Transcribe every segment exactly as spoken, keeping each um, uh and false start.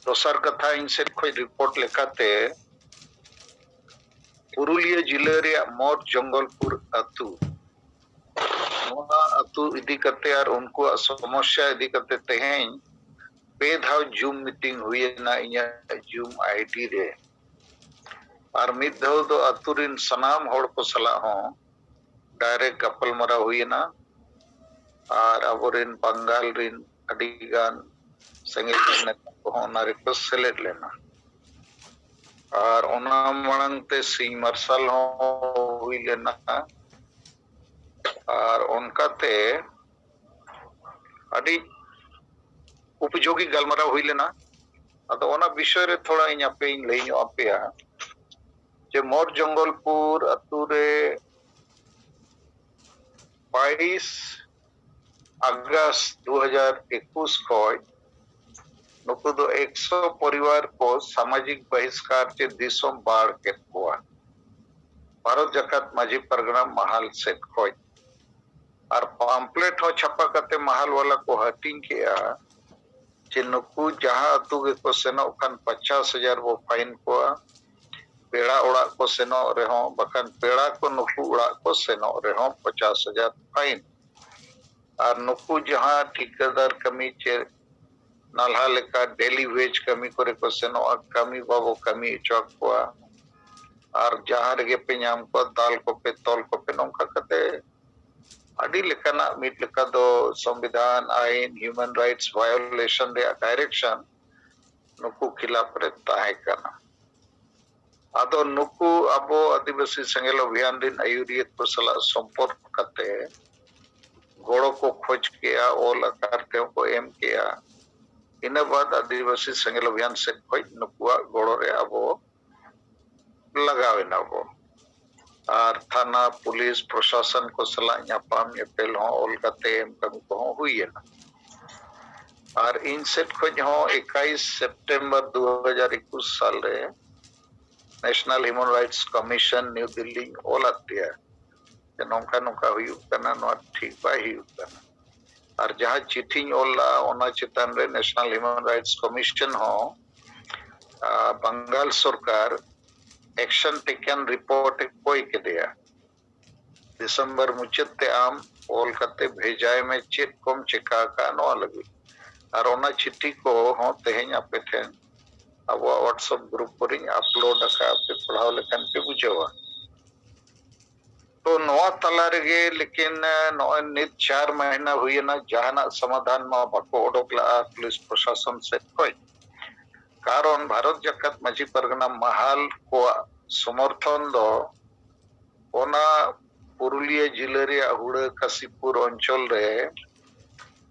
ᱫᱚᱥᱟᱨ ᱠᱟᱛᱷᱟ, ᱤᱧ ᱥᱮᱫ ᱠᱷᱚᱱ ᱨᱤᱯᱳᱨᱴ ᱞᱮᱠᱟᱛᱮ, ᱯᱩᱨᱩᱞᱤᱭᱟᱹ ᱡᱤᱞᱟᱹ ᱨᱮᱭᱟᱜ ᱢᱚᱨ ᱡᱚᱝᱜᱚᱞᱯᱩᱨ ᱟᱹᱛᱩ, ᱱᱚᱣᱟ ᱟᱹᱛᱩ ᱤᱫᱤ ᱠᱟᱛᱮ ᱟᱨ ᱩᱱᱠᱩᱣᱟᱜ ᱥᱚᱢᱚᱥᱥᱟ ᱤᱫᱤ ᱠᱟᱛᱮ ᱛᱮᱦᱮᱧ ᱯᱮ ᱫᱷᱟᱣ ᱡᱩᱢ ᱢᱤᱴᱤᱝ ᱦᱩᱭᱮᱱᱟ ᱤᱧᱟᱹᱜ ᱡᱩᱢ ᱟᱭᱰᱤ ᱨᱮ᱾ ᱟᱨ ᱢᱤᱫ ᱫᱷᱟᱣ ᱫᱚ ᱟᱹᱛᱩ ᱨᱤᱱ ᱥᱟᱱᱟᱢ ᱦᱚᱲ ᱠᱚ ᱥᱟᱞᱟᱜ ᱦᱚᱸ ᱰᱟᱭᱨᱮᱠᱴ ᱜᱟᱯᱟᱞᱢᱟᱨᱟᱣ ᱦᱩᱭᱮᱱᱟ᱾ ᱟᱨ ᱟᱵᱚᱨᱮᱱ ᱵᱟᱝᱜᱟᱞ ᱨᱤᱱ ᱟᱹᱰᱤ ᱜᱟᱱ ᱥᱮᱸᱜᱮᱞ ᱱᱮᱛᱟ ᱠᱚᱦᱚᱸ ᱚᱱᱟ ᱨᱮᱠᱚ ᱥᱮᱞᱮᱫ ᱞᱮᱱᱟ᱾ ᱟᱨ ᱚᱱᱟ ᱢᱟᱲᱟᱝ ᱛᱮ ᱥᱤᱧ ᱢᱟᱨᱥᱟᱞ ᱦᱚᱸ ᱦᱩᱭ ᱞᱮᱱᱟ᱾ ᱟᱨ ᱚᱱᱠᱟᱛᱮ ᱟᱹᱰᱤ ᱩᱯᱡᱳᱜᱤ ᱜᱟᱞᱢᱟᱨᱟᱣ ᱦᱩᱭ ᱞᱮᱱᱟ᱾ ᱟᱫᱚ ᱚᱱᱟ ᱵᱤᱥᱚᱭ ᱨᱮ ᱛᱷᱚᱲᱟ ᱤᱧ ᱟᱯᱮᱧ ᱞᱟᱹᱭ ᱧᱚᱜ ᱟᱯᱮᱭᱟ ᱡᱮ ᱢᱚᱨ ᱡᱚᱝᱜᱚᱞᱯᱩᱨ ᱟᱹᱛᱩ ᱨᱮ ᱵᱟᱭᱤᱥ ᱟᱜᱚᱥᱴ ᱫᱩ ᱦᱟᱡᱟᱨ ᱮᱠᱩᱥ ᱠᱷᱚᱱ ᱱᱩᱠᱩ ᱫᱚ ᱮᱠᱥᱚ ᱯᱚᱨᱤᱵᱟᱨ ᱠᱚ ᱥᱟᱢᱟᱡᱤᱠ ᱵᱟᱦᱤᱥᱠᱟᱨ ᱪᱮ ᱫᱤᱥᱚᱢ ᱵᱟᱲ ᱠᱮᱫ ᱠᱚᱣᱟ ᱵᱷᱟᱨᱚᱛ ᱡᱟᱠᱟᱛ ᱢᱟᱹᱡᱷᱤ ᱯᱟᱨᱜᱟᱱᱟ ᱢᱟᱦᱟᱞ ᱥᱮᱫ ᱠᱷᱚᱱ᱾ ᱟᱨ ᱯᱟᱢᱯᱞᱮᱴ ᱦᱚᱸ ᱪᱷᱟᱯᱟ ᱠᱟᱛᱮ ᱢᱟᱦᱟᱞ ᱣᱟᱞᱟ ᱠᱚ ᱦᱟᱹᱴᱤᱧ ᱠᱮᱜᱼᱟ ᱡᱮ ᱱᱩᱠᱩ ᱡᱟᱦᱟᱸ ᱟᱹᱛᱩ ᱜᱮᱠᱚ ᱥᱮᱱᱚᱜ ᱠᱷᱟᱱ ᱯᱚᱧᱪᱟᱥ ᱦᱟᱡᱟᱨ ᱵᱚ ᱯᱷᱟᱭᱤᱱ ᱠᱚᱣᱟ᱾ ᱯᱮᱲᱟ ᱚᱲᱟᱜ ᱠᱚ ᱥᱮᱱᱚᱜ ᱨᱮᱦᱚᱸ, ᱵᱟᱠᱷᱟᱱ ᱯᱮᱲᱟ ᱠᱚ ᱱᱩᱠᱩ ᱚᱲᱟᱜ ᱠᱚ ᱥᱮᱱᱚᱜ ᱨᱮᱦᱚᱸ ᱯᱚᱧᱪᱟᱥ ᱦᱟᱡᱟᱨ ᱯᱷᱟᱭᱤᱱ᱾ ᱟᱨ ᱱᱩᱠᱩ ᱡᱟᱦᱟᱸ ᱴᱷᱤᱠᱟᱹᱫᱟᱨ ᱠᱟᱹᱢᱤ ᱪᱮ ᱱᱟᱞᱦᱟ ᱞᱮᱠᱟ ᱰᱮᱞᱤ ᱣᱮᱡᱽ ᱠᱟᱹᱢᱤ ᱠᱚᱨᱮ ᱠᱚ ᱥᱮᱱᱚᱜᱼᱟ, ᱠᱟᱹᱢᱤ ᱵᱟᱵᱚ ᱠᱟᱹᱢᱤ ᱦᱚᱪᱚ ᱟᱠᱚᱣᱟ᱾ ᱟᱨ ᱡᱟᱦᱟᱸ ᱨᱮᱜᱮ ᱯᱮ ᱧᱟᱢ ᱠᱚᱣᱟ ᱫᱟᱞ ᱠᱚᱯᱮ ᱛᱚᱞ ᱠᱚᱯᱮ, ᱱᱚᱝᱠᱟ ᱠᱟᱛᱮ ᱟᱹᱰᱤ ᱞᱮᱠᱟᱱᱟᱜ ᱢᱤᱫ ᱞᱮᱠᱟ ᱫᱚ ᱥᱚᱝᱵᱤᱫᱷᱟᱱ, ᱟᱭᱤᱱ, ᱦᱤᱭᱩᱢᱮᱱ ᱨᱟᱭᱤᱴᱥ ᱵᱷᱟᱭᱳᱞᱮᱥᱚᱱ ᱨᱮᱭᱟᱜ ᱰᱟᱭᱨᱮᱠᱥᱚᱱ ᱱᱩᱠᱩ ᱠᱷᱤᱞᱟᱯ ᱨᱮ ᱛᱟᱦᱮᱸ ᱠᱟᱱᱟ᱾ ᱟᱫᱚ ᱱᱩᱠᱩ ᱟᱵᱚ ᱟᱹᱫᱤᱵᱟᱹᱥᱤ ᱥᱮᱸᱜᱮᱞ ᱚᱵᱷᱤᱭᱟᱱ ᱨᱤᱱ ᱟᱹᱭᱩᱨᱤᱭᱟᱹ ᱠᱚ ᱥᱟᱞᱟᱜ ᱥᱚᱢᱯᱚᱨᱠ ᱠᱟᱛᱮ ᱜᱚᱲᱚ ᱠᱚ ᱠᱷᱚᱡᱽ ᱠᱮᱜᱼᱟ, ᱚᱞ ᱟᱠᱟᱨ ᱛᱮᱦᱚᱸ ᱠᱚ ᱮᱢ ᱠᱮᱜᱼᱟ᱾ ᱤᱱᱟᱹ ᱵᱟᱫ ᱟᱹᱫᱤᱵᱟᱹᱥᱤ ᱥᱮᱸᱜᱮᱞ ᱚᱵᱷᱤᱭᱟᱱ ᱥᱮᱫ ᱠᱷᱚᱡ ᱱᱩᱠᱩᱣᱟᱜ ᱜᱚᱲᱚ ᱨᱮ ᱟᱵᱚ ᱞᱟᱜᱟᱣ ᱮᱱᱟ ᱵᱚ᱾ ᱟᱨ ᱛᱷᱟᱱᱟ, ᱯᱩᱞᱤᱥ, ᱯᱨᱚᱥᱟᱥᱚᱱ ᱠᱚ ᱥᱟᱞᱟᱜ ᱧᱟᱯᱟᱢ ᱧᱮᱯᱮᱞ ᱦᱚᱸ ᱚᱞ ᱠᱟᱛᱮ ᱮᱢ ᱠᱟᱹᱢᱤ ᱠᱚᱦᱚᱸ ᱦᱩᱭ ᱮᱱᱟ᱾ ᱟᱨ ᱤᱧ ᱥᱮᱫ ᱠᱷᱚᱡ ᱦᱚᱸ ᱮᱠᱟᱭᱤᱥ ᱥᱮᱯᱴᱮᱢᱵᱚᱨ ᱫᱩ ᱦᱟᱡᱟᱨ ᱮᱠᱩᱥ ᱥᱟᱞ ᱨᱮ national human rights commission new ᱫᱤᱞᱞᱤᱧ ᱚᱞ ᱟᱫ ᱯᱮᱭᱟ ᱡᱮ ᱱᱚᱝᱠᱟ ᱱᱚᱝᱠᱟ ᱦᱩᱭᱩᱜ ᱠᱟᱱᱟ, ᱱᱚᱣᱟ ᱴᱷᱤᱠ ᱵᱟᱭ ᱦᱩᱭᱩᱜ ᱠᱟᱱᱟ᱾ ᱟᱨ ᱡᱟᱦᱟᱸ ᱪᱤᱴᱷᱤᱧ ᱚᱞ ᱞᱟᱜᱼᱟ, ᱚᱱᱟ ᱪᱮᱛᱟᱱ ᱨᱮ National Human Rights Commission ᱦᱚᱸ, ᱟ, ᱵᱟᱝᱜᱟᱞ ᱥᱚᱨᱠᱟᱨ action taken report ᱮ ᱠᱚᱭ ᱠᱮᱫᱮᱭᱟ᱾ ᱰᱤᱥᱮᱢᱵᱚᱨ ᱢᱩᱪᱟᱹᱫ ᱛᱮ ᱟᱢ ᱚᱞ ᱠᱟᱛᱮ ᱵᱷᱮᱡᱟᱭ ᱢᱮ, ᱪᱮᱫ ᱠᱚᱢ ᱪᱮᱠᱟ ᱟᱠᱟᱫᱼᱟ ᱱᱚᱣᱟ ᱞᱟᱹᱜᱤᱫ᱾ ᱟᱨ ᱚᱱᱟ ᱪᱤᱴᱷᱤ ᱠᱚ ᱦᱚᱸ ᱛᱮᱦᱮᱧ ᱟᱯᱮ ᱴᱷᱮᱱ ᱟᱵᱚᱣᱟᱜ WhatsApp group ᱠᱚᱨᱮᱧ upload ᱟᱠᱟᱫᱼᱟ, ᱯᱮ ᱯᱟᱲᱦᱟᱣ ᱞᱮᱠᱷᱟᱱ ᱯᱮ ᱵᱩᱡᱷᱟᱹᱣᱟ᱾ ᱛᱚ ᱱᱚᱣᱟ ᱛᱟᱞᱟ ᱨᱮᱜᱮ ᱞᱮᱠᱤᱱ, ᱮ, ᱱᱚᱜᱼᱚᱭ ᱱᱤᱛ ᱪᱟᱨ ᱢᱟᱹᱦᱱᱟᱹ ᱦᱩᱭᱮᱱᱟ, ᱡᱟᱦᱟᱱᱟᱜ ᱥᱚᱢᱟᱫᱷᱟᱱ ᱢᱟ ᱵᱟᱠᱚ ᱚᱰᱚᱠ ᱞᱟᱜᱼᱟ ᱯᱩᱞᱤᱥ ᱯᱨᱚᱥᱟᱥᱚᱱ ᱥᱮᱫ ᱠᱷᱚᱱ᱾ ᱠᱟᱨᱚᱱ ᱵᱷᱟᱨᱚᱛ ᱡᱟᱠᱟᱛ ᱢᱟᱹᱡᱷᱤ ᱯᱟᱨᱜᱟᱱᱟ ᱢᱟᱦᱟᱞ ᱠᱚᱣᱟᱜ ᱥᱚᱢᱚᱨᱛᱷᱚᱱ ᱫᱚ ᱚᱱᱟ ᱯᱩᱨᱩᱞᱤᱭᱟᱹ ᱡᱤᱞᱟᱹ ᱨᱮᱭᱟᱜ ᱦᱩᱲᱟᱹ ᱠᱟᱥᱤᱯᱩᱨ ᱚᱧᱪᱚᱞ ᱨᱮ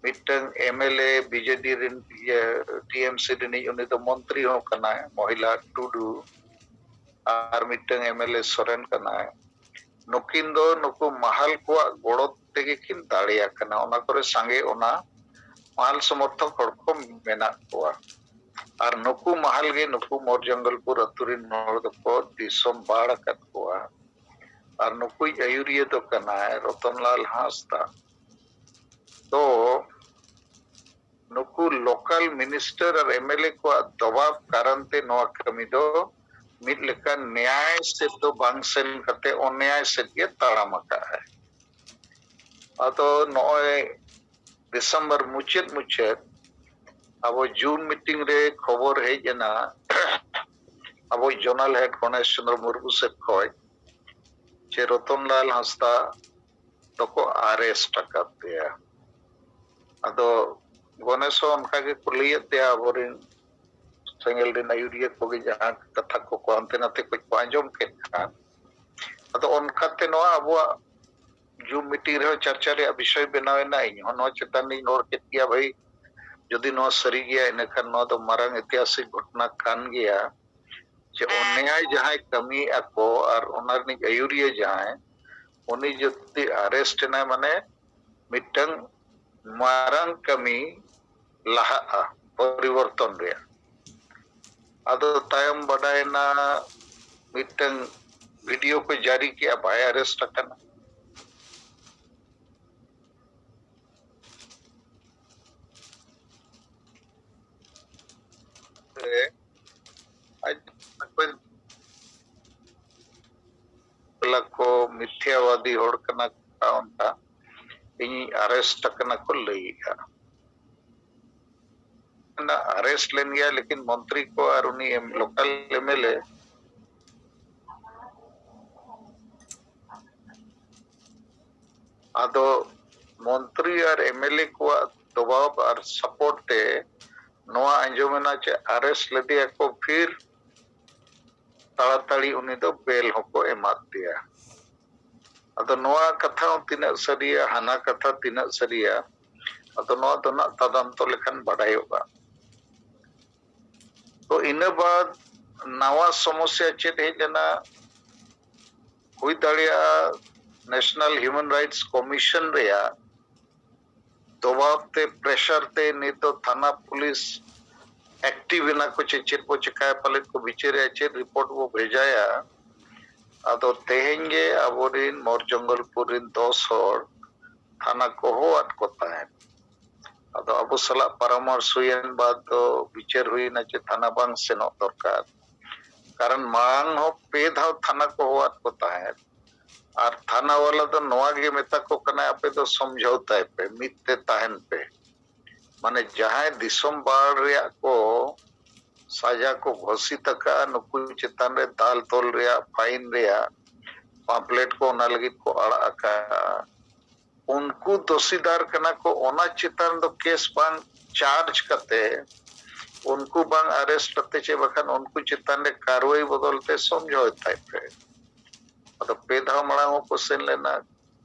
ᱢᱤᱫᱴᱟᱝ MLA BJD ᱨᱮᱱ, ᱤᱭᱟᱹ, TMC ᱨᱤᱱᱤᱡ, ᱩᱱᱤ ᱫᱚ ᱢᱚᱱᱛᱨᱤ ᱦᱚᱸ ᱠᱟᱱᱟᱭ, ᱢᱚᱦᱤᱞᱟ ᱴᱩᱰᱩ, ᱟᱨ ᱢᱤᱫᱴᱟᱝ MLA ᱥᱚᱨᱮᱱ ᱠᱟᱱᱟᱭ᱾ ᱱᱩᱠᱤᱱ ᱫᱚ ᱱᱩᱠᱩ ᱢᱟᱦᱟᱞ ᱠᱚᱣᱟᱜ ᱜᱚᱲᱚ ᱛᱮᱜᱮ ᱠᱤᱱ ᱫᱟᱲᱮᱭᱟᱜ ᱠᱟᱱᱟ᱾ ᱚᱱᱟ ᱠᱚᱨᱮ ᱥᱟᱸᱜᱮ ᱚᱱᱟ ᱢᱟᱦᱟᱞ ᱥᱚᱢᱚᱨᱛᱷᱚᱠ ᱦᱚᱲ ᱠᱚ ᱢᱮᱱᱟᱜ ᱠᱚᱣᱟ᱾ ᱟᱨ ᱱᱩᱠᱩ ᱢᱟᱦᱟᱞ ᱜᱮ ᱱᱩᱠᱩ ᱢᱚᱨ ᱡᱚᱝᱜᱚᱞᱯᱩᱨ ᱟᱹᱛᱩ ᱨᱤᱱ ᱦᱚᱲ ᱫᱚᱠᱚ ᱫᱤᱥᱚᱢ ᱵᱟᱲ ᱟᱠᱟᱫ ᱠᱚᱣᱟ᱾ ᱟᱨ ᱱᱩᱠᱩᱭᱤᱡ ᱟᱹᱭᱩᱨᱤᱭᱟᱹ ᱫᱚ ᱠᱟᱱᱟᱭ ᱨᱚᱛᱚᱱᱞᱟᱞ ᱦᱟᱸᱥᱫᱟ᱾ ᱛᱚ ᱱᱩᱠᱩ local minister ᱟᱨ MLA ᱠᱚᱣᱟᱜ ᱫᱚᱵᱟᱵ ᱠᱟᱨᱚᱱ ᱛᱮ ᱱᱚᱣᱟ ᱠᱟᱹᱢᱤ ᱫᱚ ᱢᱤᱫ ᱞᱮᱠᱟᱱ ᱱᱮᱭᱟᱭ ᱥᱮᱫ ᱫᱚ ᱵᱟᱝ ᱥᱮᱱ ᱠᱟᱛᱮ ᱚᱱᱮᱭᱟᱭ ᱥᱮᱫ ᱜᱮ ᱛᱟᱲᱟᱢ ᱟᱠᱟᱫᱼᱟᱭ᱾ ᱟᱫᱚ ᱱᱚᱜᱼᱚᱭ ᱰᱤᱥᱮᱢᱵᱚᱨ ᱢᱩᱪᱟᱹᱫ ᱢᱩᱪᱟᱹᱫ ᱟᱵᱚ ᱡᱩᱢ meeting ᱨᱮ ᱠᱷᱚᱵᱚᱨ ᱦᱮᱡ ᱮᱱᱟ, ᱟᱵᱚ zonal head ᱜᱚᱱᱮᱥ ᱪᱚᱸᱫᱽᱨᱚ ᱢᱩᱨᱢᱩ ᱥᱮᱫ ᱠᱷᱚᱱ, ᱡᱮ ᱨᱚᱛᱚᱱᱞᱟᱞ ᱦᱟᱸᱥᱫᱟ ᱫᱚᱠᱚ arrest ᱟᱠᱟᱫᱮᱭᱟ᱾ ᱟᱫᱚ ᱜᱚᱱᱮᱥ ᱦᱚᱸ ᱚᱱᱠᱟ ᱜᱮᱠᱚ ᱞᱟᱹᱭᱮᱫ ᱛᱟᱭᱟ, ᱟᱵᱚᱨᱮᱱ ᱥᱮᱸᱜᱮᱞ ᱨᱮᱱ ᱟᱹᱭᱩᱨᱤᱭᱟᱹ ᱠᱚᱜᱮ ᱡᱟᱦᱟᱸ ᱠᱟᱛᱷᱟ ᱠᱚᱠᱚ ᱦᱟᱱᱛᱮ ᱱᱟᱛᱮ ᱠᱷᱚᱱ ᱠᱚ ᱟᱸᱡᱚᱢ ᱠᱮᱫ ᱠᱷᱟᱱ, ᱟᱫᱚ ᱚᱱᱠᱟᱛᱮ ᱱᱚᱣᱟ ᱟᱵᱚᱣᱟᱜ ᱡᱩᱢ meeting ᱨᱮᱦᱚᱸ ᱪᱟᱨᱪᱟ ᱨᱮᱭᱟᱜ ᱵᱤᱥᱚᱭ ᱵᱮᱱᱟᱣ ᱮᱱᱟ᱾ ᱤᱧ ᱦᱚᱸ ᱱᱚᱣᱟ ᱪᱮᱛᱟᱱ ᱨᱤᱧ ᱨᱚᱲ ᱠᱮᱫ ᱜᱮᱭᱟ, ᱵᱷᱟᱹᱭ, ᱡᱩᱫᱤ ᱱᱚᱣᱟ ᱥᱟᱹᱨᱤ ᱜᱮᱭᱟ, ᱤᱱᱟᱹᱠᱷᱟᱱ ᱱᱚᱣᱟ ᱫᱚ ᱢᱟᱨᱟᱝ ᱤᱛᱤᱦᱟᱥᱤᱠ ᱜᱷᱚᱴᱚᱱᱟ ᱠᱟᱱ ᱜᱮᱭᱟ, ᱡᱮ ᱚᱱᱱᱮᱭᱟᱭ ᱡᱟᱦᱟᱸᱭ ᱠᱟᱹᱢᱤᱭᱮᱫᱼᱟ ᱠᱚ ᱟᱨ ᱚᱱᱟ ᱨᱤᱱᱤᱡ ᱟᱹᱭᱩᱨᱤᱭᱟᱹ ᱡᱟᱦᱟᱸᱭ, ᱩᱱᱤ ᱡᱩᱫᱤ arrest ᱮᱱᱟᱭ, ᱢᱟᱱᱮ ᱢᱤᱫᱴᱟᱝ ᱢᱟᱨᱟᱝ ᱠᱟᱹᱢᱤ ᱞᱟᱦᱟᱜᱼᱟ ᱯᱚᱨᱤᱵᱚᱨᱛᱚᱱ ᱨᱮᱭᱟᱜ᱾ ᱟᱫᱚ ᱛᱟᱭᱚᱢ ᱵᱟᱰᱟᱭᱮᱱᱟ, ᱢᱤᱫᱴᱟᱝ video ᱠᱚ ᱡᱟᱹᱨᱤ ᱠᱮᱜᱼᱟ, ᱵᱟᱭ arrest ᱟᱠᱟᱱᱟ᱾ ᱨᱮ ᱟᱡ ᱠᱚ ᱢᱤᱛᱷᱭᱟᱵᱟᱫᱤ ᱦᱚᱲ ᱠᱟᱱᱟ ᱠᱚ, ᱚᱱᱠᱟ ᱤᱧᱤᱧ ᱟᱨᱮᱥᱴ ᱟᱠᱟᱱᱟ ᱠᱚ ᱞᱟᱹᱭᱮᱜᱼᱟ᱾ ᱟᱨᱮᱥᱴ ᱞᱮᱱ ᱜᱮᱭᱟ, ᱞᱮᱠᱤᱱ ᱢᱚᱱᱛᱨᱤ ᱠᱚ ᱟᱨ ᱩᱱᱤ ᱞᱳᱠᱟᱞ ᱮᱢᱮᱞᱮ, ᱟᱫᱚ ᱢᱚᱱᱛᱨᱤ ᱟᱨ ᱮᱢᱮᱞᱮ ᱠᱚᱣᱟᱜ ᱫᱚᱵᱟᱣ ᱟᱨ ᱥᱟᱯᱳᱨᱴ ᱛᱮ ᱱᱚᱣᱟ ᱟᱸᱡᱚᱢᱮᱱᱟ ᱪᱮ ᱟᱨᱮᱥᱴ ᱞᱮᱫᱮᱭᱟ ᱠᱚ, ᱯᱷᱤᱨ ᱛᱟᱲᱟᱛᱟᱲᱤ ᱩᱱᱤ ᱫᱚ ᱵᱮᱞ ᱦᱚᱸᱠᱚ ᱮᱢᱟᱫ ᱫᱮᱭᱟ᱾ ᱟᱫᱚ ᱱᱚᱣᱟ ᱠᱟᱛᱷᱟ ᱦᱚᱸ ᱛᱤᱱᱟᱹᱜ ᱥᱟᱹᱨᱤᱭᱟ, ᱦᱟᱱᱟ ᱠᱟᱛᱷᱟ ᱛᱤᱱᱟᱹᱜ ᱥᱟᱹᱨᱤᱭᱟ, ᱟᱫᱚ ᱱᱚᱣᱟ ᱫᱚ ᱱᱟᱜ ᱛᱟᱫᱟᱱᱛᱚ ᱞᱮᱠᱷᱟᱱ ᱵᱟᱰᱟᱭᱚᱜᱼᱟ᱾ ᱛᱚ ᱤᱱᱟᱹ ᱵᱟᱫ ᱱᱟᱣᱟ ᱥᱚᱢᱚᱥᱭᱟ ᱪᱮᱫ ᱦᱮᱡ ᱞᱮᱱᱟ? ᱦᱩᱭ ᱫᱟᱲᱮᱭᱟᱜᱼᱟ ᱱᱮᱥᱱᱟᱞ ᱦᱤᱭᱩᱢᱮᱱ ᱨᱟᱭᱤᱴᱥ ᱠᱚᱢᱤᱥᱚᱱ ᱨᱮᱭᱟᱜ ᱫᱚᱵᱟᱣ ᱛᱮ, ᱯᱨᱮᱥᱟᱨ ᱛᱮ ᱱᱤᱛ ᱫᱚ ᱛᱷᱟᱱᱟ ᱯᱩᱞᱤᱥ ᱮᱠᱴᱤᱵᱷ ᱮᱱᱟ ᱠᱚ, ᱪᱮ ᱪᱮᱫ ᱵᱚ ᱪᱮᱠᱟᱭᱟ, ᱯᱟᱞᱮᱫ ᱠᱚ ᱵᱤᱪᱟᱹᱨᱮᱭᱟ, ᱪᱮᱫ ᱨᱤᱯᱳᱨᱴ ᱵᱚ ᱵᱷᱮᱡᱟᱭᱟ᱾ ᱟᱫᱚ ᱛᱮᱦᱮᱧ ᱜᱮ ᱟᱵᱚᱨᱮᱱ ᱢᱚᱨ ᱡᱚᱝᱜᱚᱞᱯᱩᱨ ᱨᱮᱱ ᱫᱚᱥ ᱦᱚᱲ ᱛᱷᱟᱱᱟ ᱠᱚ ᱦᱚᱦᱚᱣᱟᱫ ᱠᱚ ᱛᱟᱦᱮᱸᱫ᱾ ᱟᱫᱚ ᱟᱵᱚ ᱥᱟᱞᱟᱜ ᱯᱚᱨᱟᱢᱚᱨᱥ ᱦᱩᱭᱮᱱ ᱵᱟᱫ ᱫᱚ ᱵᱤᱪᱟᱹᱨ ᱦᱩᱭᱱᱟ ᱪᱮ ᱛᱷᱟᱱᱟ ᱵᱟᱝ ᱥᱮᱱᱚᱜ ᱫᱚᱨᱠᱟᱨ, ᱠᱟᱨᱚᱱ ᱢᱟᱲᱟᱝ ᱦᱚᱸ ᱯᱮ ᱫᱷᱟᱣ ᱛᱷᱟᱱᱟ ᱠᱚ ᱦᱚᱦᱚᱣᱟᱫ ᱠᱚ ᱛᱟᱦᱮᱸᱫ᱾ ᱟᱨ ᱛᱷᱟᱱᱟ ᱣᱟᱞᱟ ᱫᱚ ᱱᱚᱣᱟ ᱜᱮ ᱢᱮᱛᱟ ᱠᱚ ᱠᱟᱱᱟᱭ, ᱟᱯᱮ ᱫᱚ ᱥᱚᱢᱡᱷᱚᱣᱛᱟᱭ ᱯᱮ, ᱢᱤᱫ ᱛᱮ ᱛᱟᱦᱮᱱ ᱯᱮ᱾ ᱢᱟᱱᱮ ᱡᱟᱦᱟᱸᱭ ᱫᱤᱥᱚᱢ ᱵᱟᱲ ᱨᱮᱭᱟᱜ ᱠᱚ ᱥᱟᱡᱟ ᱠᱚ ᱜᱷᱳᱥᱤᱛ ᱟᱠᱟᱫᱼᱟ, ᱱᱩᱠᱩ ᱪᱮᱛᱟᱱ ᱨᱮ ᱫᱟᱞ ᱛᱚᱞ ᱨᱮᱭᱟᱜ, ᱯᱷᱟᱭᱤᱱ ᱨᱮᱭᱟᱜ ᱯᱟᱢᱯᱞᱮᱴ ᱠᱚ ᱚᱱᱟ ᱞᱟᱹᱜᱤᱫ ᱠᱚ ᱟᱲᱟᱜ ᱟᱠᱟᱫᱼᱟ, ᱩᱱᱠᱩ ᱫᱳᱥᱤᱫᱟᱨ ᱠᱟᱱᱟ ᱠᱚ, ᱚᱱᱟ ᱪᱮᱛᱟᱱ ᱫᱚ ᱠᱮᱥ ᱵᱟᱝ ᱪᱟᱨᱡᱽ ᱠᱟᱛᱮ, ᱩᱱᱠᱩ ᱵᱟᱝ ᱟᱨᱮᱥᱴ ᱠᱟᱛᱮ, ᱪᱮ ᱵᱟᱠᱷᱟᱱ ᱩᱱᱠᱩ ᱪᱮᱛᱟᱱ ᱨᱮ ᱠᱟᱨᱣᱟᱭ ᱵᱚᱫᱚᱞ ᱛᱮ ᱥᱚᱢᱡᱷᱚᱣᱛᱟᱭ ᱯᱮ᱾ ᱟᱫᱚ ᱯᱮ ᱫᱷᱟᱣ ᱢᱟᱲᱟᱝ ᱦᱚᱸᱠᱚ ᱥᱮᱱ ᱞᱮᱱᱟ,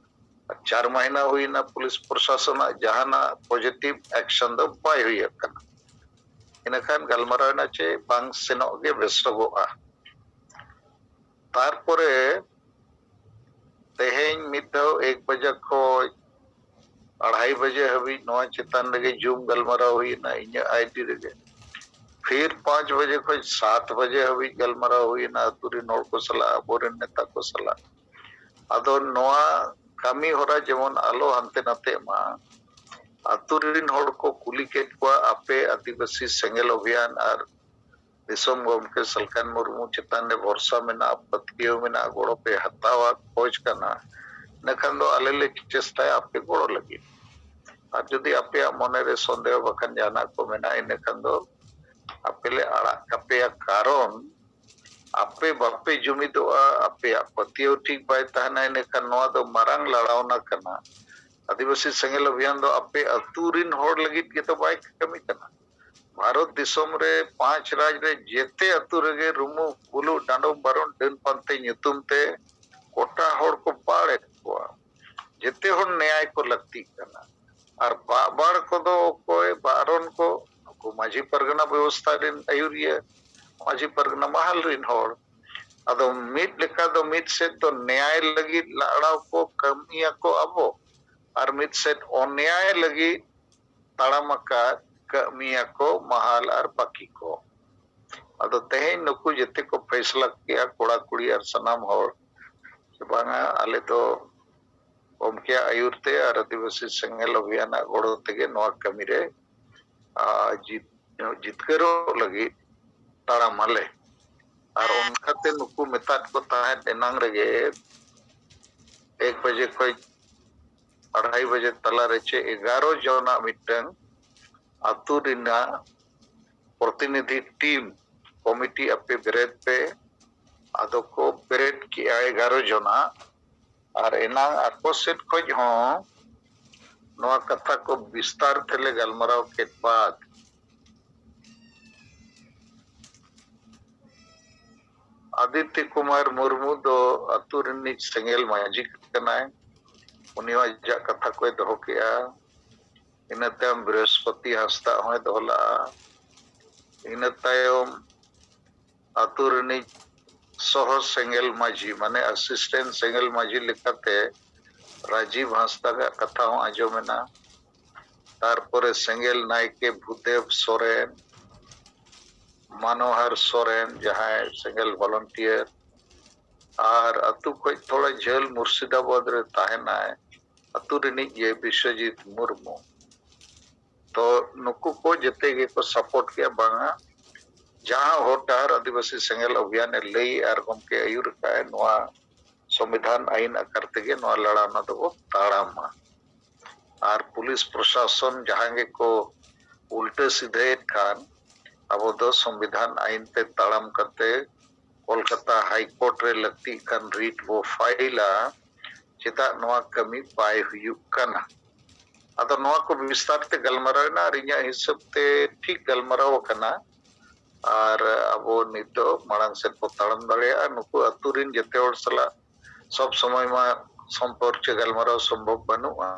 ᱟᱨ ᱪᱟᱨ ᱢᱟᱹᱦᱱᱟᱹ ᱦᱩᱭᱱᱟ, ᱯᱩᱞᱤᱥ ᱯᱨᱚᱥᱟᱥᱚᱱᱟᱜ ᱡᱟᱦᱟᱱᱟᱜ ᱯᱚᱡᱤᱴᱤᱵᱷ ᱮᱠᱥᱚᱱ ᱫᱚ ᱵᱟᱭ ᱦᱩᱭ ᱟᱠᱟᱱᱟ᱾ ᱤᱱᱟᱹᱠᱷᱟᱱ ᱜᱟᱞᱢᱟᱨᱟᱣ ᱮᱱᱟ ᱪᱮ ᱵᱟᱝ ᱥᱮᱱᱚᱜ ᱜᱮ ᱵᱮᱥᱚᱜᱚᱜᱼᱟ᱾ ᱛᱟᱨᱯᱚᱨᱮ ᱛᱮᱦᱮᱧ ᱢᱤᱫ ᱫᱷᱟᱣ ᱮᱠ ᱵᱟᱡᱟ ᱠᱷᱚᱡ ᱟᱲᱟᱭ ᱵᱟᱡᱮ ᱦᱟᱹᱵᱤᱡ ᱱᱚᱣᱟ ᱪᱮᱛᱟᱱ ᱨᱮᱜᱮ ᱡᱩᱢ ᱜᱟᱞᱢᱟᱨᱟᱣ ᱦᱩᱭᱱᱟ ᱤᱧᱟᱹᱜ ᱟᱭᱰᱤ ᱨᱮᱜᱮ᱾ ᱯᱷᱤᱨ ᱯᱟᱸᱪ ᱵᱟᱡᱮ ᱠᱷᱚᱡ ᱥᱟᱛ ᱵᱟᱡᱮ ᱦᱟᱹᱵᱤᱡ ᱜᱟᱞᱢᱟᱨᱟᱣ ᱦᱩᱭᱱᱟ ᱟᱹᱛᱩ ᱨᱮᱱ ᱦᱚᱲ ᱠᱚ ᱥᱟᱞᱟᱜ, ᱟᱵᱚᱨᱮᱱ ᱱᱮᱛᱟ ᱠᱚ ᱥᱟᱞᱟᱜ᱾ ᱟᱫᱚ ᱱᱚᱣᱟ ᱠᱟᱹᱢᱤ ᱦᱚᱨᱟ ᱡᱮᱢᱚᱱ ᱟᱞᱚ ᱦᱟᱱᱛᱮ ᱱᱟᱛᱮᱜ ᱢᱟ, ᱟᱹᱛᱩ ᱨᱮᱱ ᱦᱚᱲ ᱠᱚ ᱠᱩᱞᱤ ᱠᱮᱫ ᱠᱚᱣᱟ, ᱟᱯᱮ ᱟᱹᱫᱤᱵᱟᱹᱥᱤ ᱥᱮᱸᱜᱮᱞ ᱚᱵᱷᱤᱭᱟᱱ ᱟᱨ ᱫᱤᱥᱚᱢ ᱜᱚᱢᱠᱮ ᱥᱟᱞᱠᱷᱟᱱ ᱢᱩᱨᱢᱩ ᱪᱮᱛᱟᱱ ᱨᱮ ᱵᱷᱚᱨᱥᱟ ᱢᱮᱱᱟᱜᱼᱟ, ᱯᱟᱹᱛᱭᱟᱹᱣ ᱢᱮᱱᱟᱜᱼᱟ, ᱜᱚᱲᱚ ᱯᱮ ᱦᱟᱛᱟᱣᱟ, ᱠᱷᱚᱡᱽ ᱠᱟᱱᱟ, ᱤᱱᱟᱹᱠᱷᱟᱱ ᱫᱚ ᱟᱞᱮ ᱞᱮ ᱪᱮᱥᱴᱟᱭᱟ ᱟᱯᱮ ᱜᱚᱲᱚ ᱞᱟᱹᱜᱤᱫ᱾ ᱟᱨ ᱡᱩᱫᱤ ᱟᱯᱮᱭᱟᱜ ᱢᱚᱱᱮᱨᱮ ᱥᱚᱱᱫᱮᱦᱚ ᱵᱟᱠᱷᱟᱱ ᱡᱟᱦᱟᱱᱟᱜ ᱠᱚ ᱢᱮᱱᱟᱜᱼᱟ, ᱤᱱᱟᱹᱠᱷᱟᱱ ᱫᱚ ᱟᱯᱮ ᱞᱮ ᱟᱲᱟᱜ ᱠᱟᱯᱮᱭᱟ᱾ ᱠᱟᱨᱚᱱ ᱟᱯᱮ ᱵᱟᱯᱮ ᱡᱩᱢᱤᱫᱚᱜᱼᱟ, ᱟᱯᱮᱭᱟᱜ ᱯᱟᱹᱛᱭᱟᱹᱣ ᱴᱷᱤᱠ ᱵᱟᱭ ᱛᱟᱦᱮᱱᱟ, ᱤᱱᱟᱹᱠᱷᱟᱱ ᱱᱚᱣᱟ ᱫᱚ ᱢᱟᱨᱟᱝ ᱞᱟᱲᱟᱣᱱᱟ ᱠᱟᱱᱟ᱾ ᱟᱹᱫᱤᱵᱟᱹᱥᱤ ᱥᱮᱸᱜᱮᱞ ᱚᱵᱷᱤᱭᱟᱱ ᱫᱚ ᱟᱯᱮ ᱟᱹᱛᱩ ᱨᱤᱱ ᱦᱚᱲ ᱞᱟᱹᱜᱤᱫ ᱜᱮᱛᱚ ᱵᱟᱭ ᱠᱟᱹᱢᱤ ᱠᱟᱱᱟ᱾ ᱵᱷᱟᱨᱚᱛ ᱫᱤᱥᱚᱢ ᱨᱮ ᱯᱟᱸᱪ ᱨᱟᱡᱽ ᱨᱮ ᱡᱮᱛᱮ ᱟᱹᱛᱩ ᱨᱮᱜᱮ ᱨᱩᱢᱩ, ᱵᱩᱞᱩ, ᱰᱟᱸᱰᱚᱢ, ᱵᱟᱨᱚᱱ, ᱰᱟᱹᱱ ᱯᱟᱱᱛᱮ ᱧᱩᱛᱩᱢ ᱛᱮ ᱠᱚᱴᱟ ᱦᱚᱲ ᱠᱚ ᱵᱟᱲᱮᱫ ᱠᱚᱣᱟ᱾ ᱡᱮᱛᱮ ᱦᱚᱲ ᱱᱮᱭᱟᱭ ᱠᱚ ᱞᱟᱹᱠᱛᱤᱜ ᱠᱟᱱᱟ᱾ ᱟᱨ ᱵᱟᱵᱟᱲ ᱠᱚᱫᱚ ᱚᱠᱚᱭ? ᱵᱟᱨᱚᱱ ᱠᱚ, ᱱᱩᱠᱩ ᱢᱟᱹᱡᱷᱤ ᱯᱟᱨᱜᱟᱱᱟ ᱵᱮᱵᱚᱥᱛᱷᱟ ᱨᱤᱱ ᱟᱹᱭᱩᱨᱤᱭᱟᱹ, ᱢᱟᱹᱡᱷᱤ ᱯᱟᱨᱜᱟᱱᱟ ᱢᱟᱦᱟᱞ ᱨᱤᱱ ᱦᱚᱲ᱾ ᱟᱫᱚ ᱢᱤᱫ ᱞᱮᱠᱟ ᱫᱚ ᱢᱤᱫ ᱥᱮᱫ ᱫᱚ ᱱᱮᱭᱟᱭ ᱞᱟᱹᱜᱤᱫ ᱞᱟᱲᱟᱣ ᱠᱚ ᱠᱟᱹᱢᱤᱭᱟᱠᱚ ᱟᱵᱚ, ᱟᱨ ᱢᱤᱫ ᱥᱮᱫ ᱚᱱᱮᱭᱟᱭ ᱞᱟᱹᱜᱤᱫ ᱛᱟᱲᱟᱢ ᱟᱠᱟᱫ ᱠᱟᱹᱢᱤᱭᱟᱠᱚ ᱢᱟᱦᱟᱞ ᱟᱨ ᱵᱟᱹᱠᱤ ᱠᱚ᱾ ᱟᱫᱚ ᱛᱮᱦᱮᱧ ᱱᱩᱠᱩ ᱡᱮᱛᱮ ᱠᱚ ᱯᱷᱮᱥᱞᱟ ᱠᱮᱜᱼᱟ, ᱠᱚᱲᱟ ᱠᱩᱲᱤ ᱟᱨ ᱥᱟᱱᱟᱢ ᱦᱚᱲ, ᱡᱮ ᱵᱟᱝᱟ, ᱟᱞᱮ ᱫᱚ ᱜᱚᱢᱠᱮᱭᱟᱜ ᱟᱹᱭᱩᱨ ᱛᱮ ᱟᱨ ᱟᱹᱫᱤᱵᱟᱹᱥᱤ ᱥᱮᱸᱜᱮᱞ ᱚᱵᱷᱤᱭᱟᱱᱟᱜ ᱜᱚᱲᱚ ᱛᱮᱜᱮ ᱱᱚᱣᱟ ᱠᱟᱹᱢᱤ ᱨᱮ, ᱟ, ᱡᱤᱛ-, ᱡᱤᱛᱠᱟᱹᱨᱚᱜ ᱞᱟᱹᱜᱤᱫ ᱛᱟᱲᱟᱢ ᱟᱞᱮ᱾ ᱟᱨ ᱚᱱᱠᱟᱛᱮ ᱱᱩᱠᱩ ᱢᱮᱛᱟᱫ ᱠᱚ ᱛᱟᱦᱮᱸᱫ ᱮᱱᱟᱝ ᱨᱮᱜᱮ, ᱮᱠ ᱵᱟᱡᱮ ᱠᱷᱚᱡ ᱟᱲᱟᱭ ᱵᱟᱡᱮ ᱛᱟᱞᱟᱨᱮ ᱪᱮ ᱮᱜᱟᱨᱚ ᱡᱚᱱᱟᱜ ᱢᱤᱫᱴᱟᱝ ᱟᱹᱛᱩ ᱨᱮᱱᱟᱜ ᱯᱨᱚᱛᱤᱱᱤᱫᱷᱤ ᱴᱤᱢ ᱠᱚᱢᱤᱴᱤ ᱟᱯᱮ ᱵᱮᱨᱮᱫ ᱯᱮ᱾ ᱟᱫᱚ ᱠᱚ ᱵᱮᱨᱮᱫ ᱠᱮᱜᱼᱟ ᱮᱜᱟᱨᱚ ᱡᱚᱱᱟᱜ᱾ ᱟᱨ ᱮᱱᱟᱝ ᱟᱠᱚ ᱥᱮᱫ ᱠᱷᱚᱡ ᱦᱚᱸ ᱱᱚᱣᱟ ᱠᱟᱛᱷᱟ ᱠᱚ ᱵᱤᱥᱛᱟᱨ ᱛᱮᱞᱮ ᱜᱟᱞᱢᱟᱨᱟᱣ ᱠᱮᱫ ᱵᱟᱫ, ᱟᱫᱤᱛᱭᱚ ᱠᱩᱢᱟᱨ ᱢᱩᱨᱢᱩ ᱫᱚ ᱟᱹᱛᱩ ᱨᱤᱱᱤᱡ ᱥᱮᱸᱜᱮᱞ ᱢᱟᱹᱡᱷᱤ ᱠᱟᱱᱟᱭ᱾ ᱩᱱᱤ ᱦᱚᱸ ᱟᱡᱟᱜ ᱠᱟᱛᱷᱟ ᱠᱚᱭ ᱫᱚᱦᱚ ᱠᱮᱜᱼᱟ᱾ ᱤᱱᱟᱹ ᱛᱟᱭᱚᱢ ᱵᱨᱤᱦᱚᱥᱯᱚᱛᱤ ᱦᱟᱸᱥᱫᱟᱜ ᱦᱚᱸᱭ ᱫᱚᱦᱚ ᱞᱟᱜᱼᱟ᱾ ᱤᱱᱟᱹ ᱛᱟᱭᱚᱢ ᱟᱹᱛᱩ ᱨᱤᱱᱤᱡ ᱥᱚᱦᱚ ᱥᱮᱸᱜᱮᱞ ᱢᱟᱹᱡᱷᱤ, ᱢᱟᱱᱮ ᱟᱥᱤᱥᱴᱮᱱᱴ ᱥᱮᱸᱜᱮᱞ ᱢᱟᱹᱡᱷᱤ ᱞᱮᱠᱟᱛᱮ ᱨᱟᱡᱤᱵ ᱦᱟᱸᱥᱫᱟᱜᱟᱜ ᱠᱟᱛᱷᱟ ᱦᱚᱸ ᱟᱸᱡᱚᱢᱮᱱᱟ᱾ ᱛᱟᱨᱯᱚᱨᱮ ᱥᱮᱸᱜᱮᱞ ᱱᱟᱭᱠᱮ ᱵᱷᱩᱫᱮᱵ ᱥᱚᱨᱮᱱ, ᱢᱟᱱᱳᱦᱟᱨ ᱥᱚᱨᱮᱱ ᱡᱟᱦᱟᱸᱭ ᱥᱮᱸᱜᱮᱞ ᱵᱷᱚᱞᱚᱱᱴᱤᱭᱟᱨ, ᱟᱨ ᱟᱹᱛᱩ ᱠᱷᱚᱡ ᱛᱷᱚᱲᱟ ᱡᱷᱟᱹᱞ ᱢᱩᱨᱥᱤᱫᱟᱵᱟᱫᱽ ᱨᱮ ᱛᱟᱦᱮᱱᱟᱭ, ᱟᱹᱛᱩ ᱨᱤᱱᱤᱡ ᱜᱮ ᱵᱤᱥᱣᱚᱡᱤᱛ ᱢᱩᱨᱢᱩ᱾ ᱛᱚ ᱱᱩᱠᱩ ᱠᱚ ᱡᱮᱛᱮ ᱜᱮᱠᱚ ᱥᱟᱯᱳᱨᱴ ᱠᱮᱜᱼᱟ, ᱵᱟᱝᱟ, ᱡᱟᱦᱟᱸ ᱦᱚᱨ ᱰᱟᱦᱟᱨ ᱟᱹᱫᱤᱵᱟᱹᱥᱤ ᱥᱮᱸᱜᱮᱞ ᱚᱵᱷᱤᱭᱟᱱ ᱮ ᱞᱟᱹᱭ ᱟᱨ ᱜᱚᱢᱠᱮ ᱟᱹᱭᱩᱨ ᱟᱠᱟᱫ ᱱᱚᱣᱟ ᱥᱚᱝᱵᱤᱫᱷᱟᱱ ᱟᱹᱭᱤᱱ ᱟᱠᱟᱨ ᱛᱮᱜᱮ ᱱᱚᱣᱟ ᱞᱟᱲᱟᱣᱱᱟ ᱫᱚᱵᱚ ᱛᱟᱲᱟᱢᱟ᱾ ᱟᱨ ᱯᱩᱞᱤᱥ ᱯᱨᱚᱥᱟᱥᱚᱱ ᱡᱟᱦᱟᱸ ᱜᱮᱠᱚ ᱩᱞᱴᱟᱹ ᱥᱤᱫᱷᱟᱹᱭᱮᱫ ᱠᱷᱟᱱ, ᱟᱵᱚ ᱫᱚ ᱥᱚᱝᱵᱤᱫᱷᱟᱱ ᱟᱹᱭᱤᱱ ᱛᱮ ᱛᱟᱲᱟᱢ ᱠᱟᱛᱮ ᱠᱳᱞᱠᱟᱛᱟ ᱦᱟᱭ ᱠᱳᱨᱴ ᱨᱮ ᱞᱟᱹᱠᱛᱤᱜ ᱠᱷᱟᱱ ᱨᱤᱴ ᱵᱚ ᱯᱷᱟᱭᱤᱞᱟ᱾ ᱪᱮᱫᱟᱜ ᱱᱚᱣᱟ ᱠᱟᱹᱢᱤ ᱵᱟᱭ ᱦᱩᱭᱩᱜ ᱠᱟᱱᱟ? ᱟᱫᱚ ᱱᱚᱣᱟ ᱠᱚ ᱵᱤᱥᱛᱟᱨ ᱛᱮ ᱜᱟᱞᱢᱟᱨᱟᱣ ᱮᱱᱟ ᱟᱨ ᱤᱧᱟᱹᱜ ᱦᱤᱥᱟᱹᱵ ᱛᱮ ᱴᱷᱤᱠ ᱜᱟᱞᱢᱟᱨᱟᱣ ᱟᱠᱟᱱᱟ᱾ ᱟᱨ ᱟᱵᱚ ᱱᱤᱛᱚᱜ ᱢᱟᱲᱟᱝ ᱥᱮᱫ ᱵᱚ ᱛᱟᱲᱟᱢ ᱫᱟᱲᱮᱭᱟᱜᱼᱟ᱾ ᱱᱩᱠᱩ ᱟᱹᱛᱩ ᱨᱤᱱ ᱡᱮᱛᱮ ᱦᱚᱲ ᱥᱟᱞᱟᱜ ᱥᱚᱵ ᱥᱚᱢᱚᱭ ᱢᱟ ᱥᱚᱢᱯᱚᱨᱠ ᱪᱮ ᱜᱟᱞᱢᱟᱨᱟᱣ ᱥᱚᱢᱵᱷᱚᱵ ᱵᱟᱹᱱᱩᱜᱼᱟ᱾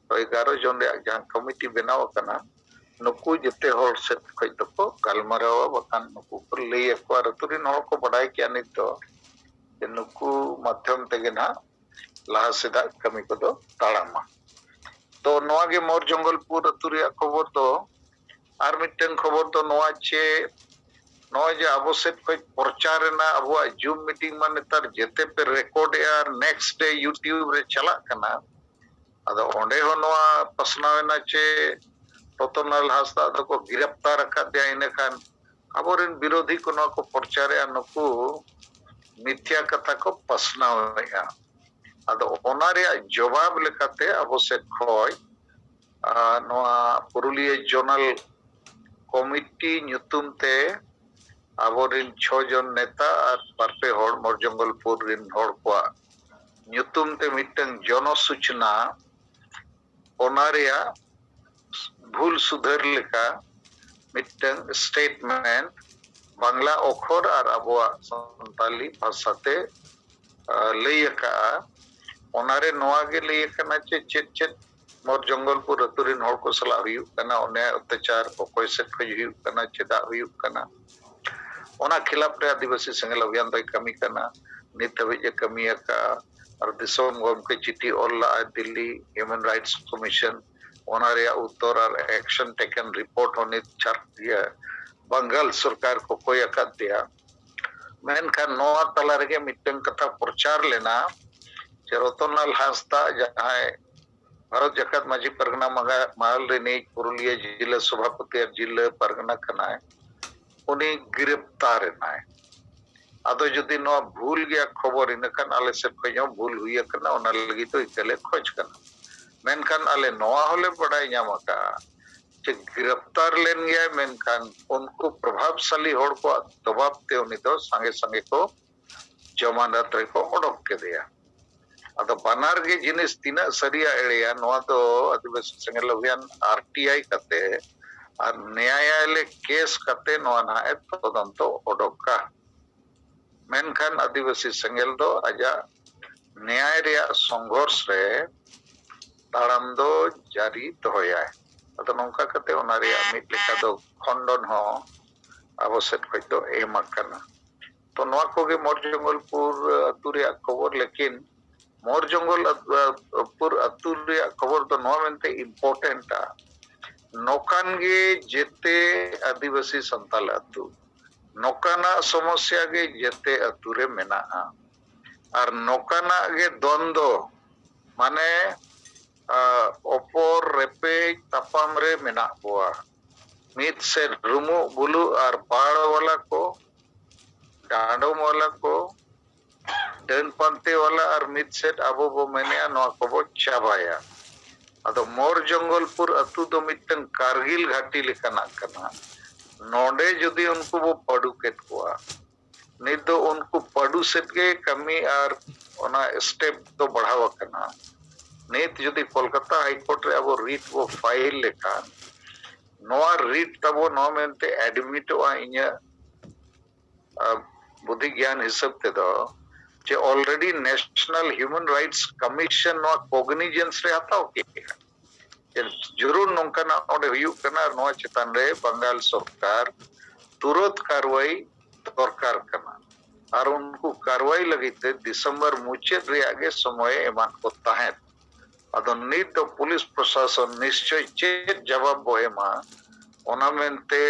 ᱛᱚ ᱮᱜᱟᱨᱚ ᱡᱚᱱ ᱨᱮᱭᱟᱜ ᱡᱟᱦᱟᱸ ᱠᱚᱢᱤᱴᱤ ᱵᱮᱱᱟᱣ ᱟᱠᱟᱱᱟ, ᱱᱩᱠᱩ ᱡᱮᱛᱮ ᱦᱚᱲ ᱥᱮᱫ ᱠᱷᱚᱱ ᱫᱚᱠᱚ ᱜᱟᱞᱢᱟᱨᱟᱣᱟ, ᱵᱟᱠᱷᱟᱱ ᱱᱩᱠᱩ ᱠᱚ ᱞᱟᱹᱭ ᱟᱠᱚᱣᱟ᱾ ᱟᱨ ᱟᱹᱛᱩ ᱨᱤᱱ ᱦᱚᱲ ᱠᱚ ᱵᱟᱰᱟᱭ ᱠᱮᱭᱟ ᱱᱤᱛ ᱫᱚ ᱡᱮ ᱱᱩᱠᱩ ᱢᱟᱫᱽᱫᱷᱚᱢ ᱛᱮᱜᱮ ᱱᱟᱦᱟᱜ ᱞᱟᱦᱟ ᱥᱮᱫᱟᱜ ᱠᱟᱹᱢᱤ ᱠᱚᱫᱚ ᱛᱟᱲᱟᱢᱟ᱾ ᱛᱚ ᱱᱚᱣᱟ ᱜᱮ ᱢᱚᱨ ᱡᱚᱝᱜᱚᱞᱯᱩᱨ ᱟᱹᱛᱩ ᱨᱮᱭᱟᱜ ᱠᱷᱚᱵᱚᱨ ᱫᱚ᱾ ᱟᱨ ᱢᱤᱫᱴᱟᱝ ᱠᱷᱚᱵᱚᱨ ᱫᱚ ᱱᱚᱣᱟ ᱪᱮ, ᱱᱚᱜᱼᱚᱭ ᱡᱮ ᱟᱵᱚ ᱥᱮᱫ ᱠᱷᱚᱱ ᱯᱨᱚᱪᱟᱨ ᱨᱮᱱᱟᱜ ᱟᱵᱚᱣᱟᱜ ᱡᱩᱢ ᱢᱤᱴᱤᱝ ᱢᱟ ᱱᱮᱛᱟᱨ ᱡᱮᱛᱮ ᱯᱮ ᱨᱮᱠᱚᱨᱰ ᱮᱜᱼᱟ ᱟᱨ ᱱᱮᱠᱥᱴ ᱰᱮ ᱭᱩᱴᱤᱭᱩᱵᱽ ᱨᱮ ᱪᱟᱞᱟᱜ ᱠᱟᱱᱟ᱾ ᱟᱫᱚ ᱚᱸᱰᱮ ᱦᱚᱸ ᱱᱚᱣᱟ ᱯᱟᱥᱱᱟᱣ ᱮᱱᱟ ᱪᱮ ᱨᱚᱛᱚᱱᱞᱟᱞ ᱦᱟᱸᱥᱫᱟ ᱫᱚᱠᱚ ᱜᱤᱨᱟᱯᱛᱟᱨ ᱟᱠᱟᱫᱮᱭᱟ, ᱤᱱᱟᱹᱠᱷᱟᱱ ᱟᱵᱚᱨᱮᱱ ᱵᱤᱨᱳᱫᱷᱤ ᱠᱚ ᱱᱚᱣᱟ ᱠᱚ ᱯᱨᱚᱪᱟᱨᱮᱜᱼᱟ, ᱱᱩᱠᱩ ᱢᱤᱛᱷᱭᱟ ᱠᱟᱛᱷᱟ ᱠᱚ ᱯᱟᱥᱱᱟᱣᱮᱜᱼᱟ᱾ ᱟᱫᱚ ᱚᱱᱟ ᱨᱮᱭᱟᱜ ᱡᱚᱵᱟᱵ ᱞᱮᱠᱟᱛᱮ ᱟᱵᱚ ᱥᱮᱫ ᱠᱷᱚᱱ, ᱟᱨ ᱱᱚᱣᱟ ᱯᱩᱨᱩᱞᱤᱭᱟᱹ ᱡᱳᱱᱟᱞ ᱠᱚᱢᱤᱴᱤ ᱧᱩᱛᱩᱢ ᱛᱮ ᱟᱵᱚᱨᱮᱱ ᱪᱷᱚ ᱡᱚᱱ ᱱᱮᱛᱟ ᱟᱨ ᱵᱟᱨ ᱯᱮ ᱦᱚᱲ ᱢᱚᱨᱡᱚᱝᱜᱚᱞᱯᱩᱨ ᱨᱮᱱ ᱦᱚᱲ ᱠᱚᱣᱟᱜ ᱧᱩᱛᱩᱢ ᱛᱮ ᱢᱤᱫᱴᱟᱝ ᱡᱚᱱᱚ ᱥᱩᱪᱱᱟ, ᱚᱱᱟ ᱨᱮᱭᱟᱜ ᱵᱷᱩᱞ ᱥᱩᱫᱷᱟᱹᱨ ᱞᱮᱠᱟ ᱢᱤᱫᱴᱟᱝ ᱥᱴᱮᱴᱢᱮᱱᱴ ᱵᱟᱝᱞᱟ ᱚᱠᱷᱚᱨ ᱟᱨ ᱟᱵᱚᱣᱟᱜ ᱥᱟᱱᱛᱟᱞᱤ ᱵᱷᱟᱥᱟᱛᱮ, ᱟᱸ, ᱞᱟᱹᱭ ᱟᱠᱟᱜᱼᱟ᱾ ᱚᱱᱟᱨᱮ ᱱᱚᱣᱟ ᱜᱮ ᱞᱟᱹᱭ ᱟᱠᱟᱱᱟ ᱡᱮ ᱪᱮᱫ ᱪᱮᱫ ᱢᱚᱨ ᱡᱚᱝᱜᱚᱞᱯᱩᱨ ᱟᱹᱛᱩ ᱨᱮᱱ ᱦᱚᱲ ᱠᱚ ᱥᱟᱞᱟᱜ ᱦᱩᱭᱩᱜ ᱠᱟᱱᱟ, ᱚᱱᱮ ᱚᱛᱛᱟᱪᱟᱨ ᱚᱠᱚᱭ ᱥᱮᱫ ᱠᱷᱚᱱ ᱦᱩᱭᱩᱜ ᱠᱟᱱᱟ, ᱪᱮᱫᱟᱜ ᱦᱩᱭᱩᱜ ᱠᱟᱱᱟ, ᱚᱱᱟ ᱠᱷᱤᱞᱟᱯ ᱨᱮ ᱟᱹᱫᱤᱵᱟᱹᱥᱤ ᱥᱮᱸᱜᱮᱞ ᱚᱵᱷᱤᱭᱟᱱ ᱫᱚᱭ ᱠᱟᱹᱢᱤ ᱠᱟᱱᱟ, ᱱᱤᱛ ᱫᱷᱟᱹᱵᱤᱡ ᱮ ᱠᱟᱹᱢᱤ ᱟᱠᱟᱫᱼᱟ᱾ ᱟᱨ ᱫᱤᱥᱚᱢ ᱜᱚᱢᱠᱮ ᱪᱤᱴᱷᱤ ᱚᱞ ᱞᱟᱜᱼᱟᱭ ᱫᱤᱞᱞᱤ ᱦᱤᱭᱩᱢᱮᱱ ᱨᱟᱭᱤᱴᱥ ᱠᱚᱢᱤᱥᱚᱱ, ᱚᱱᱟ ᱨᱮᱭᱟᱜ ᱩᱛᱛᱚᱨ ᱟᱨ ᱮᱠᱥᱚᱱ ᱴᱮᱠᱮᱱ ᱨᱤᱯᱳᱨᱴ ᱦᱚᱸ ᱱᱤᱛ ᱪᱷᱟᱨ-, ᱤᱭᱟᱹ, ᱵᱟᱝᱜᱟᱞ ᱥᱚᱨᱠᱟᱨ ᱠᱚ ᱠᱚᱭ ᱟᱠᱟᱫ ᱫᱮᱭᱟ᱾ ᱢᱮᱱᱠᱷᱟᱱ ᱱᱚᱣᱟ ᱛᱟᱞᱟ ᱨᱮᱜᱮ ᱢᱤᱫᱴᱟᱝ ᱠᱟᱛᱷᱟ ᱯᱨᱚᱪᱟᱨ ᱞᱮᱱᱟ ᱡᱮ ᱨᱚᱛᱚᱱᱞᱟᱞ ᱦᱟᱸᱥᱫᱟ, ᱡᱟᱦᱟᱸᱭ ᱵᱷᱟᱨᱚᱛ ᱡᱟᱠᱟᱛ ᱢᱟᱹᱡᱷᱤ ᱯᱟᱨᱜᱟᱱᱟ ᱢᱟᱜᱟ-, ᱢᱟᱦᱟᱞ ᱨᱤᱱᱤᱡ ᱯᱩᱨᱩᱞᱤᱭᱟᱹ ᱡᱤᱞᱟᱹ ᱥᱚᱵᱷᱟᱯᱚᱛᱤ ᱟᱨ ᱡᱤᱞᱟᱹ ᱯᱟᱨᱜᱟᱱᱟ ᱠᱟᱱᱟᱭ, ᱩᱱᱤ ᱜᱨᱮᱯᱛᱟᱨ ᱮᱱᱟᱭ᱾ ᱟᱫᱚ ᱡᱩᱫᱤ ᱱᱚᱣᱟ ᱵᱷᱩᱞ ᱜᱮᱭᱟ ᱠᱷᱚᱵᱚᱨ, ᱤᱱᱟᱹᱠᱷᱟᱱ ᱟᱞᱮ ᱥᱮᱫ ᱠᱷᱚᱱ ᱦᱚᱸ ᱵᱷᱩᱞ ᱦᱩᱭ ᱟᱠᱟᱱᱟ, ᱚᱱᱟ ᱞᱟᱹᱜᱤᱫ ᱫᱚ ᱤᱠᱟᱹ ᱞᱮ ᱠᱷᱚᱡᱽ ᱠᱟᱱᱟ᱾ ᱢᱮᱱᱠᱷᱟᱱ ᱟᱞᱮ ᱱᱚᱣᱟ ᱦᱚᱸᱞᱮ ᱵᱟᱰᱟᱭ ᱧᱟᱢ ᱟᱠᱟᱫᱼᱟ ᱡᱮ ᱜᱨᱮᱯᱛᱟᱨ ᱞᱮᱱ ᱜᱮᱭᱟᱭ, ᱢᱮᱱᱠᱷᱟᱱ ᱩᱱᱠᱩ ᱯᱨᱚᱵᱷᱟᱵᱽᱥᱟᱞᱤ ᱦᱚᱲ ᱠᱚᱣᱟᱜ ᱫᱚᱵᱟᱵ ᱛᱮ ᱩᱱᱤ ᱫᱚ ᱥᱟᱸᱜᱮ ᱥᱟᱸᱜᱮ ᱠᱚ ᱡᱚᱢᱟᱱᱟᱛ ᱨᱮᱠᱚ ᱚᱰᱚᱠ ᱠᱮᱫᱮᱭᱟ᱾ ᱟᱫᱚ ᱵᱟᱱᱟᱨ ᱜᱮ ᱡᱤᱱᱤᱥ ᱛᱤᱱᱟᱹᱜ ᱥᱟᱹᱨᱤᱭᱟ ᱮᱲᱮᱭᱟ, ᱱᱚᱣᱟ ᱫᱚ ᱟᱹᱫᱤᱵᱟᱹᱥᱤ ᱥᱮᱸᱜᱮᱞ ᱚᱵᱷᱤᱭᱟᱱ ᱟᱨ ᱴᱤ ᱟᱭ ᱠᱟᱛᱮ ᱟᱨ ᱱᱮᱭᱟᱭᱟᱞᱮ ᱠᱮᱥ ᱠᱟᱛᱮ ᱱᱚᱣᱟ ᱱᱟᱦᱟᱜ ᱮ ᱛᱚᱫᱚᱱᱛᱚ ᱚᱰᱚᱠᱟ᱾ ᱢᱮᱱᱠᱷᱟᱱ ᱟᱹᱫᱤᱵᱟᱹᱥᱤ ᱥᱮᱸᱜᱮᱞ ᱫᱚ ᱟᱡᱟᱜ ᱱᱮᱭᱟᱭ ᱨᱮᱭᱟᱜ ᱥᱚᱝᱜᱷᱚᱨᱥ ᱨᱮ ᱛᱟᱲᱟᱢ ᱫᱚ ᱡᱟᱹᱨᱤ ᱫᱚᱦᱚᱭᱟᱭ᱾ ᱟᱫᱚ ᱱᱚᱝᱠᱟ ᱠᱟᱛᱮ ᱚᱱᱟ ᱨᱮᱭᱟᱜ ᱢᱤᱫ ᱞᱮᱠᱟ ᱫᱚ ᱠᱷᱚᱱᱰᱚᱱ ᱦᱚᱸ ᱟᱵᱚ ᱥᱮᱫ ᱠᱷᱚᱱ ᱫᱚ ᱮᱢ ᱟᱠᱟᱱᱟ᱾ ᱛᱚ ᱱᱚᱣᱟ ᱠᱚᱜᱮ ᱢᱚᱨᱡᱚᱝᱜᱚᱞᱯᱩᱨ ᱟᱹᱛᱩ ᱨᱮᱭᱟᱜ ᱠᱷᱚᱵᱚᱨ, ᱞᱮᱠᱤᱱ ᱢᱚᱨᱡᱚᱝᱜᱚᱞ ᱟᱹᱛᱩ, ᱯᱩᱨ ᱟᱹᱛᱩ ᱨᱮᱭᱟᱜ ᱠᱷᱚᱵᱚᱨ ᱫᱚ ᱱᱚᱣᱟ ᱢᱮᱱᱛᱮ ᱤᱢᱯᱚᱨᱴᱮᱱᱴᱟ, ᱱᱚᱝᱠᱟᱱ ᱜᱮ ᱡᱮᱛᱮ ᱟᱹᱫᱤᱵᱟᱹᱥᱤ ᱥᱟᱱᱛᱟᱞ ᱟᱹᱛᱩ, ᱱᱚᱝᱠᱟᱱᱟᱜ ᱥᱚᱢᱚᱥᱭᱟ ᱜᱮ ᱡᱮᱛᱮ ᱟᱹᱛᱩ ᱨᱮ ᱢᱮᱱᱟᱜᱼᱟ᱾ ᱟᱨ ᱱᱚᱝᱠᱟᱱᱟᱜ ᱜᱮ ᱫᱚᱱ ᱫᱚ, ᱢᱟᱱᱮ, ᱟ, ᱚᱯᱚᱨ ᱨᱮᱯᱮᱡ ᱛᱟᱯᱟᱢ ᱨᱮ ᱢᱮᱱᱟᱜ ᱵᱚᱣᱟ᱾ ᱢᱤᱫ ᱥᱮᱫ ᱨᱩᱢᱩᱜ ᱵᱩᱞᱩᱜ ᱟᱨ ᱵᱟᱲ ᱣᱟᱞᱟ ᱠᱚ, ᱰᱟᱸᱰᱚᱢ ᱣᱟᱞᱟ ᱠᱚ, ᱰᱟᱹᱱ ᱯᱟᱱᱛᱮ ᱣᱟᱞᱟ, ᱟᱨ ᱢᱤᱫ ᱥᱮᱫ ᱟᱵᱚ ᱵᱚ ᱢᱮᱱᱮᱜᱼᱟ ᱱᱚᱣᱟ ᱠᱚᱵᱚ ᱪᱟᱵᱟᱭᱟ᱾ ᱟᱫᱚ ᱢᱚᱨ ᱡᱚᱝᱜᱚᱞᱯᱩᱨ ᱟᱹᱛᱩ ᱫᱚ ᱢᱤᱫᱴᱟᱝ ᱠᱟᱨᱜᱤᱞ ᱜᱷᱟᱹᱴᱤ ᱞᱮᱠᱟᱱᱟᱜ ᱠᱟᱱᱟ᱾ ᱱᱚᱰᱮ ᱡᱩᱫᱤ ᱩᱱᱠᱩ ᱵᱚ ᱯᱟᱹᱰᱩ ᱠᱮᱫ ᱠᱚᱣᱟ, ᱱᱤᱛ ᱫᱚ ᱩᱱᱠᱩ ᱯᱟᱹᱰᱩ ᱥᱮᱫ ᱜᱮ ᱠᱟᱹᱢᱤ ᱟᱨ ᱚᱱᱟ ᱥᱴᱮᱯ ᱫᱚ ᱵᱟᱲᱦᱟᱣ ᱟᱠᱟᱱᱟ᱾ ᱱᱤᱛ ᱡᱩᱫᱤ ᱠᱳᱞᱠᱟᱛᱟ ᱦᱟᱭ ᱠᱳᱨᱴ ᱨᱮ ᱟᱵᱚ ᱨᱤᱴ ᱵᱚ ᱯᱷᱟᱭᱤᱞ ᱞᱮᱠᱷᱟᱱ, ᱱᱚᱣᱟ ᱨᱤᱴ ᱛᱟᱵᱚ ᱱᱚᱣᱟ ᱢᱮᱱᱛᱮ ᱮᱰᱢᱤᱴᱚᱜᱼᱟ ᱤᱧᱟᱹᱜ, ᱟ, ᱵᱩᱫᱷᱤ ᱜᱮᱭᱟᱱ ᱦᱤᱥᱟᱹᱵ ᱛᱮᱫᱚ, ᱡᱮ already National Human Rights Commission ᱱᱚᱣᱟ ᱠᱚᱜᱱᱤᱡᱮᱱᱥ ᱨᱮ ᱦᱟᱛᱟᱣ ᱠᱮᱫᱼᱟ᱾ ᱡᱮ ᱡᱟᱹᱨᱩᱲ ᱱᱚᱝᱠᱟᱱᱟᱜ ᱚᱸᱰᱮ ᱦᱩᱭᱩᱜ ᱠᱟᱱᱟ, ᱟᱨ ᱱᱚᱣᱟ ᱪᱮᱛᱟᱱ ᱨᱮ ᱵᱟᱝᱜᱟᱞ ᱥᱚᱨᱠᱟᱨ ᱛᱩᱨᱟᱹᱛ ᱠᱟᱨᱣᱟᱭ ᱫᱚᱨᱠᱟᱨ ᱠᱟᱱᱟ᱾ ᱟᱨ ᱩᱱᱠᱩ ᱠᱟᱨᱣᱟᱭ ᱞᱟᱹᱜᱤᱫ ᱛᱮ ᱰᱤᱥᱮᱢᱵᱚᱨ ᱢᱩᱪᱟᱹᱫ ᱨᱮᱭᱟᱜ ᱜᱮ ᱥᱚᱢᱚᱭ ᱮᱢᱟᱫ ᱠᱚ ᱛᱟᱦᱮᱸᱫ᱾ ᱟᱫᱚ ᱱᱤᱛ ᱫᱚ ᱯᱩᱞᱤᱥ ᱯᱨᱚᱥᱟᱥᱚᱱ ᱱᱤᱥᱪᱚᱭ ᱪᱮᱫ ᱡᱟᱵᱟᱵ ᱵᱚ ᱮᱢᱟ, ᱚᱱᱟ ᱢᱮᱱᱛᱮ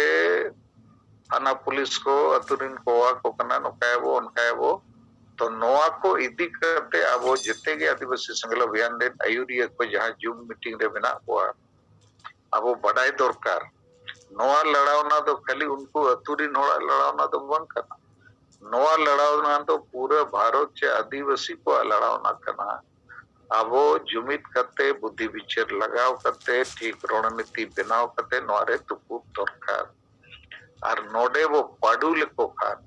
ᱛᱷᱟᱱᱟ ᱯᱩᱞᱤᱥ ᱠᱚ ᱟᱹᱛᱩ ᱨᱤᱱ ᱠᱚ ᱦᱚᱦᱚ ᱟᱠᱚ ᱠᱟᱱᱟ, ᱱᱚᱝᱠᱟᱭᱟᱵᱚ, ᱚᱱᱠᱟᱭᱟᱵᱚ᱾ ᱛᱚ ᱱᱚᱣᱟ ᱠᱚ ᱤᱫᱤ ᱠᱟᱛᱮ ᱟᱵᱚ ᱡᱮᱛᱮ ᱜᱮ ᱟᱹᱫᱤᱵᱟᱹᱥᱤ ᱥᱮᱸᱜᱮᱞ ᱚᱵᱷᱤᱭᱟᱱ ᱨᱮᱱ ᱟᱹᱭᱩᱨᱤᱭᱟᱹ ᱠᱚ ᱡᱟᱦᱟᱸ ᱡᱩᱢ ᱢᱤᱴᱤᱝ ᱨᱮ ᱢᱮᱱᱟᱜ ᱠᱚᱣᱟ, ᱟᱵᱚ ᱵᱟᱰᱟᱭ ᱫᱚᱨᱠᱟᱨ᱾ ᱱᱚᱣᱟ ᱞᱟᱲᱟᱣᱱᱟ ᱫᱚ ᱠᱷᱟᱹᱞᱤ ᱩᱱᱠᱩ ᱟᱹᱛᱩ ᱨᱤᱱ ᱦᱚᱲᱟᱜ ᱞᱟᱲᱟᱣᱱᱟ ᱫᱚ ᱵᱟᱝ ᱠᱟᱱᱟ᱾ ᱱᱚᱣᱟ ᱞᱟᱲᱟᱣᱱᱟ ᱫᱚ ᱯᱩᱨᱟᱹ ᱵᱷᱟᱨᱚᱛ ᱪᱮ ᱟᱹᱫᱤᱵᱟᱹᱥᱤ ᱠᱚᱣᱟᱜ ᱞᱟᱲᱟᱣᱱᱟ ᱠᱟᱱᱟ᱾ ᱟᱵᱚ ᱡᱩᱢᱤᱫ ᱠᱟᱛᱮ, ᱵᱩᱫᱷᱤ ᱵᱤᱪᱟᱹᱨ ᱞᱟᱜᱟᱣ ᱠᱟᱛᱮ, ᱴᱷᱤᱠ ᱨᱚᱬᱱᱤᱛᱤ ᱵᱮᱱᱟᱣ ᱠᱟᱛᱮ ᱱᱚᱣᱟ ᱨᱮ ᱫᱩᱯᱩᱵ ᱫᱚᱨᱠᱟᱨ᱾ ᱟᱨ ᱱᱚᱰᱮ ᱵᱚ ᱯᱟᱹᱰᱩ ᱞᱮᱠᱚ ᱠᱷᱟᱱ,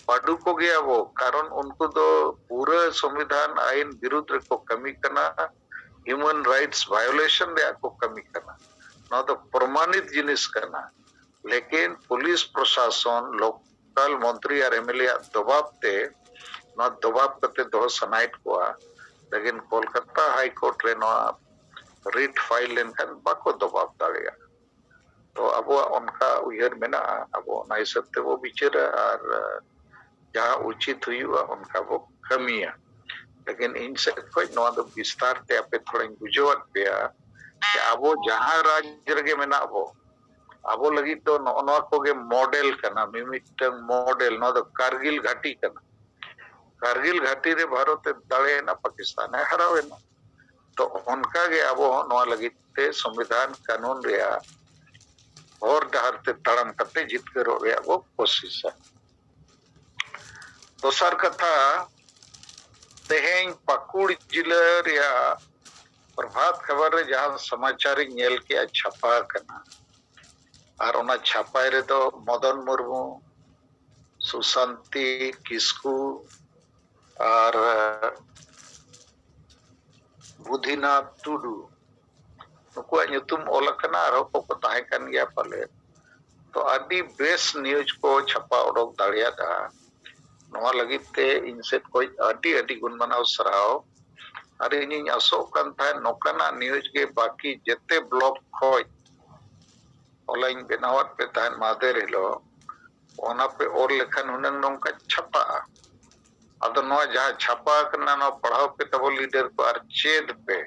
ᱯᱟᱹᱰᱩ ᱠᱚᱜᱮᱭᱟ ᱵᱚ, ᱠᱟᱨᱚᱱ ᱩᱱᱠᱩ ᱫᱚ ᱯᱩᱨᱟᱹ ᱥᱚᱝᱵᱤᱫᱷᱟᱱ ᱟᱹᱭᱤᱱ ᱵᱤᱨᱩᱫᱷ ᱨᱮᱠᱚ ᱠᱟᱹᱢᱤ ᱠᱟᱱᱟ, human rights violation ᱨᱮᱭᱟᱜ ᱠᱚ ᱠᱟᱹᱢᱤ ᱠᱟᱱᱟ᱾ ᱱᱚᱣᱟ ᱫᱚ ᱯᱨᱚᱢᱟᱱᱤᱛ ᱡᱤᱱᱤᱥ ᱠᱟᱱᱟ᱾ ᱞᱮᱠᱤᱱ ᱯᱩᱞᱤᱥ ᱯᱨᱚᱥᱟᱥᱚᱱ, ᱞᱳᱠᱟᱞ ᱢᱚᱱᱛᱨᱤ ᱟᱨ ᱮᱢᱮᱞᱮ ᱟᱜ ᱫᱚᱵᱟᱵ ᱛᱮ ᱱᱚᱣᱟ ᱫᱚᱵᱟᱵ ᱠᱟᱛᱮ ᱫᱚᱦᱚ ᱥᱟᱱᱟᱭᱮᱫ ᱠᱚᱣᱟ᱾ ᱞᱮᱠᱤᱱ ᱠᱳᱞᱠᱟᱛᱟ ᱦᱟᱭ ᱠᱳᱨᱴ ᱨᱮ ᱱᱚᱣᱟ ᱨᱤᱴ ᱯᱷᱟᱭᱤᱞ ᱞᱮᱱᱠᱷᱟᱱ ᱵᱟᱠᱚ ᱫᱚᱵᱟᱵ ᱫᱟᱲᱮᱭᱟᱜᱼᱟ᱾ ᱛᱚ ᱟᱵᱚᱣᱟᱜ ᱚᱱᱠᱟ ᱩᱭᱦᱟᱹᱨ ᱢᱮᱱᱟᱜᱼᱟ, ᱟᱵᱚ ᱚᱱᱟ ᱦᱤᱥᱟᱹᱵ ᱛᱮᱵᱚ ᱵᱤᱪᱟᱹᱨᱟ ᱟᱨ ᱡᱟᱦᱟᱸ ᱩᱪᱤᱛ ᱦᱩᱭᱩᱜᱼᱟ ᱚᱱᱠᱟ ᱵᱚ ᱠᱟᱹᱢᱤᱭᱟ᱾ ᱞᱮᱠᱤᱱ ᱤᱧ ᱥᱮᱫ ᱠᱷᱚᱱ ᱱᱚᱣᱟ ᱫᱚ ᱵᱤᱥᱛᱟᱨ ᱛᱮ ᱟᱯᱮ ᱛᱷᱚᱲᱟᱧ ᱵᱩᱡᱷᱟᱹᱣᱟᱫ ᱯᱮᱭᱟ ᱡᱮ ᱟᱵᱚ ᱡᱟᱦᱟᱸ ᱨᱟᱡᱽ ᱨᱮᱜᱮ ᱢᱮᱱᱟᱜ ᱵᱚ, ᱟᱵᱚ ᱞᱟᱹᱜᱤᱫ ᱫᱚ ᱱᱚᱜᱼᱚ ᱱᱚᱣᱟ ᱠᱚᱜᱮ ᱢᱚᱰᱮᱞ ᱠᱟᱱᱟ, ᱢᱤᱢᱤᱫᱴᱟᱝ ᱢᱚᱰᱮᱞ᱾ ᱱᱚᱣᱟ ᱫᱚ ᱠᱟᱨᱜᱤᱞ ᱜᱷᱟᱹᱴᱤ ᱠᱟᱱᱟ᱾ ᱠᱟᱨᱜᱤᱞ ᱜᱷᱟᱹᱴᱤ ᱨᱮ ᱵᱷᱟᱨᱚᱛ ᱮ ᱫᱟᱲᱮᱭᱮᱱᱟ, ᱯᱟᱠᱤᱥᱛᱟᱱ ᱮ ᱦᱟᱨᱟᱣᱮᱱᱟ᱾ ᱛᱚ ᱚᱱᱠᱟ ᱜᱮ ᱟᱵᱚ ᱦᱚᱸ ᱱᱚᱣᱟ ᱞᱟᱹᱜᱤᱫ ᱛᱮ ᱥᱚᱝᱵᱤᱫᱷᱟᱱ ᱠᱟᱹᱱᱩᱱ ᱨᱮᱭᱟᱜ ᱦᱚᱨ ᱰᱟᱦᱟᱨ ᱛᱮ ᱛᱟᱲᱟᱢ ᱠᱟᱛᱮ ᱡᱤᱛᱠᱟᱹᱨᱚᱜ ᱨᱮᱭᱟᱜ ᱵᱚ ᱠᱳᱥᱤᱥᱟ᱾ ᱫᱚᱥᱟᱨ ᱠᱟᱛᱷᱟ, ᱛᱮᱦᱮᱧ ᱯᱟᱹᱠᱩᱲ ᱡᱤᱞᱟᱹ ᱨᱮᱭᱟᱜ ᱯᱨᱚᱵᱷᱟᱛ ᱠᱷᱚᱵᱚᱨ ᱨᱮ ᱡᱟᱦᱟᱸ ᱥᱚᱢᱟᱪᱟᱨ ᱤᱧ ᱧᱮᱞ ᱠᱮᱜᱼᱟ, ᱪᱷᱟᱯᱟ ᱟᱠᱟᱱᱟ, ᱟᱨ ᱚᱱᱟ ᱪᱷᱟᱯᱟᱭ ᱨᱮᱫᱚ ᱢᱚᱫᱚᱱ ᱢᱩᱨᱢᱩ, ᱥᱩᱥᱟᱱᱛᱤ ᱠᱤᱥᱠᱩ ᱟᱨ ᱵᱩᱫᱷᱤᱱᱟᱛᱷ ᱴᱩᱰᱩ, ᱱᱩᱠᱩᱣᱟᱜ ᱧᱩᱛᱩᱢ ᱚᱞ ᱟᱠᱟᱱᱟ, ᱟᱨᱦᱚᱸ ᱠᱚᱠᱚ ᱛᱟᱦᱮᱸ ᱠᱟᱱ ᱜᱮᱭᱟ ᱯᱟᱞᱮ᱾ ᱛᱚ ᱟᱹᱰᱤ ᱵᱮᱥ ᱱᱤᱭᱩᱡᱽ ᱠᱚ ᱪᱷᱟᱯᱟ ᱚᱰᱚᱠ ᱫᱟᱲᱮᱭᱟᱫᱟ᱾ ᱱᱚᱣᱟ ᱞᱟᱹᱜᱤᱫ ᱛᱮ ᱤᱧ ᱥᱮᱫ ᱠᱷᱚᱱ ᱟᱹᱰᱤ ᱟᱹᱰᱤ ᱜᱩᱱ ᱢᱟᱱᱟᱣ ᱥᱟᱨᱦᱟᱣ᱾ ᱟᱨ ᱤᱧᱤᱧ ᱟᱥᱚᱜ ᱠᱟᱱ ᱛᱟᱦᱮᱸᱫ ᱱᱚᱝᱠᱟᱱᱟᱜ ᱱᱤᱭᱩᱡᱽ ᱜᱮ ᱵᱟᱹᱠᱤ ᱡᱮᱛᱮ ᱵᱞᱚᱠ ᱠᱷᱚᱱ ᱚᱞᱟᱧ ᱵᱮᱱᱟᱣᱟᱫ ᱯᱮ ᱛᱟᱦᱮᱸᱫ ᱢᱟᱦᱫᱮᱨ ᱦᱤᱞᱳᱜ, ᱚᱱᱟ ᱯᱮ ᱚᱞ ᱞᱮᱠᱷᱟᱱ ᱦᱩᱱᱟᱹᱝ ᱱᱚᱝᱠᱟ ᱪᱷᱟᱯᱟᱜᱼᱟ᱾ ᱟᱫᱚ ᱱᱚᱣᱟ ᱡᱟᱦᱟᱸ ᱪᱷᱟᱯᱟ ᱟᱠᱟᱱᱟ, ᱱᱚᱣᱟ ᱯᱟᱲᱦᱟᱣ ᱯᱮ ᱛᱟᱵᱚ ᱞᱤᱰᱟᱨ ᱠᱚ ᱟᱨ ᱪᱮᱫ ᱯᱮ᱾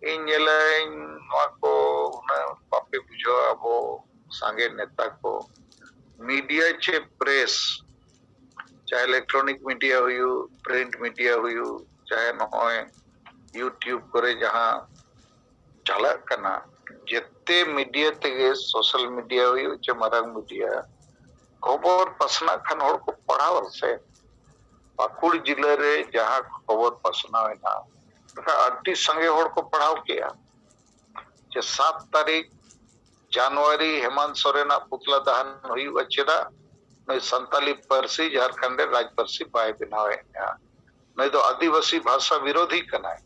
ᱤᱧ ᱧᱮᱞᱟᱹᱧ ᱱᱚᱣᱟ ᱠᱚ ᱩᱱᱟᱹᱜ ᱵᱟᱯᱮ ᱵᱩᱡᱷᱟᱹᱣᱟ, ᱟᱵᱚ ᱥᱟᱸᱜᱮ ᱱᱮᱛᱟ ᱠᱚ᱾ ᱢᱤᱰᱤᱭᱟ ᱪᱮ ᱯᱨᱮᱥ, ᱪᱟᱦᱮ ᱤᱞᱮᱠᱴᱨᱚᱱᱤᱠ ᱢᱤᱰᱤᱭᱟ ᱦᱩᱭᱩᱜ, ᱯᱨᱤᱱᱴ ᱢᱤᱰᱤᱭᱟ ᱦᱩᱭᱩᱜ, ᱪᱟᱦᱮ ᱱᱚᱜᱼᱚᱭ ᱭᱩᱴᱤᱭᱩᱵᱽ ᱠᱚᱨᱮ ᱡᱟᱦᱟᱸ ᱪᱟᱞᱟᱜ ᱠᱟᱱᱟ, ᱡᱮᱛᱮ ᱡᱮᱛᱮ ᱢᱤᱰᱤᱭᱟ ᱛᱮᱜᱮ, ᱥᱳᱥᱟᱞ ᱢᱤᱰᱤᱭᱟ ᱦᱩᱭᱩᱜ ᱪᱮ ᱢᱟᱨᱟᱝ ᱢᱤᱰᱤᱭᱟ, ᱠᱷᱚᱵᱚᱨ ᱯᱟᱥᱱᱟᱜ ᱠᱷᱟᱱ ᱦᱚᱲ ᱠᱚ ᱯᱟᱲᱦᱟᱣᱟ ᱥᱮ᱾ ᱯᱟᱹᱠᱩᱲ ᱡᱤᱞᱟᱹ ᱨᱮ ᱡᱟᱦᱟᱸ ᱠᱷᱚᱵᱚᱨ ᱯᱟᱥᱱᱟᱣ ᱮᱱᱟ, ᱮᱱᱠᱷᱟᱱ ᱟᱹᱰᱤ ᱥᱟᱸᱜᱮ ᱦᱚᱲ ᱠᱚ ᱯᱟᱲᱦᱟᱣ ᱠᱮᱜᱼᱟ ᱡᱮ ᱥᱟᱛ ᱛᱟᱹᱨᱤᱠᱷ ᱡᱟᱱᱩᱣᱟᱨᱤ ᱦᱮᱢᱟᱱᱛ ᱥᱚᱨᱮᱱᱟᱜ ᱯᱩᱛᱞᱟ ᱫᱟᱦᱟᱱ ᱦᱩᱭᱩᱜᱼᱟ᱾ ᱪᱮᱫᱟᱜ? ᱱᱩᱭ ᱥᱟᱱᱛᱟᱞᱤ ᱯᱟᱹᱨᱥᱤ ᱡᱷᱟᱲᱠᱷᱚᱸᱰ ᱨᱮ ᱨᱟᱡᱽ ᱯᱟᱹᱨᱥᱤ ᱵᱟᱭ ᱵᱮᱱᱟᱣᱮᱫᱼᱟ᱾ ᱱᱩᱭ ᱫᱚ ᱟᱹᱫᱤᱵᱟᱹᱥᱤ ᱵᱷᱟᱥᱟ ᱵᱤᱨᱳᱫᱷᱤ ᱠᱟᱱᱟᱭ᱾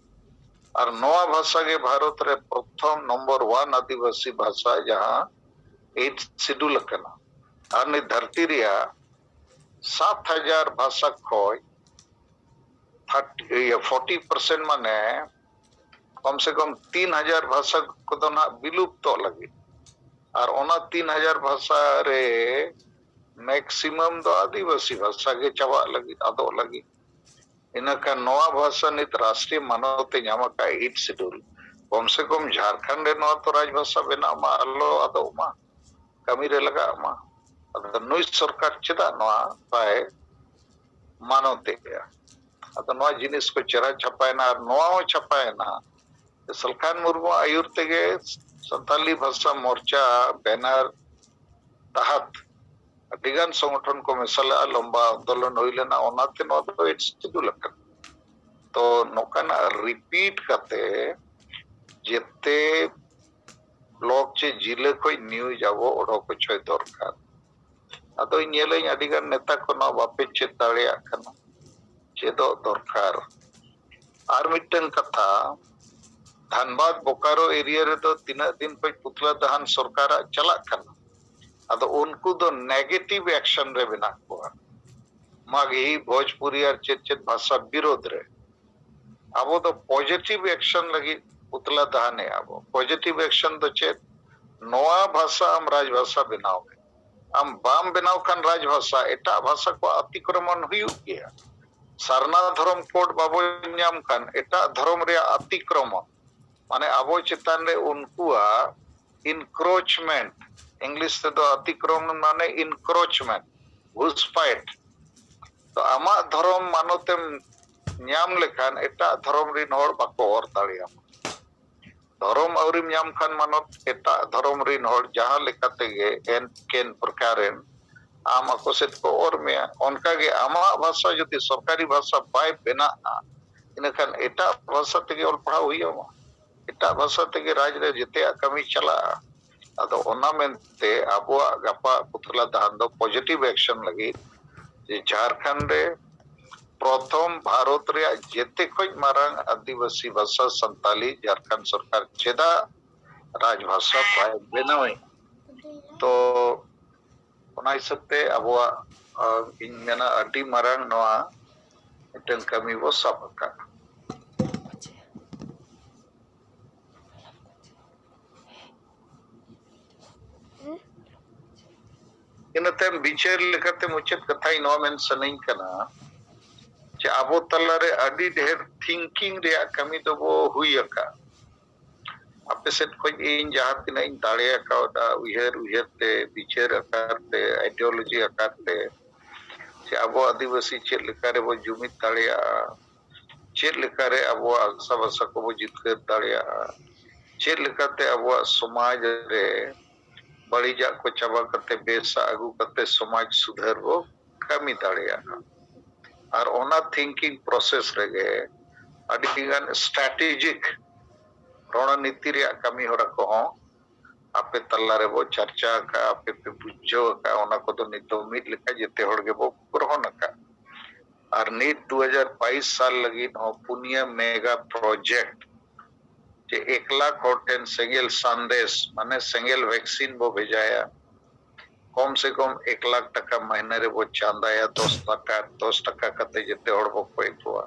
ᱟᱨ ᱱᱚᱣᱟ ᱵᱷᱟᱥᱟ ᱜᱮ ᱵᱷᱟᱨᱚᱛ ᱨᱮ ᱯᱨᱚᱛᱷᱚᱢ ᱱᱚᱢᱵᱚᱨ ᱚᱣᱟᱱ ᱟᱹᱫᱤᱵᱟᱹᱥᱤ ᱵᱷᱟᱥᱟ, ᱡᱟᱦᱟᱸ ᱮᱭᱤᱴ ᱥᱤᱰᱩᱞ ᱟᱠᱟᱱᱟ᱾ ᱟᱨ ᱱᱤᱛ ᱫᱷᱟᱹᱨᱛᱤ ᱨᱮᱭᱟᱜ ᱥᱟᱛ ᱦᱟᱡᱟᱨ ᱵᱷᱟᱥᱟ ᱠᱷᱚᱡ ᱛᱷᱟᱨᱴᱤ, ᱤᱭᱟᱹ, ᱯᱷᱳᱨᱴᱤ ᱯᱟᱨᱥᱮᱱᱴ, ᱢᱟᱱᱮ ᱠᱚᱢ ᱥᱮ ᱠᱚᱢ ᱛᱤᱱ ᱦᱟᱡᱟᱨ ᱵᱷᱟᱥᱟ ᱠᱚᱫᱚ ᱱᱟᱦᱟᱜ ᱵᱤᱞᱩᱯᱛᱚᱜ ᱞᱟᱹᱜᱤᱫ᱾ ᱟᱨ ᱚᱱᱟ ᱛᱤᱱ ᱦᱟᱡᱟᱨ ᱵᱷᱟᱥᱟ ᱨᱮ ᱢᱮᱠᱥᱤᱢᱟᱢ ᱫᱚ ᱟᱹᱫᱤᱵᱟᱹᱥᱤ ᱵᱷᱟᱥᱟ ᱜᱮ ᱪᱟᱵᱟᱜ ᱞᱟᱹᱜᱤᱫ, ᱟᱫᱚᱜ ᱞᱟᱹᱜᱤᱫ᱾ ᱤᱱᱟᱹᱠᱷᱟᱱ ᱱᱚᱣᱟ ᱵᱷᱟᱥᱟ ᱱᱤᱛ ᱨᱟᱥᱴᱨᱤᱭᱚ ᱢᱟᱱᱚᱛ ᱮ ᱧᱟᱢ ᱟᱠᱟᱫ ᱮᱭᱤᱴ ᱥᱤᱰᱩᱞ᱾ ᱠᱚᱢ ᱥᱮ ᱠᱚᱢ ᱡᱷᱟᱲᱠᱷᱚᱸᱰ ᱨᱮ ᱱᱚᱣᱟ ᱛᱚ ᱨᱟᱡᱽ ᱵᱷᱟᱥᱟ ᱵᱮᱱᱟᱜ ᱢᱟ, ᱟᱞᱚ ᱟᱫᱚᱜ ᱢᱟ, ᱠᱟᱹᱢᱤ ᱨᱮ ᱞᱟᱜᱟᱜ ᱢᱟ᱾ ᱟᱫᱚ ᱱᱩᱭ ᱥᱚᱨᱠᱟᱨ ᱪᱮᱫᱟᱜ ᱱᱚᱣᱟ ᱵᱟᱭ ᱢᱟᱱᱚᱛᱮᱜᱼᱟ? ᱟᱫᱚ ᱱᱚᱣᱟ ᱡᱤᱱᱤᱥ ᱠᱚ ᱪᱮᱦᱨᱟ ᱪᱷᱟᱯᱟᱭᱮᱱᱟ, ᱟᱨ ᱱᱚᱣᱟ ᱦᱚᱸ ᱪᱷᱟᱯᱟᱭᱮᱱᱟ ᱥᱟᱞᱠᱷᱟᱱ ᱢᱩᱨᱢᱩ ᱟᱹᱭᱩᱨ ᱛᱮᱜᱮ ᱥᱟᱱᱛᱟᱞᱤ ᱵᱷᱟᱥᱟ ᱢᱳᱨᱪᱟ ᱵᱮᱱᱟᱨ ᱛᱟᱦᱟᱛ ᱟᱹᱰᱤᱜᱟᱱ ᱥᱚᱝᱜᱚᱴᱷᱚᱱ ᱠᱚ ᱢᱮᱥᱟ ᱞᱮᱫᱼᱟ, ᱞᱚᱢᱵᱟ ᱟᱱᱫᱳᱞᱚᱱ ᱦᱩᱭ ᱞᱮᱱᱟ, ᱚᱱᱟᱛᱮ ᱱᱚᱣᱟ ᱫᱚ ᱮᱭᱤᱴ ᱥᱤᱰᱩᱞ ᱟᱠᱟᱱᱟ᱾ ᱛᱚ ᱱᱚᱝᱠᱟᱱᱟᱜ ᱨᱤᱯᱤᱴ ᱠᱟᱛᱮ ᱡᱮᱛᱮ ᱵᱞᱚᱠ ᱪᱮ ᱡᱤᱞᱟᱹ ᱠᱷᱚᱡ ᱱᱤᱭᱩᱡᱽ ᱟᱵᱚ ᱚᱰᱚᱠ ᱦᱚᱪᱚᱭ ᱫᱚᱨᱠᱟᱨ᱾ ᱟᱫᱚᱧ ᱧᱮᱞᱟᱹᱧ ᱟᱹᱰᱤᱜᱟᱱ ᱱᱮᱛᱟ ᱠᱚ ᱱᱚᱣᱟ ᱵᱟᱯᱮ ᱪᱮᱫ ᱫᱟᱲᱮᱭᱟᱜ ᱠᱟᱱᱟ, ᱪᱮᱫᱚᱜ ᱫᱚᱨᱠᱟᱨ᱾ ᱟᱨ ᱢᱤᱫᱴᱟᱝ ᱠᱟᱛᱷᱟ, ᱫᱷᱟᱱᱵᱟᱫᱽ ᱵᱳᱠᱟᱨᱳ ᱮᱨᱤᱭᱟ ᱨᱮᱫᱚ ᱛᱤᱱᱟᱹᱜ ᱫᱤᱱ ᱠᱷᱚᱡ ᱯᱩᱛᱞᱟ ᱫᱟᱦᱟᱱ ᱥᱚᱨᱠᱟᱨᱟᱜ ᱪᱟᱞᱟᱜ ᱠᱟᱱᱟ, ᱟᱫᱚ ᱩᱱᱠᱩ ᱫᱚ ᱱᱮᱜᱮᱴᱤᱵᱷ ᱮᱠᱥᱚᱱ ᱨᱮ ᱢᱮᱱᱟᱜ ᱠᱚᱣᱟ᱾ ᱢᱟᱜᱦᱤ, ᱵᱷᱳᱡᱽᱯᱩᱨᱤ ᱟᱨ ᱪᱮᱫ ᱪᱮᱫ ᱵᱷᱟᱥᱟ ᱵᱤᱨᱳᱫᱷ ᱨᱮ᱾ ᱟᱵᱚ ᱫᱚ ᱯᱚᱡᱤᱴᱤᱵᱷ ᱮᱠᱥᱚᱱ ᱞᱟᱹᱜᱤᱫ ᱯᱩᱛᱞᱟ ᱫᱟᱦᱟᱱᱮᱜᱼᱟ ᱵᱚ᱾ ᱯᱚᱡᱤᱴᱤᱵᱷ ᱮᱠᱥᱚᱱ ᱫᱚ ᱪᱮᱫ? ᱱᱚᱣᱟ ᱵᱷᱟᱥᱟ ᱟᱢ ᱨᱟᱡᱽ ᱵᱷᱟᱥᱟ ᱵᱮᱱᱟᱣ ᱢᱮ᱾ ᱟᱢ ᱵᱟᱢ ᱵᱮᱱᱟᱣ ᱠᱷᱟᱱ ᱨᱟᱡᱽ ᱵᱷᱟᱥᱟ, ᱮᱴᱟᱜ ᱵᱷᱟᱥᱟ ᱠᱚ ᱟᱛᱤᱠᱨᱚᱢᱚᱱ ᱦᱩᱭᱩᱜ ᱜᱮᱭᱟ᱾ ᱥᱟᱨᱱᱟ ᱫᱷᱚᱨᱚᱢ ᱠᱳᱰ ᱵᱟᱵᱚ ᱧᱟᱢ ᱠᱷᱟᱱ ᱮᱴᱟᱜ ᱫᱷᱚᱨᱚᱢ ᱨᱮᱭᱟᱜ ᱟᱛᱤᱠᱨᱚᱢᱚᱱ, ᱢᱟᱱᱮ ᱟᱵᱚ ᱪᱮᱛᱟᱱ ᱨᱮ ᱩᱱᱠᱩᱣᱟᱜ ᱤᱱᱠᱨᱳᱪᱢᱮᱱᱴ, ᱤᱝᱞᱤᱥ ᱛᱮᱫᱚ ᱟᱛᱤᱠᱨᱚᱢᱚᱱ ᱢᱟᱱᱮ ᱤᱱᱠᱨᱳᱪᱢᱮᱱᱴ, ᱜᱷᱩᱥᱯᱟᱭᱮᱴ᱾ ᱛᱚ ᱟᱢᱟᱜ ᱫᱷᱚᱨᱚᱢ ᱢᱟᱱᱚᱛᱮᱢ ᱧᱟᱢ ᱞᱮᱠᱷᱟᱱ ᱮᱴᱟᱜ ᱫᱷᱚᱨᱚᱢ ᱨᱤᱱ ᱦᱚᱲ ᱵᱟᱠᱚ ᱚᱨ ᱫᱟᱲᱮᱭᱟᱢᱟ᱾ ᱫᱷᱚᱨᱚᱢ ᱟᱹᱣᱨᱤᱢ ᱧᱟᱢ ᱠᱷᱟᱱ ᱢᱟᱱᱚᱛ ᱮᱴᱟᱜ ᱫᱷᱚᱨᱚᱢ ᱨᱤᱱ ᱦᱚᱲ ᱡᱟᱦᱟᱸ ᱞᱮᱠᱟ ᱛᱮᱜᱮ ᱮᱱ ᱠᱮᱱ ᱯᱨᱚᱠᱟᱨᱮᱱ ᱟᱢ ᱟᱠᱚ ᱥᱮᱫ ᱠᱚ ᱚᱨ ᱢᱮᱭᱟ᱾ ᱚᱱᱠᱟᱜᱮ ᱟᱢᱟᱜ ᱵᱷᱟᱥᱟ ᱡᱩᱫᱤ ᱥᱚᱨᱠᱟᱨᱤ ᱵᱷᱟᱥᱟ ᱵᱟᱭ ᱵᱮᱱᱟᱜᱼᱟ, ᱤᱱᱟᱹᱠᱷᱟᱱ ᱮᱴᱟᱜ ᱵᱷᱟᱥᱟ ᱛᱮᱜᱮ ᱚᱞ ᱯᱟᱲᱦᱟᱣ ᱦᱩᱭ ᱟᱢᱟ, ᱮᱴᱟᱜ ᱵᱷᱟᱥᱟ ᱛᱮᱜᱮ ᱨᱟᱡᱽ ᱨᱮ ᱡᱮᱛᱮᱭᱟᱜ ᱠᱟᱹᱢᱤ ᱪᱟᱞᱟᱜᱼᱟ᱾ ᱟᱫᱚ ᱚᱱᱟ ᱢᱮᱱᱛᱮ ᱟᱵᱚᱣᱟᱜ ᱜᱟᱯᱟ ᱯᱩᱛᱞᱟ ᱫᱟᱦᱟᱱ ᱫᱚ positive action ᱞᱟᱹᱜᱤᱫ ᱡᱮ ᱡᱷᱟᱲᱠᱷᱚᱸᱰ ᱨᱮ ᱯᱨᱚᱛᱷᱚᱢ ᱵᱷᱟᱨᱚᱛ ᱨᱮᱭᱟᱜ ᱡᱮᱛᱮ ᱠᱷᱚᱱ ᱢᱟᱨᱟᱝ ᱟᱹᱫᱤᱵᱟᱹᱥᱤ ᱵᱷᱟᱥᱟ ᱥᱟᱱᱛᱟᱞᱤ ᱡᱷᱟᱲᱠᱷᱚᱸᱰ ᱥᱚᱨᱠᱟᱨ ᱪᱮᱫᱟᱜ ᱨᱟᱡᱽ ᱵᱷᱟᱥᱟ ᱵᱟᱭ ᱵᱮᱱᱟᱣᱮᱫ? ᱛᱚ ᱚᱱᱟ ᱦᱤᱥᱟᱹᱵ ᱛᱮ ᱟᱵᱚᱣᱟᱜ, ᱟᱸ, ᱤᱧ ᱢᱮᱱᱟ ᱟᱹᱰᱤ ᱢᱟᱨᱟᱝ ᱱᱚᱣᱟ ᱢᱤᱫᱴᱟᱝ ᱠᱟᱹᱢᱤ ᱵᱚ ᱥᱟᱵ ᱟᱠᱟᱫ᱾ ᱤᱱᱟᱹ ᱛᱟᱭᱚᱢ ᱵᱤᱪᱟᱹᱨ ᱞᱮᱠᱟᱛᱮ ᱢᱩᱪᱟᱹᱫ ᱠᱟᱛᱷᱟ ᱤᱧ ᱱᱚᱣᱟ ᱢᱮᱱ ᱥᱟᱱᱟᱧ ᱠᱟᱱᱟ ᱡᱮ ᱟᱵᱚ ᱛᱟᱞᱟᱨᱮ ᱟᱹᱰᱤ ᱰᱷᱮᱨ thinking ᱨᱮᱭᱟᱜ ᱠᱟᱹᱢᱤ ᱫᱚᱵᱚ ᱦᱩᱭ ᱟᱠᱟᱫ᱾ ᱟᱯᱮ ᱥᱮᱫ ᱠᱷᱚᱱ ᱤᱧ ᱡᱟᱦᱟᱸ ᱛᱤᱱᱟᱹᱜ ᱤᱧ ᱫᱟᱲᱮ ᱟᱠᱟᱣᱫᱟ ᱩᱭᱦᱟᱹᱨ ᱩᱭᱦᱟᱹᱨ ᱛᱮ, ᱵᱤᱪᱟᱹᱨ ᱟᱠᱟᱨ ᱛᱮ, ideology ᱟᱠᱟᱨ ᱛᱮ, ᱡᱮ ᱟᱵᱚ ᱟᱹᱫᱤᱵᱟᱹᱥᱤ ᱪᱮᱫ ᱞᱮᱠᱟ ᱨᱮᱵᱚ ᱡᱩᱢᱤᱫ ᱫᱟᱲᱮᱭᱟᱜᱼᱟ, ᱪᱮᱫ ᱞᱮᱠᱟᱨᱮ ᱟᱵᱚᱣᱟᱜ ᱟᱥᱟ ᱵᱷᱟᱥᱟ ᱠᱚᱵᱚ ᱡᱤᱛᱠᱟᱹᱨ ᱫᱟᱲᱮᱭᱟᱜᱼᱟ, ᱪᱮᱫ ᱞᱮᱠᱟᱛᱮ ᱟᱵᱚᱣᱟᱜ ᱥᱚᱢᱟᱡᱽ ᱨᱮ ᱵᱟᱹᱲᱤᱡᱟᱜ ᱠᱚ ᱪᱟᱵᱟ ᱠᱟᱛᱮ ᱵᱮᱥᱟᱜ ᱟᱹᱜᱩ ᱠᱟᱛᱮ ᱥᱚᱢᱟᱡᱽ ᱥᱩᱫᱷᱟᱹᱨ ᱵᱚ ᱠᱟᱹᱢᱤ ᱫᱟᱲᱮᱭᱟᱜᱼᱟ᱾ ᱟᱨ ᱚᱱᱟ thinking process ᱨᱮᱜᱮ ᱟᱹᱰᱤᱜᱟᱱ strategic ᱨᱚᱬᱱᱤᱛᱤ ᱨᱮᱭᱟᱜ ᱠᱟᱹᱢᱤ ᱦᱚᱨᱟ ᱠᱚᱦᱚᱸ ᱟᱯᱮ ᱛᱟᱞᱟ ᱨᱮᱵᱚ ᱪᱟᱨᱪᱟ ᱟᱠᱟᱫᱼᱟ, ᱟᱯᱮ ᱯᱮ ᱵᱩᱡᱷᱟᱹᱣ ᱟᱠᱟᱫᱼᱟ, ᱚᱱᱟ ᱠᱚᱫᱚ ᱱᱤᱛᱚᱜ ᱢᱤᱫ ᱞᱮᱠᱟ ᱡᱮᱛᱮ ᱦᱚᱲ ᱜᱮᱵᱚ ᱜᱨᱚᱦᱚᱱ ᱟᱠᱟᱫ᱾ ᱟᱨ ᱱᱤᱛ ᱫᱩ ᱦᱟᱡᱟᱨ ᱵᱟᱭᱤᱥ ᱥᱟᱞ ᱞᱟᱹᱜᱤᱫ ᱦᱚᱸ ᱯᱩᱱᱭᱟᱹ mega project ᱡᱮ ᱮᱠ ᱞᱟᱠᱷ ᱦᱚᱲ ᱴᱷᱮᱱ ᱥᱮᱸᱜᱮᱞ ᱥᱟᱸᱫᱮᱥ, ᱢᱟᱱᱮ ᱥᱮᱸᱜᱮᱞ vaccine ᱵᱚ ᱵᱷᱮᱡᱟᱭᱟ᱾ ᱠᱚᱢ ᱥᱮ ᱠᱚᱢ ᱮᱠ ᱞᱟᱠᱷ ᱴᱟᱠᱟ ᱢᱟᱹᱦᱱᱟᱹ ᱨᱮᱵᱚ ᱪᱟᱸᱫᱟᱭᱟ, ᱫᱚᱥ ᱴᱟᱠᱟ, ᱫᱚᱥ ᱴᱟᱠᱟ ᱠᱟᱛᱮ ᱡᱮᱛᱮ ᱦᱚᱲ ᱵᱚ ᱠᱚᱭ ᱠᱚᱣᱟ᱾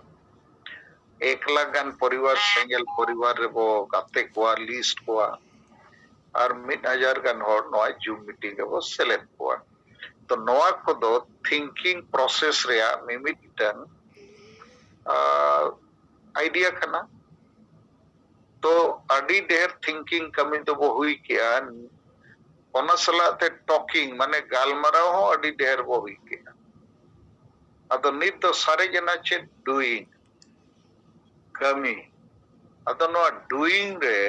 ᱮᱠ ᱞᱟᱠᱷ ᱜᱟᱱ ᱯᱚᱨᱤᱵᱟᱨ, ᱥᱮᱸᱜᱮᱞ ᱯᱚᱨᱤᱵᱟᱨ ᱨᱮᱵᱚ ᱜᱟᱛᱮ ᱠᱚᱣᱟ, list ᱠᱚᱣᱟ᱾ ᱟᱨ ᱢᱤᱫ ᱦᱟᱡᱟᱨ ᱜᱟᱱ ᱦᱚᱲ ᱱᱚᱣᱟ Zoom meeting ᱨᱮᱵᱚ ᱥᱮᱞᱮᱫ ᱠᱚᱣᱟ᱾ ᱛᱚ ᱱᱚᱣᱟ ᱠᱚᱫᱚ thinking process ᱨᱮᱭᱟᱜ ᱢᱤᱢᱤᱫᱴᱟᱝ, ᱟᱸ, idea ᱠᱟᱱᱟ᱾ ᱛᱚ ᱟᱹᱰᱤ ᱰᱷᱮᱨ thinking ᱠᱟᱹᱢᱤ ᱫᱚᱵᱚ ᱦᱩᱭ ᱠᱮᱜᱼᱟ᱾ ᱚᱱᱟ ᱥᱟᱞᱟᱜ ᱛᱮ talking, ᱢᱟᱱᱮ ᱜᱟᱞᱢᱟᱨᱟᱣ ᱦᱚᱸ ᱟᱹᱰᱤ ᱰᱷᱮᱨ ᱵᱚ ᱦᱩᱭ ᱠᱮᱜᱼᱟ᱾ ᱟᱫᱚ ᱱᱤᱛ ᱫᱚ ᱥᱟᱨᱮᱡ ᱮᱱᱟ ᱪᱮᱫ? Doing, ᱠᱟᱹᱢᱤ᱾ ᱟᱫᱚ ᱱᱚᱣᱟ doing ᱨᱮ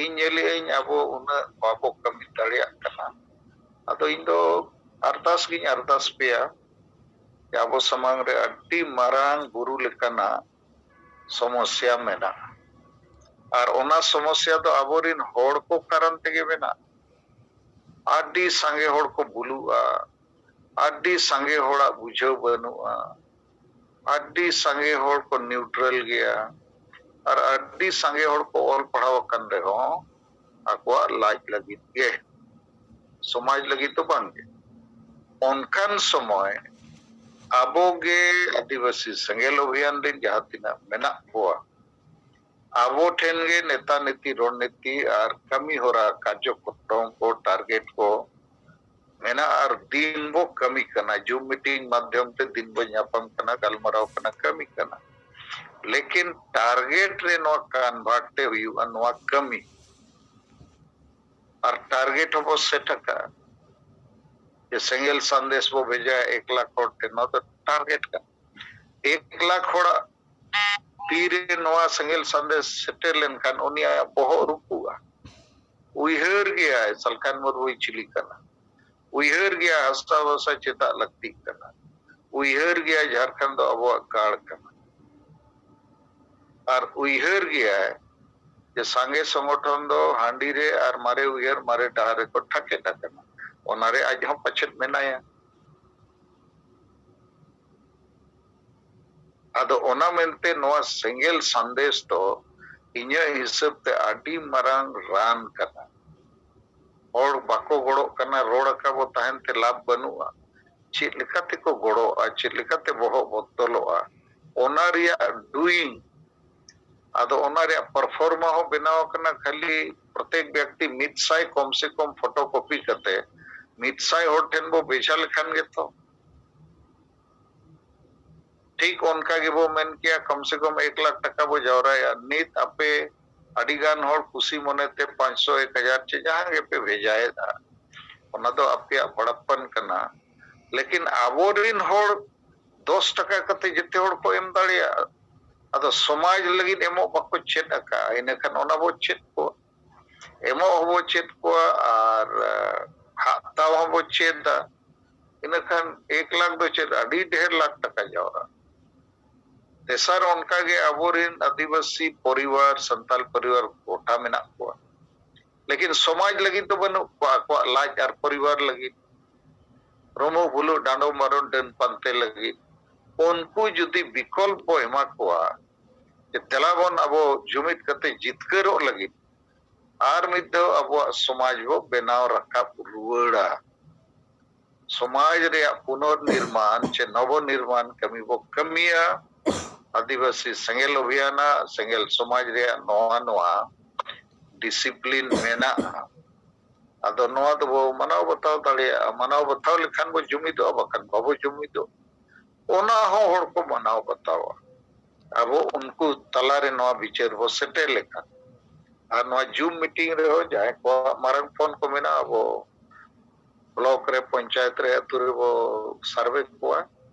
ᱤᱧ ᱧᱮᱞᱮᱜ ᱟᱹᱧ ᱟᱵᱚ ᱩᱱᱟᱹᱜ ᱵᱟᱵᱚ ᱠᱟᱹᱢᱤ ᱫᱟᱲᱮᱭᱟᱜ ᱠᱟᱱᱟ᱾ ᱟᱫᱚ ᱤᱧ ᱫᱚ ᱟᱨᱫᱟᱥ ᱜᱤᱧ ᱟᱨᱫᱟᱥ ᱯᱮᱭᱟ ᱡᱮ ᱟᱵᱚ ᱥᱟᱢᱟᱝ ᱨᱮ ᱟᱹᱰᱤ ᱢᱟᱨᱟᱝ ᱵᱩᱨᱩ ᱞᱮᱠᱟᱱᱟᱜ ᱥᱚᱢᱚᱥᱭᱟ ᱢᱮᱱᱟᱜᱼᱟ᱾ ᱟᱨ ᱚᱱᱟ ᱥᱚᱢᱚᱥᱭᱟ ᱫᱚ ᱟᱵᱚᱨᱤᱱ ᱦᱚᱲ ᱠᱚ ᱠᱟᱨᱚᱱ ᱛᱮᱜᱮ ᱢᱮᱱᱟᱜᱼᱟ᱾ ᱟᱹᱰᱤ ᱥᱟᱸᱜᱮ ᱦᱚᱲ ᱠᱚ ᱵᱩᱞᱩᱜᱼᱟ, ᱟᱹᱰᱤ ᱥᱟᱸᱜᱮ ᱦᱚᱲᱟᱜ ᱵᱩᱡᱷᱟᱹᱣ ᱵᱟᱹᱱᱩᱜᱼᱟ, ᱟᱹᱰᱤ ᱥᱟᱸᱜᱮ ᱦᱚᱲ ᱠᱚ neutral ᱜᱮᱭᱟ, ᱟᱨ ᱟᱹᱰᱤ ᱥᱟᱸᱜᱮ ᱦᱚᱲ ᱠᱚ ᱚᱞ ᱯᱟᱲᱦᱟᱣ ᱟᱠᱟᱱ ᱨᱮᱦᱚᱸ ᱟᱠᱚᱣᱟᱜ ᱞᱟᱡ ᱞᱟᱹᱜᱤᱫ ᱜᱮ, ᱥᱚᱢᱟᱡᱽ ᱞᱟᱹᱜᱤᱫ ᱫᱚ ᱵᱟᱝ ᱜᱮ᱾ ᱚᱱᱠᱟᱱ ᱥᱚᱢᱚᱭ ᱟᱵᱚ ᱜᱮ ᱟᱹᱫᱤᱵᱟᱹᱥᱤ ᱥᱮᱸᱜᱮᱞ ᱚᱵᱷᱤᱭᱟᱱ ᱨᱮᱱ ᱡᱟᱦᱟᱸ ᱛᱤᱱᱟᱹᱜ ᱢᱮᱱᱟᱜ ᱠᱚᱣᱟ, ᱟᱵᱚ ᱴᱷᱮᱱ ᱜᱮ ᱱᱮᱛᱟ ᱱᱤᱛᱤ, ᱨᱚᱱᱱᱤᱛᱤ ᱟᱨ ᱠᱟᱹᱢᱤ ᱦᱚᱨᱟ, ᱠᱟᱨᱡᱚᱠᱨᱚᱢ ᱠᱚ, target ᱠᱚ ᱢᱮᱱᱟᱜᱼᱟ᱾ ᱟᱨ ᱫᱤᱱ ᱵᱚ ᱠᱟᱹᱢᱤ ᱠᱟᱱᱟ, Zoom meeting ᱢᱟᱫᱽᱫᱷᱚᱢ ᱛᱮ ᱫᱤᱱ ᱵᱚ ᱧᱟᱯᱟᱢ ᱠᱟᱱᱟ, ᱜᱟᱞᱢᱟᱨᱟᱣ ᱠᱟᱱᱟ, ᱠᱟᱹᱢᱤ ᱠᱟᱱᱟ᱾ ᱞᱮᱠᱤᱱ target ᱨᱮ ᱱᱚᱣᱟ convert ᱛᱮ ᱦᱩᱭᱩᱜᱼᱟ ᱱᱚᱣᱟ ᱠᱟᱹᱢᱤ᱾ ᱟᱨ target ᱦᱚᱸᱵᱚ set ᱟᱠᱟᱫᱼᱟ ᱡᱮ ᱥᱮᱸᱜᱮᱞ ᱥᱟᱸᱫᱮᱥ ᱵᱚ ᱵᱷᱮᱡᱟᱭᱟ ᱮᱠ ᱞᱟᱠᱷ ᱦᱚᱲ ᱴᱷᱮᱱ, ᱱᱚᱣᱟ ᱫᱚ target ᱠᱟᱱᱟ᱾ ᱮᱠ ᱞᱟᱠᱷ ᱦᱚᱲᱟᱜ ᱛᱤᱨᱮ ᱱᱚᱣᱟ ᱥᱮᱸᱜᱮᱞ ᱥᱟᱸᱫᱮᱥ ᱥᱮᱴᱮᱨ ᱞᱮᱱᱠᱷᱟᱱ ᱩᱱᱤᱭᱟᱜ ᱵᱚᱦᱚᱜ ᱨᱩᱯᱩᱜᱼᱟ᱾ ᱩᱭᱦᱟᱹᱨ ᱜᱮᱭᱟᱭ ᱥᱟᱞᱠᱷᱟᱱ ᱢᱩᱨᱢᱩᱭ ᱪᱤᱞᱤ ᱠᱟᱱᱟ, ᱩᱭᱦᱟᱹᱨ ᱜᱮᱭᱟᱭ ᱦᱟᱥᱟ ᱵᱷᱟᱥᱟ ᱪᱮᱫᱟᱜ ᱞᱟᱹᱠᱛᱤᱜ ᱠᱟᱱᱟ, ᱩᱭᱦᱟᱹᱨ ᱜᱮᱭᱟᱭ ᱡᱷᱟᱲᱠᱷᱚᱸᱰ ᱫᱚ ᱟᱵᱚᱣᱟᱜ ᱜᱟᱲ ᱠᱟᱱᱟ, ᱟᱨ ᱩᱭᱦᱟᱹᱨ ᱜᱮᱭᱟᱭ ᱡᱮ ᱥᱟᱸᱜᱮ ᱥᱚᱝᱜᱚᱴᱷᱚᱱ ᱫᱚ ᱦᱟᱺᱰᱤ ᱨᱮ ᱟᱨ ᱢᱟᱨᱮ ᱩᱭᱦᱟᱹᱨ ᱢᱟᱨᱮ ᱰᱟᱦᱟᱨ ᱨᱮᱠᱚ ᱴᱷᱟᱠᱮᱫ ᱟᱠᱟᱱᱟ᱾ ᱚᱱᱟᱨᱮ ᱟᱡ ᱦᱚᱸ ᱯᱟᱪᱮᱫ ᱢᱮᱱᱟᱭᱟ᱾ ᱟᱫᱚ ᱚᱱᱟ ᱢᱮᱱᱛᱮ ᱱᱚᱣᱟ ᱥᱮᱸᱜᱮᱞ ᱥᱟᱸᱫᱮᱥ ᱫᱚ ᱤᱧᱟᱹᱜ ᱦᱤᱥᱟᱹᱵ ᱛᱮ ᱟᱹᱰᱤ ᱢᱟᱨᱟᱝ ᱨᱟᱱ ᱠᱟᱱᱟ᱾ ᱦᱚᱲ ᱵᱟᱠᱚ ᱜᱚᱲᱚᱜ ᱠᱟᱱᱟ, ᱨᱚᱲ ᱟᱠᱟ ᱵᱚ ᱛᱟᱦᱮᱱ ᱛᱮ ᱞᱟᱵᱷ ᱵᱟᱹᱱᱩᱜᱼᱟ᱾ ᱪᱮᱫ ᱞᱮᱠᱟ ᱛᱮᱠᱚ ᱜᱚᱲᱚᱜᱼᱟ, ᱪᱮᱫ ᱞᱮᱠᱟᱛᱮ ᱵᱚᱦᱚᱜ ᱵᱚᱫᱚᱞᱚᱜᱼᱟ, ᱚᱱᱟ ᱨᱮᱭᱟᱜ doing᱾ ᱟᱫᱚ ᱚᱱᱟ ᱨᱮᱭᱟᱜ ᱯᱟᱨᱯᱷᱚᱨᱢᱟ ᱦᱚᱸ ᱵᱮᱱᱟᱣ ᱟᱠᱟᱱᱟ ᱠᱷᱟᱹᱞᱤ ᱯᱨᱚᱛᱮᱠ ᱵᱮᱠᱛᱤ ᱢᱤᱫ ᱥᱟᱭ ᱠᱚᱢ ᱥᱮ ᱠᱚᱢ ᱯᱷᱳᱴᱳ ᱠᱚᱯᱤ ᱠᱟᱛᱮ ᱢᱤᱫ ᱥᱟᱭ ᱦᱚᱲ ᱴᱷᱮᱱ ᱵᱚ ᱵᱷᱮᱡᱟ ᱞᱮᱠᱷᱟᱱ ᱜᱮᱛᱚ᱾ ᱴᱷᱤᱠ ᱚᱱᱠᱟ ᱜᱮᱵᱚ ᱢᱮᱱ ᱠᱮᱭᱟ ᱠᱚᱢ ᱥᱮ ᱠᱚᱢ ᱮᱠ ᱞᱟᱠᱷ ᱴᱟᱠᱟ ᱵᱚ ᱡᱟᱣᱨᱟᱭᱟ᱾ ᱱᱤᱛ ᱟᱯᱮ ᱟᱹᱰᱤ ᱜᱟᱱ ᱦᱚᱲ ᱠᱩᱥᱤ ᱢᱚᱱᱮᱛᱮ ᱯᱟᱸᱪᱥᱚ, ᱮᱠ ᱦᱟᱡᱟᱨ ᱪᱮ ᱡᱟᱦᱟᱸ ᱜᱮᱯᱮ ᱵᱷᱮᱡᱟᱭᱮᱫᱼᱟ, ᱚᱱᱟ ᱫᱚ ᱟᱯᱮᱭᱟᱜ ᱵᱟᱲᱟᱯᱟᱱ ᱠᱟᱱᱟ᱾ ᱞᱮᱠᱤᱱ ᱟᱵᱚᱨᱤᱱ ᱦᱚᱲ ᱫᱚᱥ ᱴᱟᱠᱟ ᱠᱟᱛᱮ ᱡᱮᱛᱮ ᱦᱚᱲ ᱠᱚ ᱮᱢ ᱫᱟᱲᱮᱭᱟᱜᱼᱟ᱾ ᱟᱫᱚ ᱥᱚᱢᱟᱡᱽ ᱞᱟᱹᱜᱤᱫ ᱮᱢᱚᱜ ᱵᱟᱠᱚ ᱪᱮᱫ ᱟᱠᱟᱫᱼᱟ, ᱤᱱᱟᱹ ᱠᱷᱟᱱ ᱚᱱᱟ ᱵᱚ ᱪᱮᱫ ᱠᱚᱣᱟ, ᱮᱢᱚᱜ ᱦᱚᱸᱵᱚ ᱪᱮᱫ ᱠᱚᱣᱟ ᱟᱨ ᱦᱟᱛᱟᱣ ᱦᱚᱸᱵᱚ ᱪᱮᱫᱟ᱾ ᱤᱱᱟᱹ ᱠᱷᱟᱱ ᱮᱠ ᱞᱟᱠᱷ ᱫᱚ ᱪᱮᱫ, ᱟᱹᱰᱤ ᱰᱷᱮᱨ ᱞᱟᱠᱷ ᱴᱟᱠᱟ ᱡᱟᱣᱨᱟ᱾ ᱛᱮᱥᱟᱨ, ᱚᱱᱠᱟᱜᱮ ᱟᱵᱚᱨᱮᱱ ᱟᱹᱫᱤᱵᱟᱹᱥᱤ ᱯᱚᱨᱤᱵᱟᱨ, ᱥᱟᱱᱛᱟᱞ ᱯᱚᱨᱤᱵᱟᱨ ᱜᱚᱴᱟ ᱢᱮᱱᱟᱜ ᱠᱚᱣᱟ, ᱞᱮᱠᱤᱱ ᱥᱚᱢᱟᱡᱽ ᱞᱟᱹᱜᱤᱫ ᱫᱚ ᱵᱟᱹᱱᱩᱜ ᱠᱚᱣᱟ, ᱟᱠᱚᱣᱟᱜ ᱞᱟᱡ ᱟᱨ ᱯᱚᱨᱤᱵᱟᱨ ᱞᱟᱹᱜᱤᱫ, ᱨᱩᱢᱩᱜ ᱵᱷᱩᱞᱩᱜ ᱰᱟᱸᱰᱚᱢ ᱵᱟᱨᱚᱱ ᱰᱟᱹᱱ ᱯᱟᱱᱛᱮ ᱞᱟᱹᱜᱤᱫ᱾ ᱩᱱᱠᱩ ᱡᱩᱫᱤ ᱵᱤᱠᱚᱞᱯᱚ ᱮᱢᱟ ᱠᱚᱣᱟ, ᱡᱮ ᱫᱮᱞᱟ ᱵᱚᱱ ᱟᱵᱚ ᱡᱩᱢᱤᱫ ᱠᱟᱛᱮ ᱡᱤᱛᱠᱟᱹᱨᱚᱜ ᱞᱟᱹᱜᱤᱫ ᱟᱨ ᱢᱤᱫ ᱫᱷᱟᱣ ᱟᱵᱚᱣᱟᱜ ᱥᱚᱢᱟᱡᱽ ᱵᱚ ᱵᱮᱱᱟᱣ ᱨᱟᱠᱟᱵ ᱨᱩᱣᱟᱹᱲᱟ᱾ ᱥᱚᱢᱟᱡᱽ ᱨᱮᱭᱟᱜ ᱯᱩᱱᱚᱨᱱᱤᱨᱢᱟᱱ ᱪᱮ ᱱᱚᱵᱚᱱᱤᱨᱢᱟᱱ ᱠᱟᱹᱢᱤ ᱵᱚ ᱠᱟᱹᱢᱤᱭᱟ᱾ ᱟᱹᱫᱤᱵᱟᱹᱥᱤ ᱥᱮᱸᱜᱮᱞ ᱚᱵᱷᱤᱭᱟᱱᱟᱜ ᱥᱮᱸᱜᱮᱞ ᱥᱚᱢᱟᱡᱽ ᱨᱮᱭᱟᱜ ᱱᱚᱣᱟ ᱱᱚᱣᱟ ᱰᱤᱥᱤᱯᱞᱤᱱ ᱢᱮᱱᱟᱜᱼᱟ᱾ ᱟᱫᱚ ᱱᱚᱣᱟ ᱫᱚᱵᱚ ᱢᱟᱱᱟᱣ ᱵᱟᱛᱟᱣ ᱫᱟᱲᱮᱭᱟᱜᱼᱟ᱾ ᱢᱟᱱᱟᱣ ᱵᱟᱛᱟᱣ ᱞᱮᱠᱷᱟᱱ ᱵᱚ ᱡᱩᱢᱤᱫᱚᱜᱼᱟ, ᱵᱟᱠᱷᱟᱱ ᱵᱟᱵᱚ ᱡᱩᱢᱤᱫᱚᱜᱼᱟ᱾ ᱚᱱᱟ ᱦᱚᱸ ᱦᱚᱲ ᱠᱚ ᱢᱟᱱᱟᱣ ᱵᱟᱛᱟᱣᱟ᱾ ᱟᱵᱚ ᱩᱱᱠᱩ ᱛᱟᱞᱟᱨᱮ ᱱᱚᱣᱟ ᱵᱤᱪᱟᱹᱨ ᱵᱚ ᱥᱮᱴᱮᱨ ᱞᱮᱠᱷᱟᱱ, ᱟᱨ ᱱᱚᱣᱟ ᱡᱩᱢ ᱢᱤᱴᱤᱝ ᱨᱮᱦᱚᱸ ᱡᱟᱦᱟᱸᱭ ᱠᱚᱣᱟᱜ ᱢᱟᱨᱟᱝ ᱯᱷᱳᱱ ᱠᱚ ᱢᱮᱱᱟᱜᱼᱟ, ᱟᱵᱚ ᱵᱞᱚᱠ ᱨᱮ, ᱯᱚᱧᱪᱟᱭᱮᱛ ᱨᱮ, ᱟᱹᱛᱩ ᱨᱮᱵᱚ ᱥᱟᱨᱵᱷᱮ ᱠᱚᱣᱟ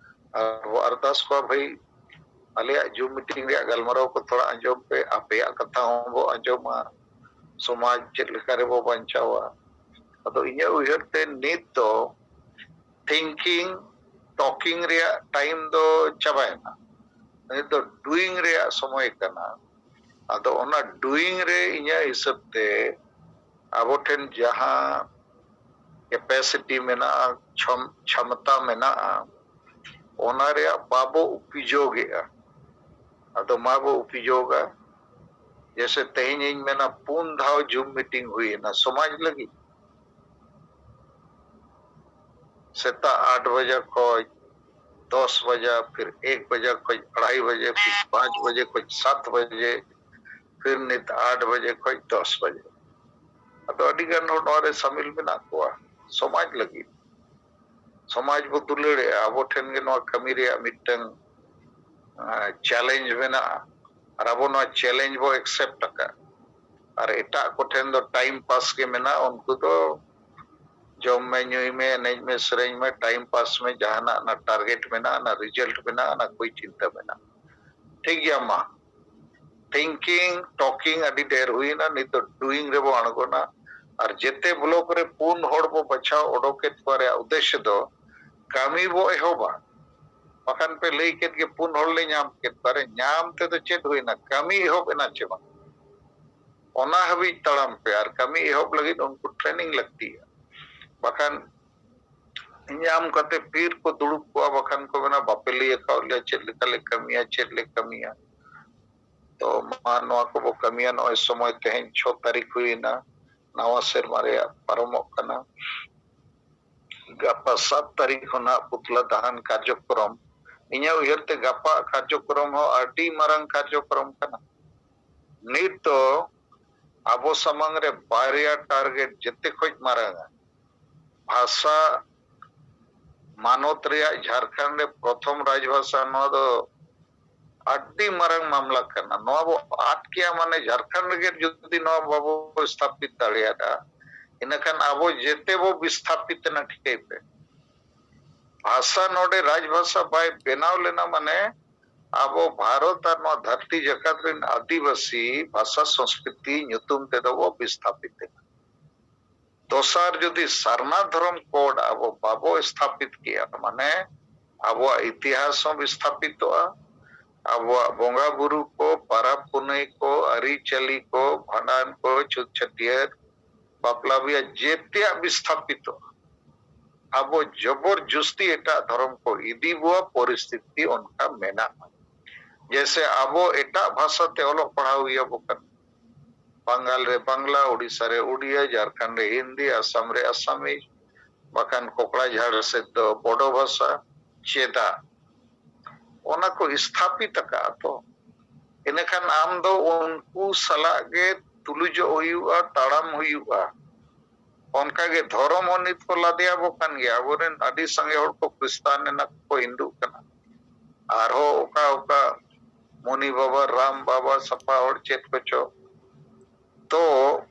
ᱟᱨ ᱵᱚ ᱟᱨᱫᱟᱥ ᱠᱚᱣᱟ, ᱵᱷᱟᱹᱭ, ᱟᱞᱮᱭᱟᱜ ᱡᱩᱢ ᱢᱤᱴᱤᱝ ᱨᱮᱭᱟᱜ ᱜᱟᱞᱢᱟᱨᱟᱣ ᱠᱚ ᱛᱷᱚᱲᱟ ᱟᱸᱡᱚᱢ ᱯᱮ, ᱟᱯᱮᱭᱟᱜ ᱠᱟᱛᱷᱟ ᱦᱚᱸ ᱵᱚ ᱟᱸᱡᱚᱢᱟ, ᱥᱚᱢᱟᱡᱽ ᱪᱮᱫ ᱞᱮᱠᱟ ᱨᱮᱵᱚ ᱵᱟᱧᱪᱟᱣᱟ᱾ ᱟᱫᱚ ᱤᱧᱟᱹᱜ ᱩᱭᱦᱟᱹᱨ ᱛᱮ ᱱᱤᱛ ᱫᱚ ᱛᱷᱤᱝᱠᱤᱝ, ᱴᱚᱠᱤᱝ ᱨᱮᱭᱟᱜ ᱴᱟᱭᱤᱢ ᱫᱚ ᱪᱟᱵᱟᱭᱮᱱᱟ, ᱱᱤᱛ ᱫᱚ ᱰᱩᱭᱤᱝ ᱨᱮᱭᱟᱜ ᱥᱚᱢᱚᱭ ᱠᱟᱱᱟ᱾ ᱟᱫᱚ ᱚᱱᱟ ᱰᱩᱭᱤᱝ ᱨᱮ ᱤᱧᱟᱹᱜ ᱦᱤᱥᱟᱹᱵ ᱛᱮ ᱟᱵᱚ ᱴᱷᱮᱱ ᱡᱟᱦᱟᱸ ᱠᱮᱯᱮᱥᱤᱴᱤ ᱢᱮᱱᱟᱜᱼᱟ, ᱪᱷᱚᱢ-, ᱪᱷᱟᱢᱛᱟ ᱢᱮᱱᱟᱜᱼᱟ, ᱚᱱᱟ ᱨᱮᱭᱟᱜ ᱵᱟᱵᱚ ᱩᱯᱤᱡᱳᱜᱮᱜᱼᱟ᱾ ᱟᱫᱚ ᱢᱟ ᱵᱚ ᱩᱯᱤᱡᱳᱜᱟ᱾ ᱡᱮᱭᱥᱮ ᱛᱮᱦᱮᱧ ᱤᱧ ᱢᱮᱱᱟ, ᱯᱩᱱ ᱫᱷᱟᱣ ᱡᱩᱢ ᱢᱤᱴᱤᱝ ᱦᱩᱭᱮᱱᱟ ᱥᱚᱢᱟᱡᱽ ᱞᱟᱹᱜᱤᱫ, ᱥᱮᱛᱟᱜ ᱟᱴ ᱵᱟᱡᱟ ᱠᱷᱚᱡ ᱫᱚᱥ ᱵᱟᱡᱟ, ᱯᱷᱤᱨ ᱮᱠ ᱵᱟᱡᱟ ᱠᱷᱚᱡ ᱟᱲᱟᱭ ᱵᱟᱡᱮ, ᱯᱷᱤᱨ ᱯᱟᱸᱪ ᱵᱟᱡᱮ ᱠᱷᱚᱡ ᱥᱟᱛ ᱵᱟᱡᱮ, ᱯᱷᱤᱨ ᱱᱤᱛ ᱟᱴ ᱵᱟᱡᱮ ᱠᱷᱚᱡ ᱫᱚᱥ ᱵᱟᱡᱮ᱾ ᱟᱫᱚ ᱟᱹᱰᱤ ᱜᱟᱱ ᱦᱚᱲ ᱱᱚᱣᱟ ᱨᱮ ᱥᱟᱢᱤᱞ ᱢᱮᱱᱟᱜ ᱠᱚᱣᱟ ᱥᱚᱢᱟᱡᱽ ᱞᱟᱹᱜᱤᱫ᱾ ᱥᱚᱢᱟᱡᱽ ᱵᱚ ᱫᱩᱞᱟᱹᱲᱮᱜᱼᱟ, ᱟᱵᱚ ᱴᱷᱮᱱ ᱜᱮ ᱱᱚᱣᱟ ᱠᱟᱹᱢᱤ ᱨᱮᱭᱟᱜ ᱢᱤᱫᱴᱟᱝ, ᱟᱸ, ᱪᱮᱞᱮᱧᱡᱽ ᱢᱮᱱᱟᱜᱼᱟ, ᱟᱨ ᱟᱵᱚ ᱱᱚᱣᱟ ᱪᱮᱞᱮᱧᱡᱽ ᱵᱚ ᱮᱠᱥᱮᱯᱴ ᱟᱠᱟᱫ᱾ ᱟᱨ ᱮᱴᱟᱜ ᱠᱚᱴᱷᱮᱱ ᱫᱚ ᱴᱟᱭᱤᱢ ᱯᱟᱥ ᱜᱮ ᱢᱮᱱᱟᱜᱼᱟ, ᱩᱱᱠᱩ ᱫᱚ ᱡᱚᱢ ᱢᱮ, ᱧᱩᱭ ᱢᱮ, ᱮᱱᱮᱡ ᱢᱮ, ᱥᱮᱨᱮᱧ ᱢᱮ, ᱴᱟᱭᱤᱢ ᱯᱟᱥ ᱢᱮ, ᱡᱟᱦᱟᱱᱟᱜ ᱚᱱᱟ ᱴᱟᱨᱜᱮᱴ ᱢᱮᱱᱟᱜᱼᱟ, ᱚᱱᱟ ᱨᱤᱡᱟᱞᱴ ᱢᱮᱱᱟᱜᱼᱟ, ᱚᱱᱟ ᱠᱚᱭ ᱪᱤᱱᱛᱟᱹ ᱢᱮᱱᱟᱜᱼᱟ᱾ ᱴᱷᱤᱠ ᱜᱮᱭᱟ, ᱢᱟ ᱛᱷᱤᱝᱠᱤᱝ ᱴᱚᱠᱤᱝ ᱟᱹᱰᱤ ᱰᱷᱮᱨ ᱦᱩᱭᱱᱟ, ᱱᱤᱛ ᱫᱚ ᱰᱩᱭᱤᱝ ᱨᱮᱵᱚ ᱟᱬᱜᱚᱱᱟ᱾ ᱟᱨ ᱡᱮᱛᱮ ᱵᱞᱚᱠ ᱨᱮ ᱯᱩᱱ ᱦᱚᱲ ᱵᱚ ᱵᱟᱪᱷᱟᱣ ᱚᱰᱚᱠᱮᱫ ᱠᱚᱣᱟ ᱨᱮᱭᱟᱜ ᱩᱫᱽᱫᱮᱥᱥᱚ ᱫᱚ ᱠᱟᱹᱢᱤ ᱵᱚ ᱮᱦᱚᱵᱟ᱾ ᱵᱟᱠᱷᱟᱱ ᱯᱮ ᱞᱟᱹᱭ ᱠᱮᱫ ᱜᱮ ᱯᱩᱱ ᱦᱚᱲ ᱞᱮ ᱧᱟᱢ ᱠᱮᱫ ᱠᱚᱣᱟ, ᱨᱮ ᱧᱟᱢ ᱛᱮᱫᱚ ᱪᱮᱫ ᱦᱩᱭᱱᱟ? ᱠᱟᱹᱢᱤ ᱮᱦᱚᱵ ᱮᱱᱟ ᱪᱮ ᱵᱟᱝ? ᱚᱱᱟ ᱦᱟᱹᱵᱤᱡ ᱛᱟᱲᱟᱢ ᱯᱮ᱾ ᱟᱨ ᱠᱟᱹᱢᱤ ᱮᱦᱚᱵ ᱞᱟᱹᱜᱤᱫ ᱩᱱᱠᱩ ᱴᱨᱮᱱᱤᱝ ᱞᱟᱹᱠᱛᱤᱭᱟ᱾ ᱵᱟᱠᱷᱟᱱ ᱧᱟᱢ ᱠᱟᱛᱮ ᱯᱷᱤᱨ ᱠᱚ ᱫᱩᱲᱩᱵ ᱠᱚᱜᱼᱟ, ᱵᱟᱠᱷᱟᱱ ᱠᱚ ᱢᱮᱱᱟ, "ᱵᱟᱯᱮ ᱞᱟᱹᱭ ᱟᱠᱟᱫ ᱞᱮᱭᱟ ᱪᱮᱫ ᱞᱮᱠᱟ ᱞᱮ ᱠᱟᱹᱢᱤᱭᱟ, ᱪᱮᱫ ᱞᱮ ᱠᱟᱹᱢᱤᱭᱟ?" ᱛᱚ ᱢᱟ ᱱᱚᱣᱟ ᱠᱚᱵᱚ ᱠᱟᱹᱢᱤᱭᱟ᱾ ᱱᱚᱜᱼᱚᱭ ᱥᱚᱢᱚᱭ ᱛᱮᱦᱮᱧ ᱪᱷᱚ ᱛᱟᱹᱨᱤᱠᱷ ᱦᱩᱭᱮᱱᱟ, ᱱᱟᱣᱟ ᱥᱮᱨᱢᱟ ᱨᱮᱭᱟᱜ ᱯᱟᱨᱚᱢᱚᱜ ᱠᱟᱱᱟ᱾ ᱜᱟᱯᱟ ᱥᱟᱛ ᱛᱟᱹᱨᱤᱠᱷ ᱠᱷᱚᱱᱟᱜ ᱯᱩᱛᱞᱟ ᱫᱟᱦᱟᱱ ᱠᱟᱨᱡᱚᱠᱨᱚᱢ᱾ ᱤᱧᱟᱹᱜ ᱩᱭᱦᱟᱹᱨ ᱛᱮ ᱜᱟᱯᱟ ᱠᱟᱨᱡᱚᱠᱨᱚᱢ ᱦᱚᱸ ᱟᱹᱰᱤ ᱢᱟᱨᱟᱝ ᱠᱟᱨᱡᱚᱠᱨᱚᱢ ᱠᱟᱱᱟ᱾ ᱱᱤᱛ ᱫᱚ ᱟᱵᱚ ᱥᱟᱢᱟᱝ ᱨᱮ ᱵᱟᱨᱭᱟ ᱴᱟᱨᱜᱮᱴ ᱡᱮᱛᱮ ᱠᱷᱚᱡ ᱢᱟᱨᱟᱝᱟ᱾ ᱵᱷᱟᱥᱟ ᱢᱟᱱᱚᱛ ᱨᱮᱭᱟᱜ ᱡᱷᱟᱲᱠᱷᱚᱸᱰ ᱨᱮ ᱯᱨᱚᱛᱷᱚᱢ ᱨᱟᱡᱽᱵᱷᱟᱥᱟ, ᱱᱚᱣᱟ ᱫᱚ ᱟᱹᱰᱤ ᱢᱟᱨᱟᱝ ᱢᱟᱢᱞᱟ ᱠᱟᱱᱟ᱾ ᱱᱚᱣᱟ ᱵᱚ ᱟᱫ ᱠᱮᱭᱟ, ᱢᱟᱱᱮ ᱡᱷᱟᱲᱠᱷᱚᱸᱰ ᱨᱮᱜᱮ ᱡᱩᱫᱤ ᱱᱚᱣᱟ ᱵᱟᱵᱚ ᱥᱛᱷᱟᱯᱤᱛ ᱫᱟᱲᱮᱭᱟᱫᱟ, ᱤᱱᱟᱹᱠᱷᱟᱱ ᱟᱵᱚ ᱡᱮᱛᱮ ᱵᱚ ᱵᱤᱥᱛᱷᱟᱯᱤᱛ ᱮᱱᱟ᱾ ᱴᱷᱤᱠᱟᱹᱭ ᱯᱮ, ᱵᱷᱟᱥᱟ ᱱᱚᱰᱮ ᱨᱟᱡᱽᱵᱷᱟᱥᱟ ᱵᱟᱭ ᱵᱮᱱᱟᱣ ᱞᱮᱱᱟ, ᱢᱟᱱᱮ ᱟᱵᱚ ᱵᱷᱟᱨᱚᱛ ᱟᱨ ᱱᱚᱣᱟ ᱫᱷᱟᱹᱨᱛᱤ ᱡᱟᱠᱟᱛ ᱨᱮᱱ ᱟᱹᱫᱤᱵᱟᱹᱥᱤ ᱵᱷᱟᱥᱟ ᱥᱚᱝᱥᱠᱨᱤᱛᱤ ᱧᱩᱛᱩᱢ ᱛᱮᱫᱚ ᱵᱚ ᱵᱤᱥᱛᱷᱟᱯᱤᱛ ᱮᱱᱟ᱾ ᱫᱚᱥᱟᱨ, ᱡᱩᱫᱤ ᱥᱟᱨᱱᱟ ᱫᱷᱚᱨᱚᱢ ᱠᱳᱰ ᱟᱵᱚ ᱵᱟᱵᱚ ᱥᱛᱷᱟᱯᱤᱛ ᱠᱮᱭᱟ, ᱢᱟᱱᱮ ᱟᱵᱚᱣᱟᱜ ᱤᱛᱤᱦᱟᱥ ᱦᱚᱸ ᱵᱤᱥᱛᱷᱟᱯᱤᱛᱚᱜᱼᱟ, ᱟᱵᱚᱣᱟᱜ ᱵᱚᱸᱜᱟ ᱵᱩᱨᱩ ᱠᱚ, ᱯᱟᱨᱟᱵᱽ ᱯᱩᱱᱟᱹᱭ ᱠᱚ, ᱟᱹᱨᱤᱪᱟᱹᱞᱤ ᱠᱚ, ᱵᱷᱟᱸᱰᱟᱱ ᱠᱚ, ᱪᱷᱩᱛ ᱪᱷᱟᱹᱴᱭᱟᱹᱨ, ᱵᱟᱯᱞᱟ ᱵᱤᱦᱟᱹ, ᱡᱮᱛᱮᱭᱟᱜ ᱵᱤᱥᱛᱷᱟᱯᱤᱛᱚᱜᱼᱟ᱾ ᱟᱵᱚ ᱡᱚᱵᱚᱨ ᱡᱩᱥᱛᱤ ᱮᱴᱟᱜ ᱫᱷᱚᱨᱚᱢ ᱠᱚ ᱤᱫᱤ ᱵᱚᱣᱟ, ᱯᱚᱨᱤᱥᱛᱷᱤᱛᱤ ᱚᱱᱠᱟ ᱢᱮᱱᱟᱜᱼᱟ᱾ ᱡᱮᱭᱥᱮ ᱟᱵᱚ ᱮᱴᱟᱜ ᱵᱷᱟᱥᱟ ᱛᱮ ᱚᱞᱚᱜ ᱯᱟᱲᱦᱟᱣ ᱦᱩᱭ ᱟᱵᱚ ᱠᱟᱱᱟ᱾ ᱵᱟᱝᱜᱟᱞ ᱨᱮ ᱵᱟᱝᱞᱟ, ᱳᱰᱤᱥᱟ ᱨᱮ ᱳᱰᱤᱭᱟ, ᱡᱷᱟᱲᱠᱷᱚᱸᱰ ᱨᱮ ᱦᱤᱱᱫᱤ, ᱟᱥᱟᱢ ᱨᱮ ᱟᱥᱟᱢᱤᱡ, ᱵᱟᱠᱷᱟᱱ ᱠᱚᱠᱲᱟ ᱡᱷᱟᱲ ᱥᱮᱫ ᱫᱚ ᱵᱚᱰᱳ ᱵᱷᱟᱥᱟ᱾ ᱪᱮᱫᱟᱜ? ᱚᱱᱟ ᱠᱚ ᱥᱛᱷᱟᱯᱤᱛ ᱟᱠᱟᱫᱼᱟ ᱛᱚ᱾ ᱤᱱᱟᱹᱠᱷᱟᱱ ᱟᱢ ᱫᱚ ᱩᱱᱠᱩ ᱥᱟᱞᱟᱜ ᱜᱮ ᱛᱩᱞᱩᱡᱚᱜ ᱦᱩᱭᱩᱜᱼᱟ, ᱛᱟᱲᱟᱢ ᱦᱩᱭᱩᱜᱼᱟ᱾ ᱚᱱᱠᱟᱜᱮ ᱫᱷᱚᱨᱚᱢ ᱦᱚᱸ ᱱᱤᱛ ᱠᱚ ᱞᱟᱫᱮᱭᱟᱵᱚ ᱠᱟᱱ ᱜᱮᱭᱟ᱾ ᱟᱵᱚᱨᱮᱱ ᱟᱹᱰᱤ ᱥᱟᱸᱜᱮ ᱦᱚᱲ ᱠᱚ ᱠᱷᱨᱤᱥᱛᱟᱱ ᱮᱱᱟ ᱠᱚ, ᱦᱤᱱᱫᱩᱜ ᱠᱟᱱᱟ᱾ ᱟᱨᱦᱚᱸ ᱚᱠᱟ ᱚᱠᱟ ᱢᱩᱱᱤ ᱵᱟᱵᱟ, ᱨᱟᱢ ᱵᱟᱵᱟ, ᱥᱟᱯᱷᱟ ᱦᱚᱲ ᱪᱮᱫ ᱠᱚᱪᱚ᱾ ᱛᱚ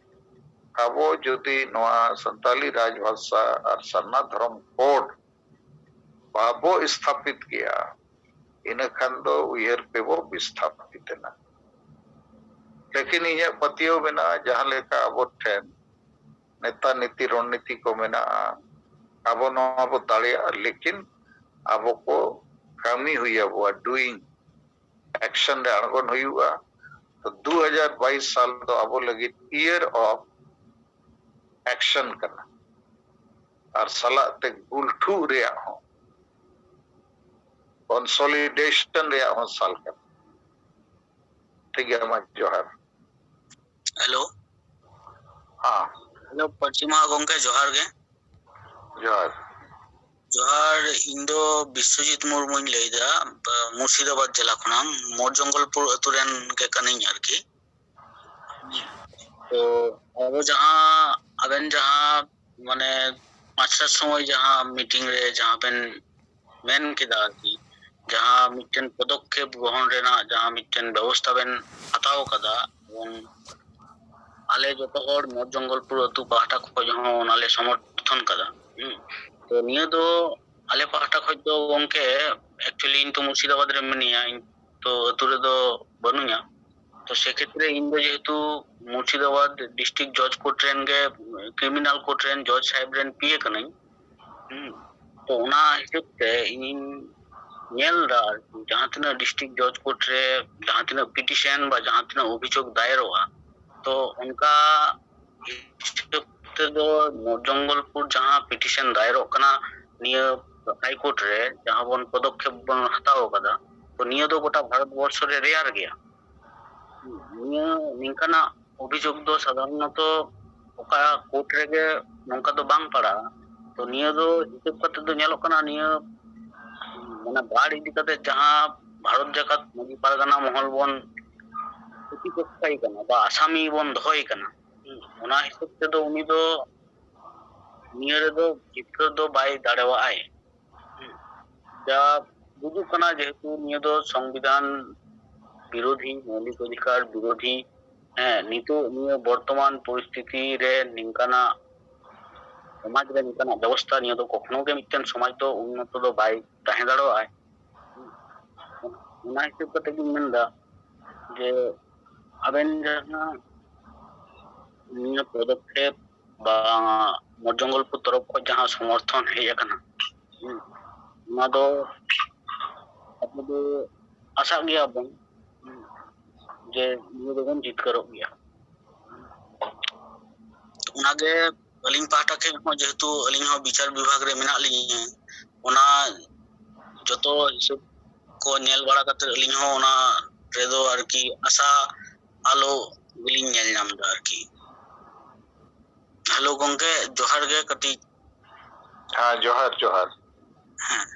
ᱟᱵᱚ ᱡᱩᱫᱤ ᱱᱚᱣᱟ ᱥᱟᱱᱛᱟᱞᱤ ᱨᱟᱡᱽ ᱵᱷᱟᱥᱟ ᱟᱨ ᱥᱟᱨᱱᱟ ᱫᱷᱚᱨᱚᱢ ᱠᱳᱰ ᱵᱟᱵᱚ ᱥᱛᱷᱟᱯᱤᱛ ᱠᱮᱭᱟ, ᱤᱱᱟᱹ ᱠᱷᱟᱱ ᱫᱚ ᱩᱭᱦᱟᱹᱨ ᱯᱮ ᱵᱚ ᱵᱤᱥᱛᱷᱟᱯᱤᱛ ᱮᱱᱟ᱾ ᱞᱮᱠᱤᱱ ᱤᱧᱟᱹᱜ ᱯᱟᱹᱛᱭᱟᱹᱣ ᱢᱮᱱᱟᱜᱼᱟ, ᱡᱟᱦᱟᱸ ᱞᱮᱠᱟ ᱟᱵᱚ ᱴᱷᱮᱱ ᱱᱮᱛᱟ ᱱᱤᱛᱤ ᱨᱚᱱᱱᱤᱛᱤ ᱠᱚ ᱢᱮᱱᱟᱜᱼᱟ, ᱟᱵᱚ ᱱᱚᱣᱟ ᱵᱚ ᱫᱟᱲᱮᱭᱟᱜᱼᱟ, ᱞᱮᱠᱤᱱ ᱟᱵᱚ ᱠᱚ ᱠᱟᱹᱢᱤ ᱦᱩᱭ ᱟᱵᱚᱣᱟ, doing, action ᱨᱮ ᱟᱬᱜᱚᱱ ᱦᱩᱭᱩᱜᱼᱟ᱾ ᱛᱚ ᱫᱩ ᱦᱟᱡᱟᱨ ᱵᱟᱭᱤᱥ ᱥᱟᱞ ᱫᱚ ᱟᱵᱚ ᱞᱟᱹᱜᱤᱫ year of action ᱠᱟᱱᱟ, ᱟᱨ ᱥᱟᱞᱟᱜ ᱛᱮ ᱜᱩᱞᱴᱷᱩ ᱨᱮᱭᱟᱜ ᱦᱚᱸ, consolidation ᱨᱮᱭᱟᱜ ᱦᱚᱸ ᱥᱟᱞ ᱠᱟᱱᱟ᱾ ᱴᱷᱤᱠ ᱜᱮᱭᱟ, ᱢᱟ ᱡᱚᱦᱟᱨ᱾ ᱦᱮᱞᱳ᱾ ᱦᱮᱸ᱾ ᱦᱮᱞᱳ, ᱯᱟᱹᱨᱥᱤ ᱢᱟᱦᱟ ᱜᱚᱝᱠᱮ, ᱡᱚᱦᱟᱨ ᱜᱮ᱾ ᱡᱚᱦᱟᱨ᱾ ᱡᱚᱦᱟᱨ, ᱤᱧ ᱫᱚ ᱵᱤᱥᱥᱚᱡᱤᱛ ᱢᱩᱨᱢᱩᱧ ᱞᱟᱹᱭᱫᱟ, ᱵᱟ-, ᱢᱩᱨᱥᱤᱫᱟᱵᱟᱫᱽ ᱡᱮᱞᱟ ᱠᱷᱚᱱᱟᱜ, ᱢᱳᱨ ᱡᱚᱝᱜᱚᱞᱯᱩᱨ ᱟᱹᱛᱩ ᱨᱮᱱ ᱜᱮ ᱠᱟᱹᱱᱟᱹᱧ ᱟᱨᱠᱤ᱾ ᱛᱚ ᱟᱵᱚ ᱡᱟᱦᱟᱸ, ᱟᱵᱮᱱ ᱡᱟᱦᱟᱸ ᱢᱟᱱᱮ ᱢᱟᱥᱴᱟᱨ ᱥᱚᱢᱚᱭ ᱡᱟᱦᱟᱸ ᱢᱤᱴᱤᱝ ᱨᱮ ᱡᱟᱦᱟᱸ ᱵᱮᱱ ᱢᱮᱱ ᱠᱮᱫᱟ ᱟᱨᱠᱤ, ᱡᱟᱦᱟᱸ ᱢᱤᱫᱴᱮᱱ ᱯᱚᱫᱚᱠᱷᱮᱯ ᱜᱨᱚᱦᱚᱱ ᱨᱮᱱᱟᱜ ᱡᱟᱦᱟᱸ ᱢᱤᱫᱴᱮᱱ ᱵᱮᱵᱚᱥᱛᱷᱟ ᱵᱮᱱ ᱦᱟᱛᱟᱣ ᱠᱟᱫᱟ, ᱮᱵᱚᱝ ᱟᱞᱮ ᱡᱚᱛᱚ ᱦᱚᱲ ᱢᱳᱨ ᱡᱚᱝᱜᱚᱞᱯᱩᱨ ᱟᱹᱛᱩ ᱯᱟᱦᱴᱟ ᱠᱷᱚᱱ ᱦᱚᱸ ᱚᱱᱟᱞᱮ ᱥᱚᱢᱚᱨᱛᱷᱚᱱ ᱠᱟᱫᱟ᱾ ᱦᱩᱸ᱾ ᱛᱚ ᱱᱤᱭᱟᱹ ᱫᱚ ᱟᱞᱮ ᱯᱟᱦᱴᱟ ᱠᱷᱚᱱ ᱫᱚ ᱜᱚᱝᱠᱮ, actually ᱤᱧ ᱛᱚ ᱢᱩᱨᱥᱤᱫᱟᱵᱟᱫᱽ ᱨᱮ ᱢᱤᱱᱟᱹᱧᱟ, ᱤᱧ ᱛᱚ ᱟᱹᱛᱩ ᱨᱮᱫᱚ ᱵᱟᱹᱱᱩᱧᱟ᱾ ᱛᱚ ᱥᱮᱠᱷᱮᱛᱨᱮ ᱤᱧ ᱫᱚ ᱡᱮᱦᱮᱛᱩ ᱢᱩᱨᱥᱤᱫᱟᱵᱟᱫᱽ ᱰᱤᱥᱴᱨᱤᱠᱴ ᱡᱚᱡᱽ ᱠᱳᱨᱴ ᱨᱮᱱ ᱜᱮ, ᱠᱨᱤᱢᱤᱱᱟᱞ ᱠᱳᱨᱴ ᱨᱮᱱ ᱡᱚᱡᱽ ᱥᱟᱦᱮᱵᱽ ᱨᱮᱱ ᱯᱤᱭᱮ ᱠᱟᱹᱱᱟᱹᱧ᱾ ᱦᱩᱸ᱾ ᱛᱚ ᱚᱱᱟ ᱦᱤᱥᱟᱹᱵ ᱛᱮ ᱤᱧᱤᱧ ᱧᱮᱞ ᱮᱫᱟ ᱟᱨᱠᱤ, ᱡᱟᱦᱟᱸ ᱛᱤᱱᱟᱹᱜ ᱰᱤᱥᱴᱨᱤᱠᱴ ᱡᱚᱡᱽ ᱠᱳᱨᱴ ᱨᱮ ᱡᱟᱦᱟᱸ ᱛᱤᱱᱟᱹᱜ ᱯᱤᱴᱤᱥᱮᱱ ᱵᱟ ᱡᱟᱦᱟᱸ ᱛᱤᱱᱟᱹᱜ ᱚᱵᱷᱤᱡᱳᱜᱽ ᱫᱟᱭᱮᱨᱚᱜᱼᱟ, ᱛᱚ ᱚᱱᱠᱟ ᱦᱤᱥᱟᱹᱵ ᱛᱮᱫᱚ ᱢᱳᱨ ᱡᱚᱝᱜᱚᱞᱯᱩᱨ ᱡᱟᱦᱟᱸ ᱯᱤᱴᱤᱥᱮᱱ ᱫᱟᱭᱮᱨᱚᱜ ᱠᱟᱱᱟ ᱱᱤᱭᱟᱹ ᱦᱟᱭ ᱠᱳᱨᱴ ᱨᱮ, ᱡᱟᱦᱟᱸ ᱵᱚᱱ ᱯᱚᱫᱚᱠᱷᱮᱯ ᱵᱚᱱ ᱦᱟᱛᱟᱣ ᱟᱠᱟᱫᱟ, ᱛᱚ ᱱᱤᱭᱟᱹ ᱫᱚ ᱜᱚᱴᱟ ᱵᱷᱟᱨᱚᱛ ᱵᱚᱨᱥᱚ ᱨᱮ ᱨᱮᱭᱟᱨ ᱜᱮᱭᱟ᱾ ᱱᱤᱭᱟᱹ ᱱᱤᱝᱠᱟᱱᱟᱜ ᱚᱵᱷᱤᱡᱳᱜᱽ ᱫᱚ ᱥᱟᱫᱷᱟᱨᱚᱱᱚᱛᱚ ᱚᱠᱟ ᱠᱳᱨᱴ ᱨᱮᱜᱮ ᱱᱚᱝᱠᱟ ᱫᱚ ᱵᱟᱝ ᱯᱟᱲᱟᱜᱼᱟ᱾ ᱛᱚ ᱱᱤᱭᱟᱹ ᱫᱚ ᱦᱤᱥᱟᱹᱵ ᱠᱟᱛᱮ ᱫᱚ ᱧᱮᱞᱚᱜ ᱠᱟᱱᱟ, ᱱᱤᱭᱟᱹ ᱢᱟᱱᱮ ᱵᱟᱲ ᱤᱫᱤ ᱠᱟᱛᱮ ᱡᱟᱦᱟᱸ ᱵᱷᱟᱨᱚᱛ ᱡᱟᱠᱟᱛ ᱢᱟᱹᱡᱷᱤ ᱯᱟᱨᱜᱟᱱᱟ ᱢᱚᱦᱚᱞ ᱵᱚᱱ ᱯᱨᱚᱛᱤᱯᱚᱠᱠᱷᱟᱭ ᱠᱟᱱᱟ ᱵᱟ ᱟᱥᱟᱢᱤ ᱵᱚᱱ ᱫᱚᱦᱚᱭ ᱠᱟᱱᱟ, ᱦᱩᱸ, ᱚᱱᱟ ᱦᱤᱥᱟᱹᱵ ᱛᱮᱫᱚ ᱩᱱᱤ ᱫᱚ ᱱᱤᱭᱟᱹ ᱨᱮᱫᱚ ᱡᱤᱛᱠᱟᱹᱨ ᱫᱚ ᱵᱟᱭ ᱫᱟᱲᱮᱣᱟᱜᱼᱟᱭ᱾ ᱦᱩᱸ, ᱡᱟ ᱵᱩᱡᱩᱜ ᱠᱟᱱᱟ, ᱡᱮᱦᱮᱛᱩ ᱱᱤᱭᱟᱹ ᱫᱚ ᱥᱚᱝᱵᱤᱫᱷᱟᱱ ᱵᱤᱨᱳᱫᱷᱤ, ᱢᱳᱣᱞᱤᱠ ᱚᱫᱷᱤᱠᱟᱨ ᱵᱤᱨᱳᱫᱷᱤ, ᱦᱮᱸ, ᱱᱤᱛᱚᱜ ᱱᱤᱭᱟᱹ ᱵᱚᱨᱛᱚᱢᱟᱱ ᱯᱚᱨᱤᱥᱛᱷᱤᱛᱤ ᱨᱮ ᱱᱤᱝᱠᱟᱱᱟᱜ ᱥᱚᱢᱟᱡᱽ ᱨᱮ ᱱᱤᱝᱠᱟᱱᱟᱜ ᱵᱮᱵᱚᱥᱛᱷᱟ, ᱱᱤᱭᱟᱹ ᱫᱚ ᱠᱚᱠᱷᱚᱱᱳ ᱜᱮ ᱢᱤᱫᱴᱮᱱ ᱥᱚᱢᱟᱡᱽ ᱫᱚ ᱩᱱᱱᱚᱛᱚ ᱫᱚ ᱵᱟᱭ ᱛᱟᱦᱮᱸ ᱫᱟᱲᱮᱭᱟᱜᱼᱟ᱾ ᱚᱱᱟ ᱦᱤᱥᱟᱹᱵ ᱠᱟᱛᱮ ᱜᱤᱧ ᱢᱮᱱᱫᱟ ᱡᱮ ᱟᱵᱮᱱ ᱡᱟᱦᱟᱸ ᱱᱤᱭᱟᱹ ᱯᱚᱫᱚᱠᱷᱮᱯ ᱵᱟ ᱢᱚᱨᱡᱚᱝᱜᱚᱞᱯᱩᱨ ᱛᱚᱨᱚᱯ ᱠᱷᱚᱱ ᱡᱟᱦᱟᱸ ᱥᱚᱢᱚᱨᱛᱷᱚᱱ ᱦᱮᱡ ᱟᱠᱟᱱᱟ, ᱦᱩᱸ, ᱚᱱᱟ ᱫᱚ ᱟᱵᱚ ᱫᱚ ᱟᱥᱟᱜ ᱜᱮᱭᱟ ᱵᱚᱱ, ᱦᱩᱸ, ᱡᱮ ᱱᱤᱭᱟᱹ ᱫᱚᱵᱚᱱ ᱡᱤᱛᱠᱟᱹᱨᱚᱜ ᱜᱮᱭᱟ᱾ ᱚᱱᱟᱜᱮ ᱟᱹᱞᱤᱧ ᱯᱟᱦᱴᱟ ᱴᱷᱮᱱ ᱦᱚᱸ, ᱡᱮᱦᱮᱛᱩ ᱟᱹᱞᱤᱧ ᱦᱚᱸ ᱵᱤᱪᱟᱨ ᱵᱤᱵᱷᱟᱜᱽ ᱨᱮ ᱢᱮᱱᱟᱜ ᱞᱤᱧᱟ, ᱚᱱᱟ ᱡᱚᱛᱚ ᱦᱤᱥᱟᱹᱵ ᱠᱚ ᱧᱮᱞ ᱵᱟᱲᱟ ᱠᱟᱛᱮ ᱟᱹᱞᱤᱧ ᱦᱚᱸ ᱚᱱᱟ ᱨᱮᱫᱚ ᱟᱨᱠᱤ ᱟᱥᱟ ᱟᱞᱚ ᱜᱮᱞᱤᱧ ᱧᱮᱞ ᱧᱟᱢ ᱮᱫᱟ ᱟᱨᱠᱤ᱾ ᱦᱮᱞᱳ ᱜᱚᱝᱠᱮ, ᱡᱚᱦᱟᱨ ᱜᱮ᱾ ᱠᱟᱹᱴᱤᱡ ᱦᱮᱸ, ᱡᱚᱦᱟᱨ, ᱡᱚᱦᱟᱨ᱾ ᱦᱮᱸ,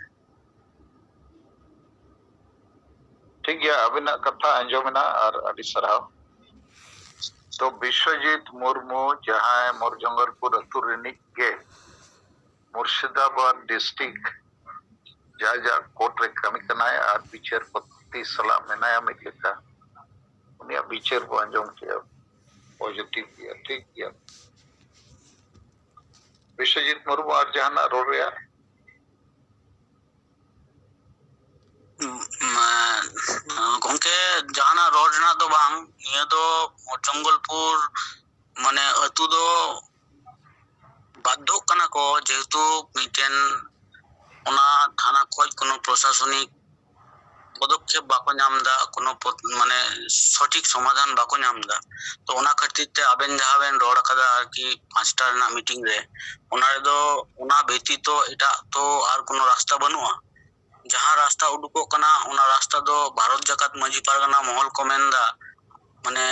ᱴᱷᱤᱠ ᱜᱮᱭᱟ, ᱟᱵᱤᱱᱟᱜ ᱠᱟᱛᱷᱟ ᱟᱸᱡᱚᱢ ᱮᱱᱟ ᱟᱨ ᱟᱹᱰᱤ ᱥᱟᱨᱦᱟᱣ᱾ ᱛᱚ, ᱵᱤᱥᱣᱚᱡᱤᱛ ᱢᱩᱨᱢᱩ, ᱡᱟᱦᱟᱸᱭ ᱢᱚᱨᱡᱚᱝᱜᱚᱞᱯᱩᱨ ᱟᱹᱛᱩ ᱨᱤᱱᱤᱡ ᱜᱮ, ᱢᱩᱨᱥᱤᱫᱟᱵᱟᱫ ᱰᱤᱥᱴᱨᱤᱠᱴ ᱡᱟᱡᱟᱜ ᱠᱳᱨᱴ ᱨᱮ ᱠᱟᱹᱢᱤ ᱠᱟᱱᱟᱭ ᱟᱨ ᱵᱤᱪᱟᱹᱨᱯᱚᱛᱤ ᱥᱟᱞᱟᱜ ᱢᱮᱱᱟᱭᱟ ᱢᱤᱫ ᱞᱮᱠᱟ, ᱩᱱᱤᱭᱟᱜ ᱵᱤᱪᱟᱹᱨ ᱵᱚ ᱟᱸᱡᱚᱢ ᱠᱮᱜᱼᱟ, ᱯᱚᱡᱤᱴᱤᱵᱷ ᱜᱮᱭᱟ, ᱴᱷᱤᱠ ᱜᱮᱭᱟ᱾ ᱵᱤᱥᱣᱚᱡᱤᱛ ᱢᱩᱨᱢᱩ, ᱟᱨ ᱡᱟᱦᱟᱱᱟᱜ ᱨᱚᱲ ᱨᱮᱭᱟᱜ? ᱜᱚᱝᱠᱮ, ᱡᱟᱦᱟᱱᱟᱜ ᱨᱚᱲ ᱨᱮᱱᱟᱜ ᱫᱚ ᱵᱟᱝ, ᱱᱤᱭᱟᱹ ᱫᱚ ᱢᱚᱨᱡᱚᱝᱜᱚᱞᱯᱩᱨ ᱢᱟᱱᱮ ᱟᱹᱛᱩ ᱫᱚ ᱵᱟᱫᱽᱫᱷᱚᱜ ᱠᱟᱱᱟ ᱠᱚ, ᱡᱮᱦᱮᱛᱩ ᱢᱤᱫᱴᱮᱱ ᱚᱱᱟ ᱛᱷᱟᱱᱟ ᱠᱷᱚᱡ ᱠᱳᱱᱳ ᱯᱨᱚᱥᱟᱥᱚᱱᱤᱠ ᱯᱚᱫᱚᱠᱷᱮᱯ ᱵᱟᱠᱚ ᱧᱟᱢ ᱮᱫᱟ, ᱠᱳᱱᱳ ᱯᱚᱫ-, ᱢᱟᱱᱮ ᱥᱚᱴᱷᱤᱠ ᱥᱚᱢᱟᱫᱷᱟᱱ ᱵᱟᱠᱚ ᱧᱟᱢ ᱮᱫᱟ᱾ ᱛᱚ, ᱚᱱᱟ ᱠᱷᱟᱹᱛᱤᱨ ᱛᱮ ᱟᱵᱮᱱ ᱡᱟᱦᱟᱸ ᱵᱮᱱ ᱨᱚᱲ ᱟᱠᱟᱫᱟ ᱟᱨᱠᱤ ᱯᱟᱸᱪᱴᱟ ᱨᱮᱱᱟᱜ ᱢᱤᱴᱤᱝ ᱨᱮ, ᱚᱱᱟ ᱨᱮᱫᱚ ᱚᱱᱟ ᱵᱮᱛᱤᱛᱚ ᱮᱴᱟᱜ ᱛᱚ ᱟᱨ ᱠᱳᱱᱳ ᱨᱟᱥᱛᱟ ᱵᱟᱹᱱᱩᱜᱼᱟ᱾ ᱡᱟᱦᱟᱸ ᱨᱟᱥᱛᱟ ᱩᱰᱩᱠᱚᱜ ᱠᱟᱱᱟ, ᱚᱱᱟ ᱨᱟᱥᱛᱟ ᱫᱚ ᱵᱷᱟᱨᱚᱛ ᱡᱟᱠᱟᱛ ᱢᱟᱹᱡᱷᱤ ᱯᱟᱨᱜᱟᱱᱟ ᱢᱚᱦᱚᱞ ᱠᱚ ᱢᱮᱱ ᱮᱫᱟ, ᱢᱟᱱᱮ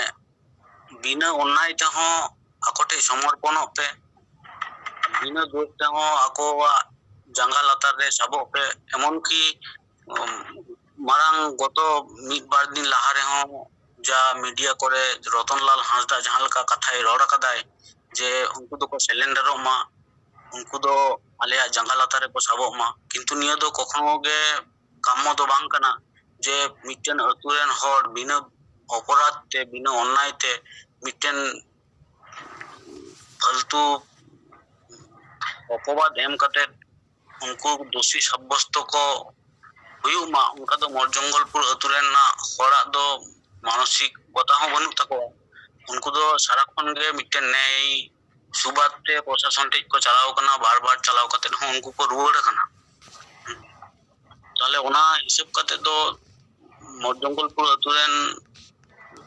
ᱵᱤᱱᱟᱹ ᱚᱱᱱᱟᱭ ᱛᱮᱦᱚᱸ ᱟᱠᱚ ᱴᱷᱮᱱ ᱥᱚᱢᱚᱨᱯᱚᱱᱚᱜ ᱯᱮ, ᱵᱤᱱᱟᱹ ᱫᱳᱥ ᱛᱮᱦᱚᱸ ᱟᱠᱚᱣᱟᱜ ᱡᱟᱸᱜᱟ ᱞᱟᱛᱟᱨ ᱨᱮ ᱥᱟᱵᱚᱜ ᱯᱮ᱾ ᱮᱢᱚᱱᱠᱤ, ᱩᱢ, ᱢᱟᱲᱟᱝ ᱜᱚᱛᱚ ᱢᱤᱫ ᱵᱟᱨ ᱫᱤᱱ ᱞᱟᱦᱟ ᱨᱮᱦᱚᱸ ᱡᱟ ᱢᱤᱰᱤᱭᱟ ᱠᱚᱨᱮ ᱨᱚᱛᱚᱱᱞᱟᱞ ᱦᱟᱸᱥᱫᱟ ᱡᱟᱦᱟᱸ ᱞᱮᱠᱟ ᱠᱟᱛᱷᱟᱭ ᱨᱚᱲ ᱟᱠᱟᱫᱟᱭ ᱡᱮ ᱩᱱᱠᱩ ᱫᱚᱠᱚ ᱥᱮᱞᱮᱱᱰᱟᱨᱚᱜ ᱢᱟ, ᱩᱱᱠᱩ ᱫᱚ ᱟᱞᱮᱭᱟᱜ ᱡᱟᱸᱜᱟ ᱞᱟᱛᱟᱨ ᱨᱮᱠᱚ ᱥᱟᱵᱚᱜ ᱢᱟ, ᱠᱤᱱᱛᱩ ᱱᱤᱭᱟᱹ ᱫᱚ ᱠᱚᱠᱷᱚᱱᱳ ᱜᱮ ᱠᱟᱢᱢᱚ ᱫᱚ ᱵᱟᱝ ᱠᱟᱱᱟ ᱡᱮ ᱢᱤᱫᱴᱮᱱ ᱟᱹᱛᱩ ᱨᱮᱱ ᱦᱚᱲ ᱵᱤᱱᱟᱹ ᱚᱯᱚᱨᱟᱫᱷ ᱛᱮ, ᱵᱤᱱᱟᱹ ᱚᱱᱱᱟᱭ ᱛᱮ ᱢᱤᱫᱴᱮᱱ ᱯᱷᱟᱞᱛᱩ ᱚᱯᱚᱵᱟᱫ ᱮᱢ ᱠᱟᱛᱮ ᱩᱱᱠᱩ ᱫᱳᱥᱤ ᱥᱟᱵᱵᱚᱥᱛᱚ ᱠᱚ ᱦᱩᱭᱩᱜ ᱢᱟ, ᱚᱱᱠᱟ ᱫᱚ ᱢᱚᱨᱡᱚᱝᱜᱚᱞᱯᱩᱨ ᱟᱹᱛᱩ ᱨᱮᱱᱟᱜ ᱦᱚᱲᱟᱜ ᱫᱚ ᱢᱟᱱᱚᱥᱤᱠ ᱵᱚᱛᱟ ᱦᱚᱸ ᱵᱟᱹᱱᱩᱜ ᱛᱟᱠᱚᱣᱟ᱾ ᱩᱱᱠᱩ ᱫᱚ ᱥᱟᱨᱟᱠᱷᱚᱱ ᱜᱮ ᱢᱤᱫᱴᱮᱱ ᱱᱮᱭ ᱥᱩᱵᱟᱫ ᱛᱮ ᱯᱨᱚᱥᱟᱥᱚᱱ ᱴᱷᱮᱡ ᱠᱚ ᱪᱟᱞᱟᱣ ᱠᱟᱱᱟ, ᱵᱟᱨ ᱵᱟᱨ ᱪᱟᱞᱟᱣ ᱠᱟᱛᱮ ᱦᱚᱸ ᱩᱱᱠᱩ ᱠᱚ ᱨᱩᱣᱟᱹᱲ ᱠᱟᱱᱟ᱾ ᱛᱟᱦᱞᱮ ᱚᱱᱟ ᱦᱤᱥᱟᱹᱵ ᱠᱟᱛᱮ ᱫᱚ ᱢᱚᱨᱡᱚᱝᱜᱚᱞᱯᱩᱨ ᱟᱹᱛᱩ ᱨᱮᱱ,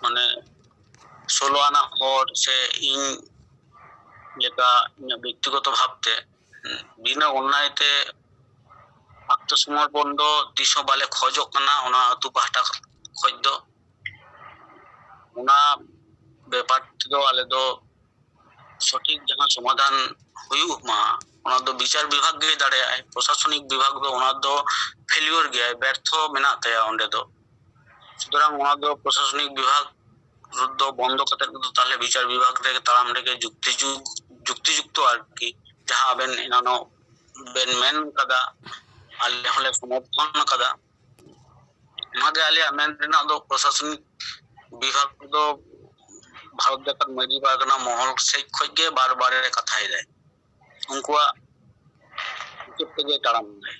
ᱢᱟᱱᱮ, ᱥᱳᱞᱳ ᱟᱱᱟᱜ ᱦᱚᱲ ᱥᱮ ᱤᱧ ᱞᱮᱠᱟ, ᱤᱧᱟᱹᱜ ᱵᱮᱠᱛᱤᱜᱚᱛᱚ ᱵᱷᱟᱵᱛᱮ, ᱵᱤᱱᱟᱹ ᱚᱱᱱᱟᱭ ᱛᱮ ᱟᱛᱢᱚᱥᱚᱢᱚᱨᱯᱚᱱ ᱫᱚ ᱛᱤᱥ ᱦᱚᱸ ᱵᱟᱞᱮ ᱠᱷᱚᱡᱚᱜ ᱠᱟᱱᱟ ᱚᱱᱟ ᱟᱹᱛᱩ ᱯᱟᱦᱴᱟ ᱠᱷᱚᱡ ᱫᱚ᱾ ᱚᱱᱟ ᱵᱮᱯᱟᱨ ᱛᱮᱫᱚ ᱟᱞᱮ ᱫᱚ ᱥᱚᱴᱷᱤᱠ ᱡᱟᱦᱟᱸ ᱥᱚᱢᱟᱫᱷᱟᱱ ᱦᱩᱭᱩᱜ ᱢᱟ, ᱚᱱᱟ ᱫᱚ ᱵᱤᱪᱟᱨ ᱵᱤᱵᱷᱟᱜᱽ ᱜᱮ ᱫᱟᱲᱮᱭᱟᱜᱼᱟᱭ᱾ ᱯᱨᱚᱥᱟᱥᱚᱱᱤᱠ ᱵᱤᱵᱷᱟᱜᱽ ᱫᱚ ᱚᱱᱟ ᱫᱚ ᱯᱷᱮᱞᱤᱭᱳᱨ ᱜᱮᱭᱟᱭ, ᱵᱮᱨᱛᱷᱚ ᱢᱮᱱᱟᱜ ᱛᱟᱭᱟ ᱚᱸᱰᱮ ᱫᱚ᱾ ᱥᱩᱛᱚᱨᱟᱝ ᱚᱱᱟ ᱫᱚ ᱯᱨᱚᱥᱟᱥᱚᱱᱤᱠ ᱵᱤᱵᱷᱟᱜᱽ ᱫᱚ ᱵᱚᱱᱫᱚ ᱠᱟᱛᱮ ᱫᱚ ᱛᱟᱦᱞᱮ ᱵᱤᱪᱟᱨ ᱵᱤᱵᱷᱟᱜᱽ ᱨᱮ ᱛᱟᱲᱟᱢ ᱨᱮᱜᱮ ᱡᱩᱠᱛᱤ ᱡᱩᱠ-, ᱡᱩᱠᱛᱤᱡᱩᱠᱛᱚ ᱟᱨᱠᱤ, ᱡᱟᱦᱟᱸ ᱟᱵᱮᱱ ᱮᱱᱟᱱᱚᱜ ᱵᱮᱱ ᱢᱮᱱ ᱠᱟᱫᱟ, ᱟᱞᱮ ᱦᱚᱸᱞᱮ ᱥᱚᱢᱚᱨᱛᱷᱚᱱ ᱠᱟᱫᱟ᱾ ᱚᱱᱟᱜᱮ ᱟᱞᱮᱭᱟᱜ ᱢᱮᱱ ᱨᱮᱱᱟᱜ ᱫᱚ, ᱯᱨᱚᱥᱟᱥᱚᱱᱤᱠ ᱵᱤᱵᱷᱟᱜᱽ ᱫᱚ ᱵᱷᱟᱨᱚᱛ ᱡᱟᱠᱟᱛ ᱢᱟᱹᱡᱷᱤ ᱯᱟᱨᱜᱟᱱᱟ ᱢᱚᱦᱚᱞ ᱥᱮᱡ ᱠᱷᱚᱡ ᱜᱮ ᱵᱟᱨ ᱵᱟᱨᱮ ᱠᱟᱛᱷᱟᱭ ᱫᱟᱭ᱾ ᱩᱱᱠᱩᱣᱟᱜ ᱦᱤᱥᱟᱹᱵ ᱛᱮᱜᱮ ᱛᱟᱲᱟᱢ ᱫᱟᱭ᱾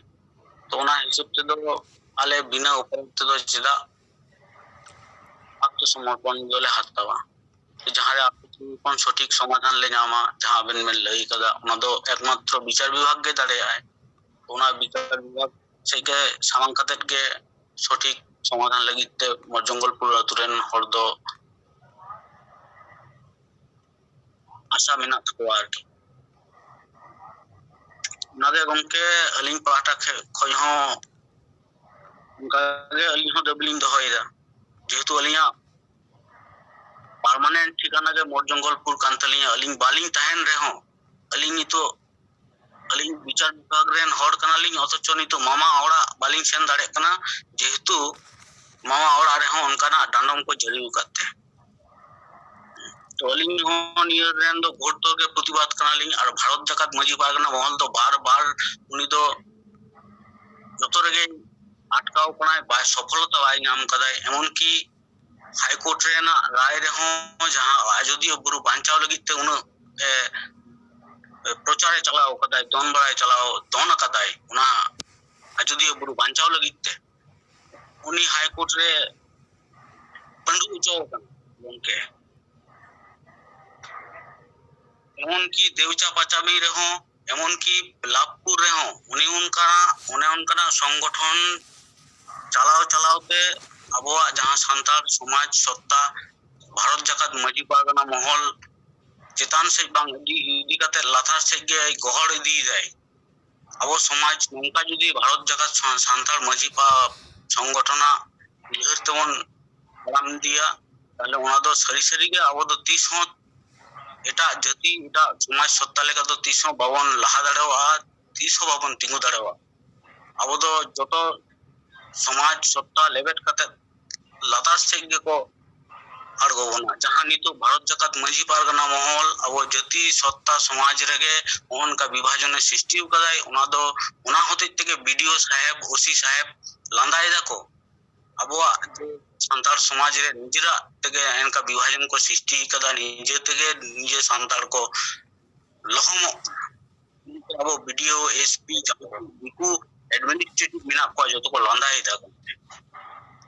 ᱛᱚ ᱚᱱᱟ ᱦᱤᱥᱟᱹᱵ ᱛᱮᱫᱚ ᱟᱞᱮ ᱵᱤᱱᱟᱹ ᱚᱯᱚᱨᱟᱫᱷ ᱛᱮᱫᱚ ᱪᱮᱫᱟᱜ ᱟᱛᱢᱚᱥᱚᱢᱚᱨᱯᱚᱱ ᱫᱚᱞᱮ ᱦᱟᱛᱟᱣᱟ? ᱡᱟᱦᱟᱸ ᱨᱮ ᱟᱛᱢᱚᱥᱚᱢᱚᱨᱯᱚᱱ ᱥᱚᱴᱷᱤᱠ ᱥᱚᱢᱟᱫᱷᱟᱱ ᱞᱮ ᱧᱟᱢᱟ, ᱡᱟᱦᱟᱸ ᱟᱵᱮᱱ ᱵᱮᱱ ᱞᱟᱹᱭ ᱠᱟᱫᱟ, ᱚᱱᱟ ᱫᱚ ᱮᱠᱢᱟᱛᱨᱚ ᱵᱤᱪᱟᱨ ᱵᱤᱵᱷᱟᱜᱽ ᱜᱮ ᱫᱟᱲᱮᱭᱟᱜᱼᱟᱭ᱾ ᱚᱱᱟ ᱵᱤᱪᱟᱨ ᱵᱤᱵᱷᱟᱜᱽ ᱥᱮᱫ ᱜᱮ ᱥᱟᱢᱟᱝ ᱠᱟᱛᱮᱫ ᱜᱮ ᱥᱚᱴᱷᱤᱠ ᱥᱚᱢᱟᱫᱷᱟᱱ ᱞᱟᱹᱜᱤᱫ ᱛᱮ ᱢᱚᱡᱚᱝᱜᱚᱞᱯᱩᱨ ᱟᱹᱛᱩ ᱨᱮᱱ ᱦᱚᱲ ᱫᱚ ᱟᱥᱟ ᱢᱮᱱᱟᱜ ᱛᱟᱠᱚᱣᱟ ᱟᱨᱠᱤ᱾ ᱚᱱᱟᱜᱮ ᱜᱚᱢᱠᱮ, ᱟᱹᱞᱤᱧ ᱯᱟᱦᱴᱟ ᱠᱷᱮ-, ᱠᱷᱚᱱ ᱦᱚᱸ ᱚᱱᱠᱟᱜᱮ ᱟᱹᱞᱤᱧ ᱦᱚᱸ ᱫᱟᱹᱵᱤ ᱞᱤᱧ ᱫᱚᱦᱚᱭᱮᱫᱟ, ᱡᱮᱦᱮᱛᱩ ᱟᱹᱞᱤᱧᱟᱜ ᱯᱟᱨᱢᱟᱱᱮᱱᱴ ᱴᱷᱤᱠᱟᱱᱟ ᱜᱮ ᱢᱚᱡᱚᱝᱜᱚᱞᱯᱩᱨ ᱠᱟᱱ ᱛᱟᱹᱞᱤᱧᱟ᱾ ᱟᱹᱞᱤᱧ ᱵᱟᱹᱞᱤᱧ ᱛᱟᱦᱮᱱ ᱨᱮᱦᱚᱸ, ᱟᱹᱞᱤᱧ ᱱᱤᱛᱚᱜ, ᱟᱹᱞᱤᱧ ᱵᱤᱪᱟᱨ ᱵᱤᱵᱷᱟᱜᱽ ᱨᱮᱱ ᱦᱚᱲ ᱠᱟᱱᱟᱞᱤᱧ, ᱚᱛᱷᱚᱪᱚ ᱱᱤᱛᱚᱜ ᱢᱟᱢᱟ ᱚᱲᱟᱜ ᱵᱟᱹᱞᱤᱧ ᱥᱮᱱ ᱫᱟᱲᱮᱭᱟᱜ ᱠᱟᱱᱟ, ᱡᱮᱦᱮᱛᱩ ᱢᱟᱢᱟ ᱚᱲᱟᱜ ᱨᱮᱦᱚᱸ ᱚᱱᱠᱟᱱᱟᱜ ᱰᱟᱸᱰᱚᱢ ᱠᱚ ᱡᱟᱹᱨᱤ ᱟᱠᱟᱫ ᱛᱮ᱾ ᱛᱚ ᱟᱹᱞᱤᱧ ᱦᱚᱸ ᱱᱤᱭᱟᱹ ᱨᱮᱱ ᱫᱚ ᱜᱷᱳᱨᱛᱚᱨ ᱜᱮ ᱯᱨᱚᱛᱤᱵᱟᱫ ᱠᱟᱱᱟᱞᱤᱧ᱾ ᱟᱨ ᱵᱷᱟᱨᱚᱛ ᱡᱟᱠᱟᱛ ᱢᱟᱹᱡᱷᱤ ᱯᱟᱨᱜᱟᱱᱟ ᱢᱚᱦᱚᱞ ᱫᱚ ᱵᱟᱨ ᱵᱟᱨ ᱩᱱᱤ ᱫᱚ ᱡᱚᱛᱚ ᱨᱮᱜᱮ ᱟᱴᱠᱟᱣ ᱠᱟᱱᱟᱭ, ᱵᱟᱭ, ᱥᱚᱯᱷᱚᱞᱚᱛᱟ ᱵᱟᱭ ᱧᱟᱢ ᱠᱟᱫᱟᱭ᱾ ᱮᱢᱚᱱᱠᱤ ᱦᱟᱭᱠᱳᱨᱴ ᱨᱮᱱᱟᱜ ᱨᱟᱭ ᱨᱮᱦᱚᱸ, ᱡᱟᱦᱟᱸ ᱟᱡᱚᱫᱤᱭᱟᱹ ᱵᱩᱨᱩ ᱵᱟᱧᱪᱟᱣ ᱞᱟᱹᱜᱤᱫ ᱛᱮ ᱩᱱᱟᱹᱜ ᱮ, ᱮ, ᱯᱨᱚᱪᱟᱨᱮ ᱪᱟᱞᱟᱣ ᱠᱟᱫᱟᱭ, ᱫᱚᱱ ᱵᱟᱲᱟᱭ ᱪᱟᱞᱟᱣ, ᱫᱚᱱ ᱟᱠᱟᱫᱟᱭ, ᱚᱱᱟ ᱟᱡᱚᱫᱤᱭᱟᱹ ᱵᱩᱨᱩ ᱵᱟᱧᱪᱟᱣ ᱞᱟᱹᱜᱤᱫ ᱛᱮ ᱩᱱᱤ ᱦᱟᱭ ᱠᱳᱨᱴ ᱨᱮ ᱯᱟᱹᱰᱩ ᱦᱚᱪᱚ ᱟᱠᱟᱱᱟ ᱜᱚᱢᱠᱮ᱾ ᱮᱢᱚᱱᱠᱤ ᱫᱮᱣᱪᱟ ᱯᱟᱪᱟᱢᱤ ᱨᱮᱦᱚᱸ, ᱮᱢᱚᱱᱠᱤ ᱞᱟᱵᱷᱯᱩᱨ ᱨᱮᱦᱚᱸ ᱩᱱᱤ ᱚᱱᱠᱟᱱᱟᱜ, ᱚᱱᱮ ᱚᱱᱠᱟᱱᱟᱜ ᱥᱚᱝᱜᱚᱴᱷᱚᱱ ᱪᱟᱞᱟᱣ ᱪᱟᱞᱟᱣ ᱛᱮ ᱟᱵᱚᱣᱟᱜ ᱡᱟᱦᱟᱸ ᱥᱟᱱᱛᱟᱲ ᱥᱚᱢᱟᱡᱽ ᱥᱚᱛᱛᱟ ᱵᱷᱟᱨᱚᱛ ᱡᱟᱠᱟᱛ ᱢᱟᱹᱡᱷᱤ ᱯᱟᱨᱜᱟᱱᱟ ᱢᱚᱦᱚᱞ ᱪᱮᱛᱟᱱ ᱥᱮᱫ ᱵᱟᱝ ᱤᱫᱤ, ᱤᱫᱤ ᱠᱟᱛᱮ ᱞᱟᱛᱟᱨ ᱥᱮᱫ ᱜᱮ ᱜᱚᱦᱚᱲ ᱤᱫᱤᱭᱮᱫᱟᱭ᱾ ᱟᱵᱚ ᱥᱚᱢᱟᱡᱽ ᱱᱚᱝᱠᱟ ᱡᱩᱫᱤ ᱵᱷᱟᱨᱚᱛ ᱡᱟᱠᱟᱛ ᱥᱟᱱ-, ᱥᱟᱱᱛᱟᱲ ᱢᱟᱹᱡᱷᱤ ᱯᱟ-, ᱥᱚᱝᱜᱚᱴᱷᱚᱱᱟᱜ ᱩᱭᱦᱟᱹᱨ ᱛᱮᱵᱚᱱ ᱛᱟᱲᱟᱢ ᱤᱫᱤᱭᱟ, ᱛᱟᱦᱞᱮ ᱚᱱᱟ ᱫᱚ ᱥᱟᱹᱨᱤ ᱥᱟᱹᱨᱤ ᱜᱮ ᱟᱵᱚ ᱫᱚ ᱛᱤᱥ ᱦᱚᱸ ᱮᱴᱟᱜ ᱡᱟᱹᱛᱤ, ᱮᱴᱟᱜ ᱥᱚᱢᱟᱡᱽ ᱥᱚᱛᱛᱟ ᱞᱮᱠᱟ ᱫᱚ ᱛᱤᱥ ᱦᱚᱸ ᱵᱟᱵᱚᱱ ᱞᱟᱦᱟ ᱫᱟᱲᱮᱣᱟᱜᱼᱟ, ᱛᱤᱥ ᱦᱚᱸ ᱵᱟᱵᱚᱱ ᱛᱤᱸᱜᱩ ᱫᱟᱲᱮᱣᱟᱜᱼᱟ᱾ ᱟᱵᱚ ᱫᱚ ᱡᱚᱛᱚ ᱥᱚᱢᱟᱡᱽ ᱥᱚᱛᱛᱟ ᱞᱮᱵᱮᱫ ᱠᱟᱛᱮ ᱞᱟᱛᱟᱨ ᱥᱮᱫ ᱜᱮᱠᱚ ᱟᱬᱜᱚ ᱵᱚᱱᱟ᱾ ᱡᱟᱦᱟᱸ ᱱᱤᱛᱚᱜ ᱵᱷᱟᱨᱚᱛ ᱡᱟᱠᱟᱛ ᱢᱟᱹᱡᱷᱤ ᱯᱟᱨᱜᱟᱱᱟ ᱢᱚᱦᱚᱞ ᱟᱵᱚ ᱡᱟᱹᱛᱤ ᱥᱚᱛᱛᱟ ᱥᱚᱢᱟᱡᱽ ᱨᱮᱜᱮ ᱱᱚᱜᱼᱚ ᱱᱚᱝᱠᱟ ᱵᱤᱵᱷᱟᱡᱚᱱᱮ ᱥᱨᱤᱥᱴᱤ ᱟᱠᱟᱫᱟᱭ, ᱚᱱᱟ ᱫᱚ, ᱚᱱᱟ ᱦᱚᱛᱮᱡ ᱛᱮᱜᱮ ᱵᱤ ᱰᱤ ᱳ ᱥᱟᱦᱮᱵᱽ, ᱳ ᱥᱤ ᱥᱟᱦᱮᱵᱽ ᱞᱟᱸᱫᱟᱭ ᱫᱟᱠᱚ᱾ ᱟᱵᱚᱣᱟᱜ ᱡᱮ ᱥᱟᱱᱛᱟᱲ ᱥᱚᱢᱟᱡᱽ ᱨᱮ ᱱᱤᱡᱮᱨᱟᱜ ᱛᱮᱜᱮ ᱚᱱᱠᱟ ᱵᱤᱵᱷᱟᱡᱚᱱ ᱠᱚ ᱥᱨᱤᱥᱴᱤ ᱟᱠᱟᱫᱟ, ᱱᱤᱡᱮ ᱛᱮᱜᱮ ᱱᱤᱡᱮ ᱥᱟᱱᱛᱟᱲ ᱠᱚ ᱞᱚᱦᱚᱢᱚᱜ ᱠᱟᱱᱟ᱾ ᱟᱵᱚ ᱵᱤ ᱰᱤ ᱳ, ᱮᱥ ᱯᱤ, ᱡᱟᱦᱟᱸ ᱫᱤᱠᱩ ᱮᱰᱢᱤᱱᱤᱥᱴᱨᱮᱴᱤᱵᱷ ᱢᱮᱱᱟᱜ ᱠᱚᱣᱟ, ᱡᱚᱛᱚ ᱠᱚ ᱞᱟᱸᱫᱟᱭᱮᱫᱟ ᱠᱚ᱾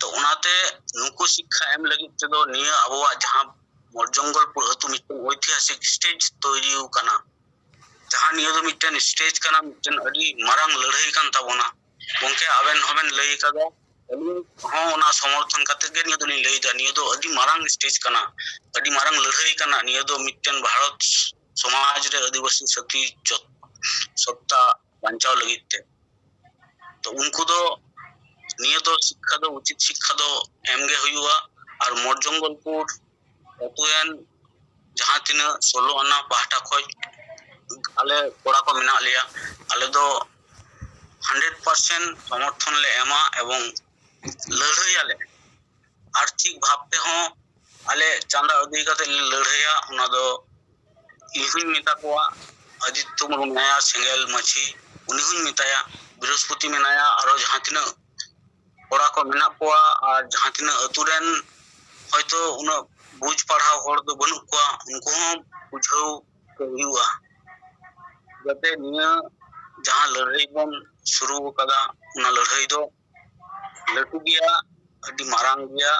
ᱛᱚ ᱚᱱᱟᱛᱮ ᱱᱩᱠᱩ ᱥᱤᱠᱠᱷᱟ ᱮᱢ ᱞᱟᱹᱜᱤᱫ ᱛᱮᱫᱚ ᱱᱤᱭᱟᱹ ᱟᱵᱚᱣᱟᱜ ᱡᱟᱦᱟᱸ ᱢᱚᱨᱡᱚᱝᱜᱚᱞᱯᱩᱨ ᱟᱹᱛᱩ ᱢᱤᱫᱴᱮᱱ ᱳᱭᱛᱤᱦᱟᱥᱤᱠ ᱥᱴᱮᱡᱽ ᱛᱳᱭᱨᱤ ᱟᱠᱟᱱᱟ, ᱡᱟᱦᱟᱸ ᱱᱤᱭᱟᱹ ᱫᱚ ᱢᱤᱫᱴᱮᱱ ᱥᱴᱮᱡᱽ ᱠᱟᱱᱟ, ᱢᱤᱫᱴᱮᱱ ᱟᱹᱰᱤ ᱢᱟᱨᱟᱝ ᱞᱟᱹᱲᱦᱟᱹᱭ ᱠᱟᱱ ᱛᱟᱵᱚᱱᱟ᱾ ᱜᱚᱢᱠᱮ, ᱟᱵᱮᱱ ᱦᱚᱸᱵᱮᱱ ᱞᱟᱹᱭ ᱟᱠᱟᱫᱟ, ᱟᱹᱞᱤᱧ ᱦᱚᱸ ᱚᱱᱟ ᱥᱚᱢᱚᱨᱛᱷᱚᱱ ᱠᱟᱛᱮ ᱜᱮ ᱱᱤᱭᱟᱹ ᱫᱚᱞᱤᱧ ᱞᱟᱹᱭ ᱮᱫᱟ᱾ ᱱᱤᱭᱟᱹ ᱫᱚ ᱟᱹᱰᱤ ᱢᱟᱨᱟᱝ ᱥᱴᱮᱡᱽ ᱠᱟᱱᱟ, ᱟᱹᱰᱤ ᱢᱟᱨᱟᱝ ᱞᱟᱹᱲᱦᱟᱹᱭ ᱠᱟᱱᱟ᱾ ᱱᱤᱭᱟᱹ ᱫᱚ ᱢᱤᱫᱴᱮᱱ ᱵᱷᱟᱨᱚᱛ ᱥᱚᱢᱟᱡᱽ ᱨᱮ ᱟᱹᱫᱤᱵᱟᱹᱥᱤ ᱥᱟᱹᱛᱤ ᱡᱚᱛ-, ᱥᱚᱛᱛᱟ ᱵᱟᱧᱪᱟᱣ ᱞᱟᱹᱜᱤᱫ ᱛᱮ᱾ ᱛᱚ ᱩᱱᱠᱩ ᱫᱚ ᱱᱤᱭᱟᱹ ᱫᱚ ᱥᱤᱠᱠᱷᱟ ᱫᱚ, ᱩᱪᱤᱛ ᱥᱤᱠᱠᱷᱟ ᱫᱚ ᱮᱢ ᱜᱮ ᱦᱩᱭᱩᱜᱼᱟ᱾ ᱟᱨ ᱢᱚᱨᱡᱚᱝᱜᱚᱞᱯᱩᱨ ᱟᱹᱛᱩ ᱨᱮᱱ ᱡᱟᱦᱟᱸ ᱛᱤᱱᱟᱹᱜ ᱥᱳᱞᱳ ᱟᱱᱟ ᱯᱟᱦᱴᱟ ᱠᱷᱚᱡ ᱟᱞᱮ ᱠᱚᱲᱟ ᱠᱚ ᱢᱮᱱᱟᱜ ᱞᱮᱭᱟ, ᱟᱞᱮ ᱫᱚ ᱦᱟᱱᱰᱨᱮᱰ ᱯᱟᱨᱥᱮᱱᱴ ᱥᱚᱢᱚᱨᱛᱷᱚᱱ ᱞᱮ ᱮᱢᱟ ᱮᱵᱚᱝ ᱞᱟᱹᱲᱦᱟᱹᱭᱟᱞᱮ᱾ ᱟᱨᱛᱷᱤᱠ ᱵᱷᱟᱵᱽ ᱛᱮᱦᱚᱸ ᱟᱞᱮ ᱪᱟᱸᱫᱟ ᱟᱹᱫᱟᱹᱭ ᱠᱟᱛᱮ ᱞᱮ ᱞᱟᱹᱲᱦᱟᱹᱭᱟ᱾ ᱚᱱᱟ ᱫᱚ ᱤᱧ ᱦᱚᱧ ᱢᱮᱛᱟ ᱠᱚᱣᱟ, ᱟᱫᱤᱛᱛᱚ ᱢᱩᱨᱢᱩ ᱢᱮᱱᱟᱭᱟ, ᱥᱮᱸᱜᱮᱞ ᱢᱟᱹᱡᱷᱤ, ᱩᱱᱤ ᱦᱚᱧ ᱢᱮᱛᱟᱭᱟ, ᱵᱨᱤᱦᱚᱥᱯᱚᱛᱤ ᱢᱮᱱᱟᱭᱟ, ᱟᱨᱚ ᱡᱟᱦᱟᱸ ᱛᱤᱱᱟᱹᱜ ᱠᱚᱲᱟ ᱠᱚ ᱢᱮᱱᱟᱜ ᱠᱚᱣᱟ ᱟᱨ ᱡᱟᱦᱟᱸ ᱛᱤᱱᱟᱹᱜ ᱟᱹᱛᱩ ᱨᱮᱱ ᱦᱚᱭᱛᱳ ᱩᱱᱟᱹᱜ ᱵᱩᱡᱽ ᱯᱟᱲᱦᱟᱣ ᱦᱚᱲ ᱫᱚ ᱵᱟᱹᱱᱩᱜ ᱠᱚᱣᱟ, ᱩᱱᱠᱩ ᱦᱚᱸ ᱵᱩᱡᱷᱟᱹᱣ ᱠᱚ ᱦᱩᱭᱩᱜᱼᱟ, ᱡᱟᱛᱮ ᱱᱤᱭᱟᱹ ᱡᱟᱦᱟᱸ ᱞᱟᱹᱲᱦᱟᱹᱭ ᱵᱚᱱ ᱥᱩᱨᱩ ᱟᱠᱟᱫᱟ, ᱚᱱᱟ ᱞᱟᱹᱲᱦᱟᱹᱭ ᱫᱚ ᱞᱟᱹᱴᱩ ᱜᱮᱭᱟ, ᱟᱹᱰᱤ ᱢᱟᱨᱟᱝ ᱜᱮᱭᱟ,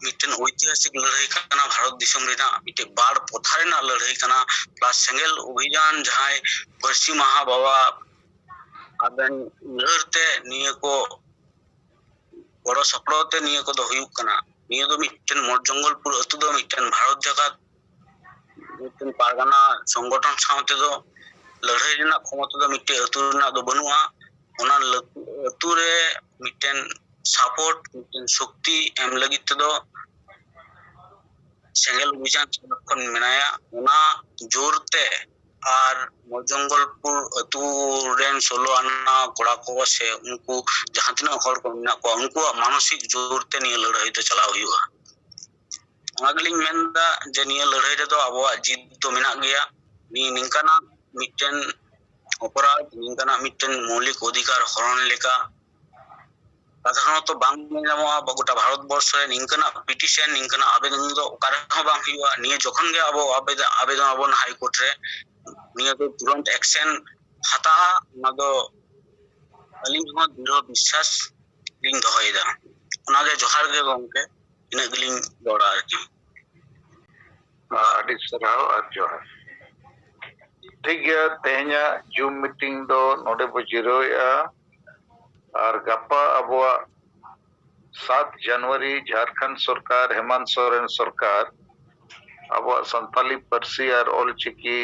ᱢᱤᱫᱴᱮᱱ ᱳᱭᱛᱤᱦᱟᱥᱤᱠ ᱞᱟᱹᱲᱦᱟᱹᱭ ᱠᱟᱱᱟ ᱵᱷᱟᱨᱚᱛ ᱫᱤᱥᱚᱢ ᱨᱮᱱᱟᱜ᱾ ᱢᱤᱫᱴᱮᱱ ᱵᱟᱲ ᱯᱚᱛᱷᱟ ᱨᱮᱱᱟᱜ ᱞᱟᱹᱲᱦᱟᱹᱭ ᱠᱟᱱᱟ, ᱯᱞᱟᱥ ᱥᱮᱸᱜᱮᱞ ᱚᱵᱷᱤᱡᱟᱱ ᱡᱟᱦᱟᱸᱭ ᱯᱟᱹᱨᱥᱤ ᱢᱟᱦᱟ ᱵᱟᱵᱟ ᱟᱵᱮᱱ ᱩᱭᱦᱟᱹᱨ ᱛᱮ ᱱᱤᱭᱟᱹ ᱠᱚ ᱜᱚᱲᱚ ᱥᱚᱯᱚᱦᱚᱫ ᱛᱮ ᱱᱤᱭᱟᱹ ᱠᱚᱫᱚ ᱦᱩᱭᱩᱜ ᱠᱟᱱᱟ᱾ ᱱᱤᱭᱟᱹ ᱫᱚ ᱢᱤᱫᱴᱮᱱ ᱢᱚᱴ ᱡᱚᱝᱜᱚᱞᱯᱩᱨ ᱟᱹᱛᱩ ᱫᱚ ᱢᱤᱫᱴᱮᱱ ᱵᱷᱟᱨᱚᱛ ᱡᱟᱠᱟᱛ ᱢᱤᱫᱴᱮᱱ ᱯᱟᱨᱜᱟᱱᱟ ᱥᱚᱝᱜᱚᱴᱷᱚᱱ ᱥᱟᱶᱛᱮ ᱫᱚ ᱞᱟᱹᱲᱦᱟᱹᱭ ᱨᱮᱱᱟᱜ ᱠᱷᱚᱢᱚᱛᱟ ᱫᱚ ᱢᱤᱫᱴᱮᱱ ᱟᱹᱛᱩ ᱨᱮᱱᱟᱜ ᱫᱚ ᱵᱟᱹᱱᱩᱜᱼᱟ᱾ ᱚᱱᱟ ᱞᱟᱹ- ᱟᱹᱛᱩ ᱨᱮ ᱢᱤᱫᱴᱮᱱ ᱥᱟᱯᱳᱨᱴ, ᱢᱤᱫᱴᱮᱱ ᱥᱚᱠᱛᱤ ᱮᱢ ᱞᱟᱹᱜᱤᱫ ᱛᱮᱫᱚ ᱥᱮᱸᱜᱮᱞ ᱚᱵᱷᱤᱡᱟᱱ ᱥᱚᱝᱜᱚᱴᱷᱚᱱ ᱢᱮᱱᱟᱭᱟ, ᱚᱱᱟ ᱡᱳᱨ ᱛᱮ ᱟᱨ ᱢᱚᱡᱚᱝᱜᱚᱞᱯᱩᱨ ᱟᱹᱛᱩ ᱨᱮᱱ ᱥᱳᱞᱳ ᱟᱱᱟ ᱠᱚᱲᱟ ᱠᱚ ᱥᱮ ᱩᱱᱠᱩ ᱡᱟᱦᱟᱸ ᱛᱤᱱᱟᱹᱜ ᱦᱚᱲ ᱠᱚ ᱢᱮᱱᱟᱜ ᱠᱚᱣᱟ, ᱩᱱᱠᱩᱣᱟᱜ ᱢᱟᱱᱚᱥᱤᱠ ᱡᱳᱨ ᱛᱮ ᱱᱤᱭᱟᱹ ᱞᱟᱹᱲᱦᱟᱹᱭ ᱫᱚ ᱪᱟᱞᱟᱣ ᱦᱩᱭᱩᱜᱼᱟ᱾ ᱚᱱᱟ ᱜᱮᱞᱤᱧ ᱢᱮᱱᱫᱟ ᱡᱮ ᱱᱤᱭᱟᱹ ᱞᱟᱹᱲᱦᱟᱹᱭ ᱨᱮᱫᱚ ᱟᱵᱚᱣᱟᱜ ᱡᱤᱛ ᱫᱚ ᱢᱮᱱᱟᱜ ᱜᱮᱭᱟ᱾ ᱱᱤᱭᱟᱹ ᱱᱤᱝᱠᱟᱱᱟᱜ ᱢᱤᱫᱴᱮᱱ ᱚᱯᱚᱨᱟᱫᱷ, ᱱᱤᱝᱠᱟᱱᱟᱜ ᱢᱤᱫᱴᱮᱱ ᱢᱳᱣᱞᱤᱠ ᱚᱫᱷᱤᱠᱟᱨ ᱦᱚᱨᱚᱱ ᱞᱮᱠᱟ ᱥᱟᱫᱷᱟᱨᱚᱱᱚᱛᱚ ᱵᱟᱝ ᱧᱮᱞ ᱧᱟᱢᱚᱜᱼᱟ, ᱵᱟ ᱜᱚᱴᱟ ᱵᱷᱟᱨᱚᱛ ᱵᱚᱨᱥᱚ ᱨᱮ ᱱᱤᱝᱠᱟᱱᱟᱜ ᱯᱤᱴᱤᱥᱚᱱ, ᱱᱤᱝᱠᱟᱱᱟᱜ ᱟᱵᱮᱫᱚᱱ ᱫᱚ ᱚᱠᱟ ᱨᱮᱦᱚᱸ ᱵᱟᱝ ᱦᱩᱭᱩᱜᱼᱟ᱾ ᱱᱤᱭᱟᱹ ᱡᱚᱠᱷᱚᱱ ᱜᱮ ᱟᱵᱚ ᱟᱵᱮᱫ- ᱟᱵᱮᱫᱚᱱ ᱟᱵᱚᱱ ᱦᱟᱭ ᱠᱳᱨᱴ ᱨᱮ, ᱱᱤᱭᱟᱹ ᱫᱚ ᱛᱩᱨᱟᱹᱱᱛ ᱮᱠᱥᱮᱱ ᱦᱟᱛᱟᱜᱼᱟ, ᱚᱱᱟ ᱫᱚ ᱟᱹᱞᱤᱧ ᱦᱚᱸ ᱫᱨᱤᱲᱦᱚ ᱵᱤᱥᱥᱟᱥ ᱞᱤᱧ ᱫᱚᱦᱚᱭᱮᱫᱟ᱾ ᱚᱱᱟᱜᱮ, ᱡᱚᱦᱟᱨ ᱜᱮ ᱜᱚᱢᱠᱮ, ᱤᱱᱟᱹᱜ ᱜᱮᱞᱤᱧ ᱨᱚᱲᱟ ᱟᱨᱠᱤ᱾ ᱟᱹᱰᱤ ᱥᱟᱨᱦᱟᱣ ᱟᱨ ᱡᱚᱦᱟᱨ᱾ ᱴᱷᱤᱠ ᱜᱮᱭᱟ, ᱛᱮᱦᱮᱧᱟᱜ ᱡᱩᱢ ᱢᱤᱴᱤᱝ ᱫᱚ ᱱᱚᱰᱮ ᱵᱚ ᱡᱤᱨᱟᱹᱣᱮᱫᱼᱟ᱾ ᱟᱨ ᱜᱟᱯᱟ ᱟᱵᱚᱣᱟᱜ ᱥᱟᱛ ᱡᱟᱱᱩᱣᱟᱨᱤ ᱡᱷᱟᱲᱠᱷᱚᱸᱰ ᱥᱚᱨᱠᱟᱨ, ᱦᱮᱢᱟᱱᱛ ᱥᱚᱨᱮᱱ ᱥᱚᱨᱠᱟᱨ ᱟᱵᱚᱣᱟᱜ ᱥᱟᱱᱛᱟᱞᱤ ᱯᱟᱹᱨᱥᱤ ᱟᱨ ᱚᱞᱪᱤᱠᱤ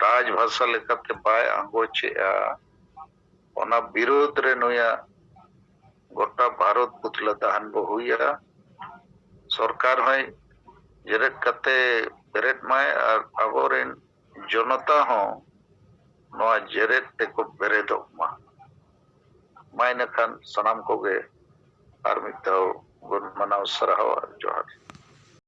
ᱨᱟᱡᱽ ᱵᱷᱟᱥᱟ ᱞᱮᱠᱟᱛᱮ ᱵᱟᱭ ᱟᱸᱜᱚᱪᱮᱜᱼᱟ, ᱚᱱᱟ ᱵᱤᱨᱳᱫᱷ ᱨᱮ ᱱᱩᱭᱟᱜ ᱜᱚᱴᱟ ᱵᱷᱟᱨᱚᱛ ᱯᱩᱛᱞᱟᱹ ᱫᱟᱦᱟᱱ ᱵᱚ ᱦᱩᱭᱟ᱾ ᱥᱚᱨᱠᱟᱨ ᱦᱚᱸᱭ ᱡᱮᱨᱮᱫ ᱠᱟᱛᱮ ᱵᱮᱨᱮᱫ ᱢᱟᱭ ᱟᱨ ᱟᱵᱚᱨᱮᱱ ᱡᱚᱱᱚᱛᱟ ᱦᱚᱸ ᱱᱚᱣᱟ ᱡᱮᱨᱮᱫ ᱛᱮᱠᱚ ᱵᱮᱨᱮᱫᱚᱜ ᱢᱟ᱾ ᱢᱟ ᱤᱱᱟᱹᱠᱷᱟᱱ ᱥᱟᱱᱟᱢ ᱠᱚᱜᱮ ᱟᱨ ᱢᱤᱫ ᱫᱷᱟᱣ ᱜᱩᱱ ᱢᱟᱱᱟᱣ ᱥᱟᱨᱦᱟᱣ ᱟᱨ ᱡᱚᱦᱟᱨ᱾